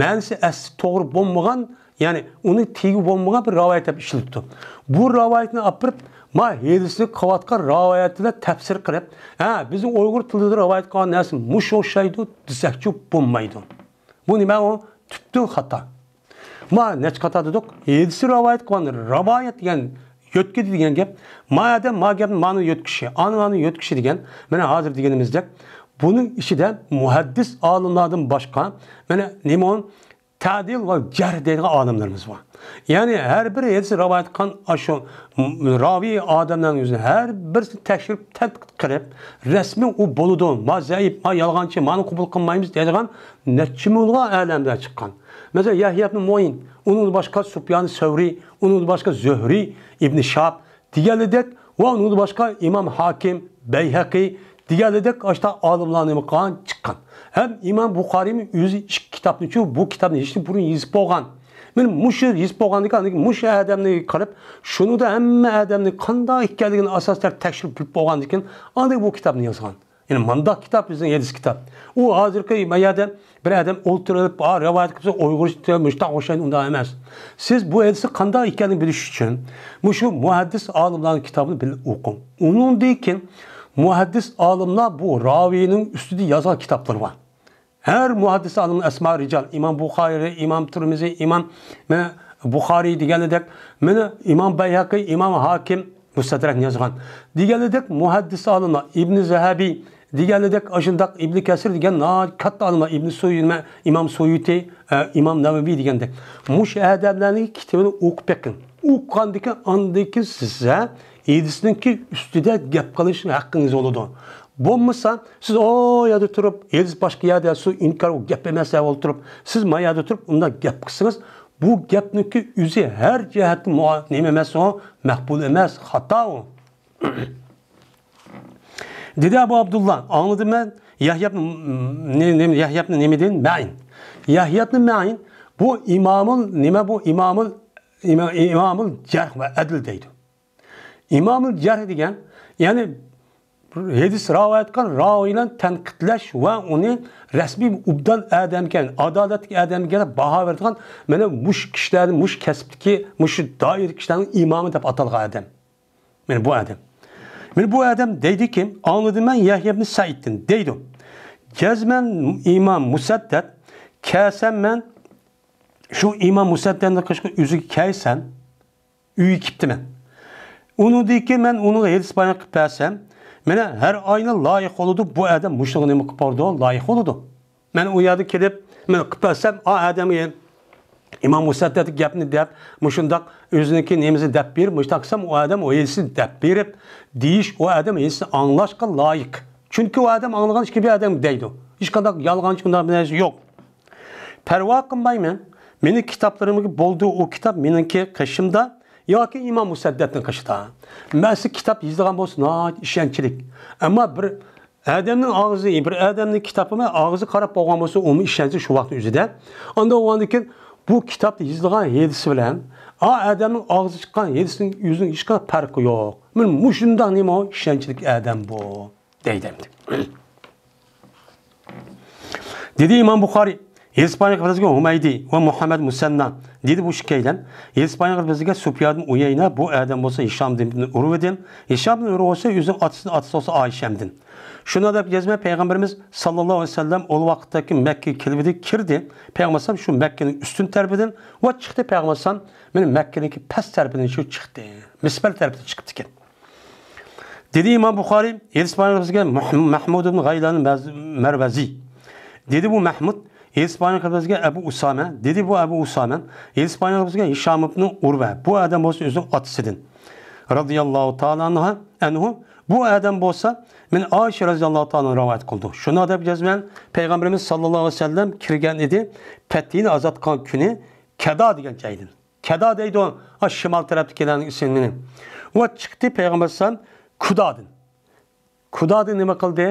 مەنىسى ئەسلى توغرا بولمىغان، يەنى ئۇنى تېگى بولمىغان بىر رىۋايەت دەپ ئىشلىتىدۇ. بۇ رىۋايەتنى ئاپىرىپ، ما ھېدىسنى قىلىۋاتقان رىۋايەت بىلەن تەپسىر قىلىپ، ھە، بىزنىڭ ئۇيغۇر تىلىدا رىۋايەت قىلغان نەرسە مۇشۇ ئوخشايدۇ دېسەكچۇ بولمايدۇ. بۇ نېمە ئۇ؟ تۈپتىن خاتا. ما نەچچە قاتا دېدۇق؟ ھېدىسى رىۋايەت قىلغان رىۋايەت دېگەن يۆتكىدى دېگەن گەپ. ما ئادەم ما گەپنى مانا يۆتكىشى، ئانا مانا يۆتكىشى دېگەن. مانا ھازىر دېگىنىمىزدەك، بۇنىڭ ئىچىدە مۇھەددىس ئالىملاردىن باشقا، مانا نېمە ئۇ؟ تەدىل ۋە جەرھ دەيدىغان ئالىملىرىمىز بار. يەنى ھەر بىر ھەدىس رىۋايەت قىلغان ئاشۇ راۋىي ئادەملەرنىڭ ئۆزىنى ھەر بىرسىنى تەكشۈرۈپ، تەتقىق قىلىپ، رەسمىي ئۇ بولىدۇ، ما زەئىپ، ما يالغانچى، مانى قوبۇل قىلمايمىز دەيدىغان نەچچە مىڭلىغان ئالىملار چىققان. مەسىلەن، يەھيا ئىبنى مۇئىن، ئۇنىڭدىن باشقا سۇپيان سەۋرى، ئۇنىڭدىن باشقا زۆھرى، ئىبنى شاب، دېگەنلىدەك ۋە ئۇنىڭدىن باشقا ئىمام ھاكىم، بەيھەقى دېگەنلىدەك ئاشتا ئالىملار نېمە قىلغان چىققان. ھەم ئىمام بۇخارىيمۇ ئۆزى ئىككى كىتابنىچۇ بۇ كىتابنى ھېچ بۇرۇن يېزىپ بولغان. مانا مۇشۇ يېزىپ بولغاندىكىن، ئاندىن كېيىن مۇشۇ ئادەمنى قىلىپ، شۇنىڭدا ھەممە ئادەمنى قانداق ئىكەنلىكىنى ئاساسلىق تەكشۈرۈپ بىلىپ بولغاندىن كېيىن، ئاندىن كېيىن بۇ كىتابنى يازغان. يەنى مۇنداق كىتاب بىزنىڭ ھەدىس كىتاب. ئۇ ھازىرقى ما يەردە بىر ئادەم ئولتۇرۇپ، ھا، رىۋايەت قىلسا ئۇيغۇرچە مۇشتاق ئوخشايدۇ، ئۇنداق ئەمەس. سىز بۇ ھەدىسنى قانداق ئىكەنلىكىنى بىلىش ئۈچۈن مۇشۇ مۇھەددىس ئالىملارنىڭ كىتابىنى بىلىپ ئوقۇڭ. ئۇنىڭدىن كېيىن مۇھەددىس ئالىملار بۇ راۋىينىڭ ئۈستىدە يازغان كىتابلىرى بار. ھەر مۇھەددىس ئالىمنىڭ ئەسما رىجال، ئىمام بۇخارىي، ئىمام تىرمىزى، ئىمام، مانا، بۇخارىي دېگەنلىدەك، مانا، ئىمام بەيھەقى، ئىمام ھاكىم، مۇستەدرەكنى يازغان. دېگەنلىدەك مۇھەددىس ئالىملار، ئىبنى زەھەبى دېگەنلىدەك، ئاشۇنداق ئىبنى كەسىر دېگەن ناھايىتى كاتتا ئالىملار، ئىبنى سۇيۇ-، ئىمام سۇيۇتى، ئە، ئىمام نەۋەۋى دېگەندەك. مۇشۇ ئادەملەرنىڭ كىتابىنى ئوقۇپ بېقىڭ. ئوقۇغاندىن كېيىن، ئاندىن كېيىن سىزگە ھەدىسنىڭكى ئۈستىدە گەپ قىلىش ھەققىڭىز بولىدۇ. بولمىسا، سىز ئۇ يەردە تۇرۇپ، ھەدىس باشقا يەردە، سۇ ئىنكار، ئۇ گەپ ئەمەس دەپ ئولتۇرۇپ، سىز ما يەردە تۇرۇپ ئۇنداق گەپ قىلسىڭىز، بۇ گەپنىڭكى ئۆزى ھەر جەھەتتىن مۇ-، نېمە ئەمەس ئۇ، مەقبۇل ئەمەس، خاتا ئۇ. دېدى ئەبۇ ئابدۇللا، ئاڭلىدىم مەن يەھيا ئىبنى، نېمە، يەھيا ئىبنى نېمىدىن؟ مەئىن. يەھيا ئىبنى مەئىن، بۇ ئىمامۇل، نېمە بۇ؟ ئىمامۇل، ئىما-، ئىمامۇل جەرھ ۋە ئەدل دەيدۇ. ئىمامۇل جەرھ دېگەن، يەنى ھەدىس رىۋايەت قىلغان راۋىيلارنى تەنقىدلەش ۋە ئۇنى رەسمىي ئوبدان ئادەمكەن، ئادالەتلىك ئادەمكەن دەپ باھا بېرىدىغان، مانا مۇشۇ كىشىلەرنى، مۇشۇ كەسىپتىكى، مۇشۇ دائىرە كىشىلەرنىڭ ئىمامى دەپ ئاتالغان ئادەم. مانا بۇ ئادەم. مانا بۇ ئادەم دەيدىكى، ئاڭلىدىم مەن يەھيا ئىبنى سەئىدتىن، دەيدۇ. جەزمەن ئىمام مۇسەددەد، كەلسەم مەن شۇ ئىمام مۇسەددەدنى قىلىشقا ئۆزىگە كەلسەم، ئۆيگە كېپتىمەن. ئۇنىڭدىن كېيىن مەن ئۇنىڭغا ھەدىس بايان قىلىپ بەرسەم، مانا ھەر ئاينى لايىق بولىدۇ، بۇ ئادەم مۇشۇنىڭغا نېمە قىلىپ بارىدۇ؟ لايىق بولىدۇ. مەن ئۇ يەردە كېلىپ، مەن قىلىپ بەرسەم، ئا ئادەمگە ئىمام مۇسەددەت گەپنى دەپ، مۇشۇنداق ئۆزىنىڭكى نېمىسىنى دەپ بېرىپ، مۇشۇنداق قىلسام، ئۇ ئادەم ئۇ ھەدىسنى دەپ بېرىپ دېيىش، ئۇ ئادەم ھەدىسنى ئاڭلاشقا لايىق. چۈنكى ئۇ ئادەم ئاڭلىغان ئىككى بىر ئادەم دەيدۇ. ھېچقانداق يالغانچى ئۇنداق بىر نەرسە يوق. پەرۋا قىلمايمەن. مېنىڭ كىتابلىرىمغا بولدى، ئۇ كىتاب مېنىڭكى قېشىمدا ياكى ئىمام مۇسەددەتنىڭ قېشىدا. مەسىلەن، كىتاب يېزىلغان بولسا ناھايىتى ئىشەنچلىك. ئەمما بىر ئادەمنىڭ ئاغزى، بىر ئادەمنىڭ كىتابىمۇ ئاغزى قاراپ بولغان بولسا، ئۇمۇ ئىشەنچلىك شۇ ۋاقىتنىڭ ئۆزىدە. ئاندىن ئۇنىڭدىن كېيىن بۇ كىتابتا يېزىلغان ھەدىسى بىلەن ئا ئادەمنىڭ ئاغزى چىققان ھەدىسىنىڭ ئۆزىنىڭ ھېچقانداق پەرقى يوق. مانا مۇشۇنداق نېمە ئۇ؟ ئىشەنچلىك ئادەم بۇ. دەيدۇ ئەمدى. دېدى ئىمام بۇخارىي، ھېدىس بايان قىلىپ بەرگەن ھۇمەيدى ۋە مۇھەممەد مۇسەننا. دېدى بۇ ئىككىيلەن. ھېدىس بايان قىلىپ بەرگەن سۇپيان ئۇيەينە، بۇ ئادەم بولسا ھىشام ئىبن ئۇرۋىدىن. ھىشام ئىبن ئۇرۋە بولسا ئۆزىنىڭ ئاتىسىدىن، ئاتىسى بولسا ئائىشەمدىن. شۇنىڭ دەپ يازماي پەيغەمبىرىمىز ساللاللاھۇ ئەلەيھى ۋەسەللەم ئۇ ۋاقىتتىكى مەككىگە كېلىۋىدى، كىردى. پەيغەمبەر ئەلەيھىسسالام شۇ مەككىنىڭ ئۈستۈن تەرىپىدىن ۋە چىقتى. پەيغەمبەر ئەلەيھىسسالام مانا مەككىنىڭكى پەس تەرىپىدىن شۇ چىقتى. مىسپەل تەرىپىدىن چىقىپتىكەن. دېدى ئىمام بۇخارىي، ھېدىس بايان قىلىپ بەرگەن مەھمۇد ئىبن غەيلان مەز-، مەرۋەزى. دېدى بۇ مەھمۇد، ھېدىس بايان قىلىپ بەرگەن ئەبۇ ئۇسامە. دېدى بۇ ئەبۇ ئۇسامە، ھېدىس بايان قىلىپ بەرگەن ھىشام ئىبن ئۇرۋە. بۇ ئادەم بولسا ئۆزىنىڭ ئاتىسىدىن. رازىياللاھۇ تائالا ئەنھا، ئەنھۇ. بۇ ئادەم بولسا مانا ئائىشە رازىياللاھۇ تائالا رىۋايەت قىلىدۇ. شۇنىڭ دەپ يازىمەن، پەيغەمبىرىمىز ساللاللاھۇ ئەلەيھى ۋەسەللەم كىرگەن ئىدى، پەتىنى ئازاد قىلغان كۈنى كەدا دېگەن جايدىن. كەدا دەيدۇ، ئا، شىمال تەرەپتىكىلەرنىڭ ئىسمىنى. ۋە چىقتى پەيغەمبەر ئەلەيھىسسالام كۇدادىن. كۇدادىن نېمە قىلدى؟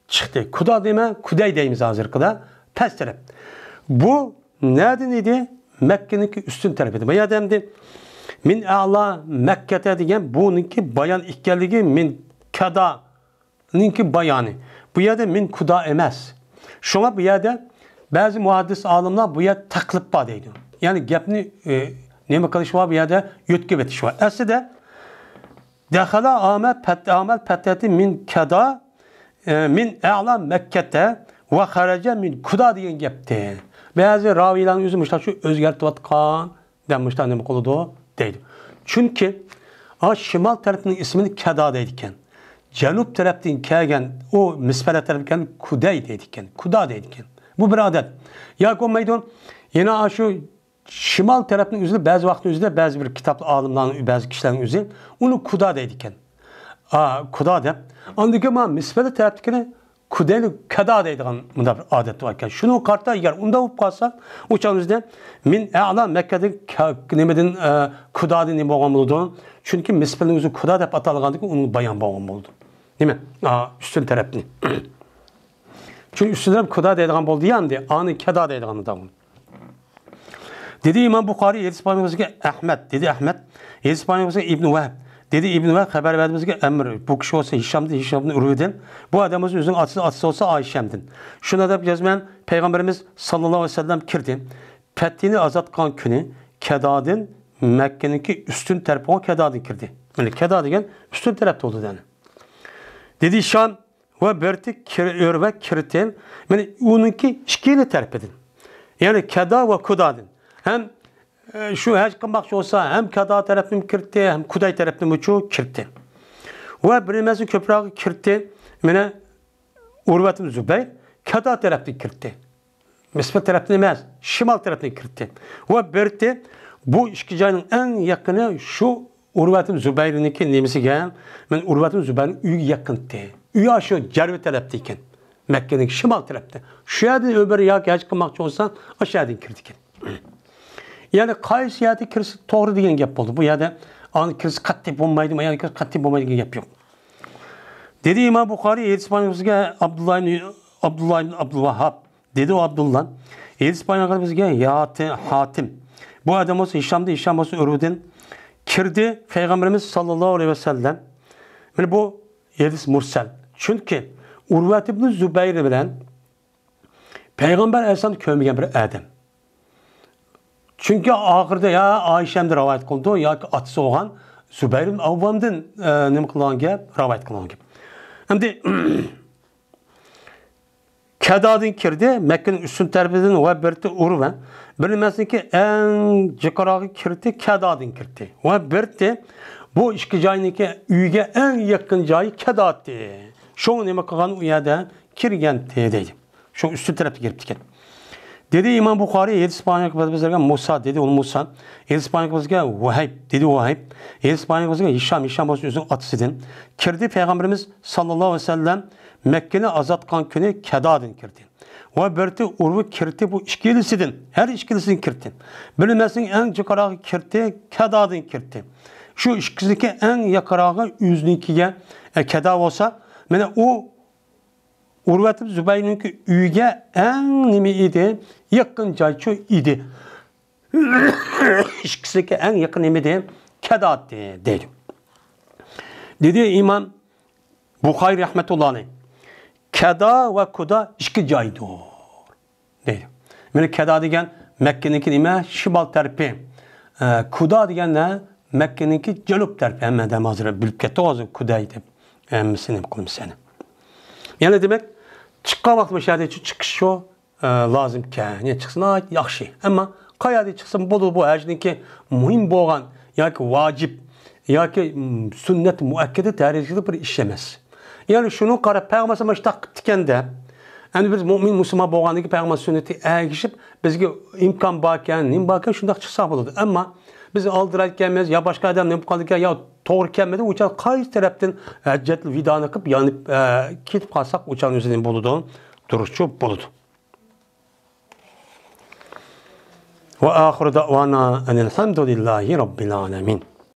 چىقتى. كۇدا دېمە، كۇدەي دەيمىز ھازىرقىدا. پەس تەرەپ. بۇ نەدىن ئىدى؟ مەككىنىڭكى ئۈستۈن تەرىپى ئىدى. بۇ يەردە ئەمدى مىن ئەلا مەككەتە دېگەن بۇنىڭكى بايان ئىكەنلىكى، مىن كەدانىڭكى بايانى. بۇ يەردە مىن كۇدا ئەمەس. شۇڭا بۇ يەردە بەزى مۇھەددىس ئالىملار بۇ يەردە تەقلىب بار دەيدۇ. يەنى گەپنى، ئى، نېمە قىلىش بار، بۇ يەردە يۆتكىۋېتىش بار. ئەسلىدە دەخەلە ئامە پەت-، ئامەل پەتەتى مىن كەدا، ئى، مىن ئەلا مەككەتە ۋە خەرەجە مىن كۇدا دېگەن گەپتى. بەزى راۋىيلارنىڭ ئۆزى مۇشۇنداق شۇ ئۆزگەرتىۋاتقان دەپ مۇشۇنداق نېمە قىلىدۇ دەيدۇ. چۈنكى، ئا، شىمال تەرەپنىڭ ئىسمىنى كەدا دەيدىكەن. جەنۇب تەرەپتىن كەلگەن، ئۇ مىسپەلە تەرەپكەن كۇدەي دەيدىكەن، كۇدا دەيدىكەن. بۇ بىر ئادەت. ياكى بولمايدۇ، يەنە ئاشۇ شىمال تەرەپنىڭ ئۆزىدە بەزى ۋاقىتنىڭ ئۆزىدە بەزى بىر كىتابتا ئالىملارنىڭ، بەزى كىشىلەرنىڭ ئۆزى ئۇنى كۇدا دەيدىكەن. ئا، كۇدا دەپ. ئاندىن كېيىن مانا مىسپەلە تەرەپتىكىنى كۇدەيلى كەدا دەيدىغان مۇنداق بىر ئادەت بار ئىكەن. شۇنىڭغا قارىتا ئەگەر ئۇنداق بولۇپ قالسا، ئۇ چاغنىڭ ئۆزىدە مىن ئەلا مەككەدىن كە-، نېمىدىن، ئە، كۇدادىن نېمە بولغان بولىدۇ؟ چۈنكى مىسپەلنىڭ ئۆزى كۇدا دەپ ئاتالغاندىكىن ئۇنىڭ بايان بولغان بولىدۇ. نېمە؟ ئا، ئۈستۈن تەرەپنى. چۈنكى ئۈستىدە كۇدا دەيدىغان بولدى يا ئەمدى، ئانى كەدا دەيدىغان بولدى. دېدى ئىمام بۇخارىي، ھەدىس بايان بىزگە ئەھمەد، دېدى ئەھمەد، ھەدىس بايان بىزگە ئىبنى ۋەھب، دېدى ئىبنى ۋەھب خەۋەر بەردى بىزگە ئەمر، بۇ كىشى بولسا ھىشامدىن، ھىشامدىن ئۇرۋىدىن، بۇ ئادەم بولسا ئۆزىنىڭ ئاتىسى، ئاتىسى بولسا ئايشەمدىن. شۇنداق دەپ يازىمەن، پەيغەمبىرىمىز ساللاللاھۇ ئەلەيھى ۋەسەللەم كىردى. پەتھىنى ئازاد قىلغان كۈنى كەدادىن مەككىنىڭكى ئۈستۈن تەرىپىغا كەدادىن كىردى. يەنى كەدا دېگەن ئۈستۈن تەرەپتە بولىدۇ دەيدۇ. دېدى ھىشام، ۋە بىرتى كىر-، ئۆرۋە كىرتى. مانا ئۇنىڭكى ئىككىلا تەرىپىدىن. يەنى كەدا ۋە كۇدادىن. ھەم، ئە، شۇ ھەج قىلماقچى بولسا، ھەم كەدا تەرەپتىن كىرتى، ھەم كۇداي تەرەپتىنمۇ كىرتى. ۋە بىر نېمىسى كۆپرەك كىرتى. مانا ئۇرۋەتىن زۇبەير كەدا تەرەپتىن كىرتى. مىسپەل تەرەپتىن ئەمەس، شىمال تەرەپتىن كىرتى. ۋە بىرتى بۇ ئىككى جاينىڭ ئەڭ يېقىنى شۇ ئۇرۋەتىن زۇبەيرنىڭكى نېمىسىگە، مەن ئۇرۋەتىن زۇبەيرنىڭ ئۆيىگە يېقىنتى. ئۆيى شۇ جەرۋە تەرەپتە ئىكەن. مەككىنىڭ شىمال تەرەپتە. شۇ يەردىن ئۆبىر ياكى ھەج قىلماقچى بولسا، ئاشۇ يەردىن كىرىدىكەن. يەنى قايسى يەردە كىرسە توغرا دېگەن گەپ بولدى. بۇ يەردە ئانا كىرسە قەتئىي بولمايدۇ، يەنى كىرسە قەتئىي بولمايدۇ دېگەن گەپ يوق. دېدى ئىمام بۇخارىي، ھەدىس بايان بىزگە ئابدۇللا ئىبن، ئابدۇللا ئىبن ئابدۇل ۋاھاب. دېدى ئۇ ئابدۇللا، ھەدىس بايان قىلىپ بىزگە ياتى-، ھاتىم. بۇ ئادەم بولسا ھىشامدىن، ھىشام بولسا ئۇرۋىدىن كىردى پەيغەمبىرىمىز ساللاللاھۇ ئەلەيھى ۋەسەللەم. مانا بۇ ھەدىس مۇرسەل. چۈنكى ئۇرۋەت ئىبنى زۇبەير بىلەن پەيغەمبەر ئەلەيھىسسالامنى كۆرمىگەن بىر ئادەم. چۈنكى ئاخىرىدا يا ئائىشەمدىن رىۋايەت قىلىدۇ ياكى ئاتىسى بولغان زۇبەير ئىبن ئاۋۋامدىن، ئە، نېمە قىلغان گەپ، رىۋايەت قىلغان گەپ. ئەمدى كەدادىن كىردى، مەككىنىڭ ئۈستۈن تەرىپىدىن ۋە بىرتى ئۇرۋە. بىر نېمەسىنىڭكى ئەڭ جىقراقى كىردى، كەدادىن كىردى. ۋە بىرتى بۇ ئىككى جاينىڭكى ئۆيگە ئەڭ يېقىن جايى كەداتتى. شۇڭا نېمە قىلغان ئۇ يەردە كىرگەنتى دەيدۇ. شۇ ئۈستۈن تەرەپتە كىرىپتىكەن. دېدى ئىمام بۇخارىي، ھەدىس بايان قىلىپ بىزلەرگە مۇسا، دېدى ئۇ مۇسا. ھەدىس بايان قىلىپ بىزگە ۋەھىب، دېدى ۋەھىب. ھەدىس بايان قىلىپ بىزگە ھىشام، ھىشام بولسا ئۆزىنىڭ ئاتىسىدىن. كىردى پەيغەمبىرىمىز ساللاللاھۇ ئەلەيھى ۋەسەللەم مەككىنى ئازاد قىلغان كۈنى كەدادىن كىردى. ۋە بىرتى ئۇرۋا كىردى بۇ ئىككىلىسىدىن، ھەر ئىككىلىسىدىن كىردى. بىلمەسنىڭ ئەڭ جىقراقى كىردى، كەدادىن كىردى. شۇ ئىككىسىدىكى ئەڭ يېقىنراقى ئۆزىنىڭكىگە، ئە، كەدا بولسا، مانا ئۇ ئۇرۋەت زۇبەيرنىڭكى ئۆيىگە ئەڭ نېمە ئىدى؟ يېقىن جايچۇ ئىدى. ئىككىسىدىكى ئەڭ يېقىن نېمە ئىدى؟ كەداتتى دەيدۇ. دېدى ئىمام بۇخارىي رەھمەتۇللا ئەلەيھ، كەدا ۋە كۇدا ئىككى جايدۇر دەيدۇ. مانا كەدا دېگەن مەككىنىڭكى نېمە؟ شىمال تەرىپى. ئە، كۇدا دېگەن نە؟ مەككىنىڭكى جەنۇب تەرىپى. ھەممە ئادەم ھازىر بىلىپ كەتتى ھازىر كۇدەي دەپ. ھەممىسى نېمە قىلىمىز يەنە. يەنە دېمەك، چىققان ۋاقتى مۇشۇ يەردە چىقىش شۇ. ئە، لازىمكەن. يەنە چىقسا ناھايىتى ياخشى. ئەمما قايەردە چىقسا بولىدۇ، بۇ ھەجنىڭكى مۇھىم بولغان ياكى ۋاجىپ ياكى، م، سۈننەت مۇئەككەدە دەرىجىدە بىر ئىش ئەمەس. يەنى شۇنىڭغا قاراپ پەيغەمبەر مۇشۇنداق قىپتىكەن-دە. ئەمدى بىز مۇئمىن مۇسۇلمان بولغاندىن كېيىن پەيغەمبەر سۈننىتىگە ئەگىشىپ بىزگە ئىمكان باركەن، نېمە باركەن شۇنداق چىقساق بولىدۇ. ئەمما بىز ئالدىرايدىكەنمىز يا باشقا ئادەم نېمە قىلىدىكەن يا توغرا كەلمىدى، ئۇ چاغ قايسى تەرەپتىن ھەججەتۇل ۋىدانى قىلىپ يانىپ، ئە، كېتىپ قالساق ئۇ چاغ ئۆزى نېمە بولىدۇ؟ دۇرۇسچۇ بولىدۇ. وآخر دعوانا أن الحمد لله رب العالمين.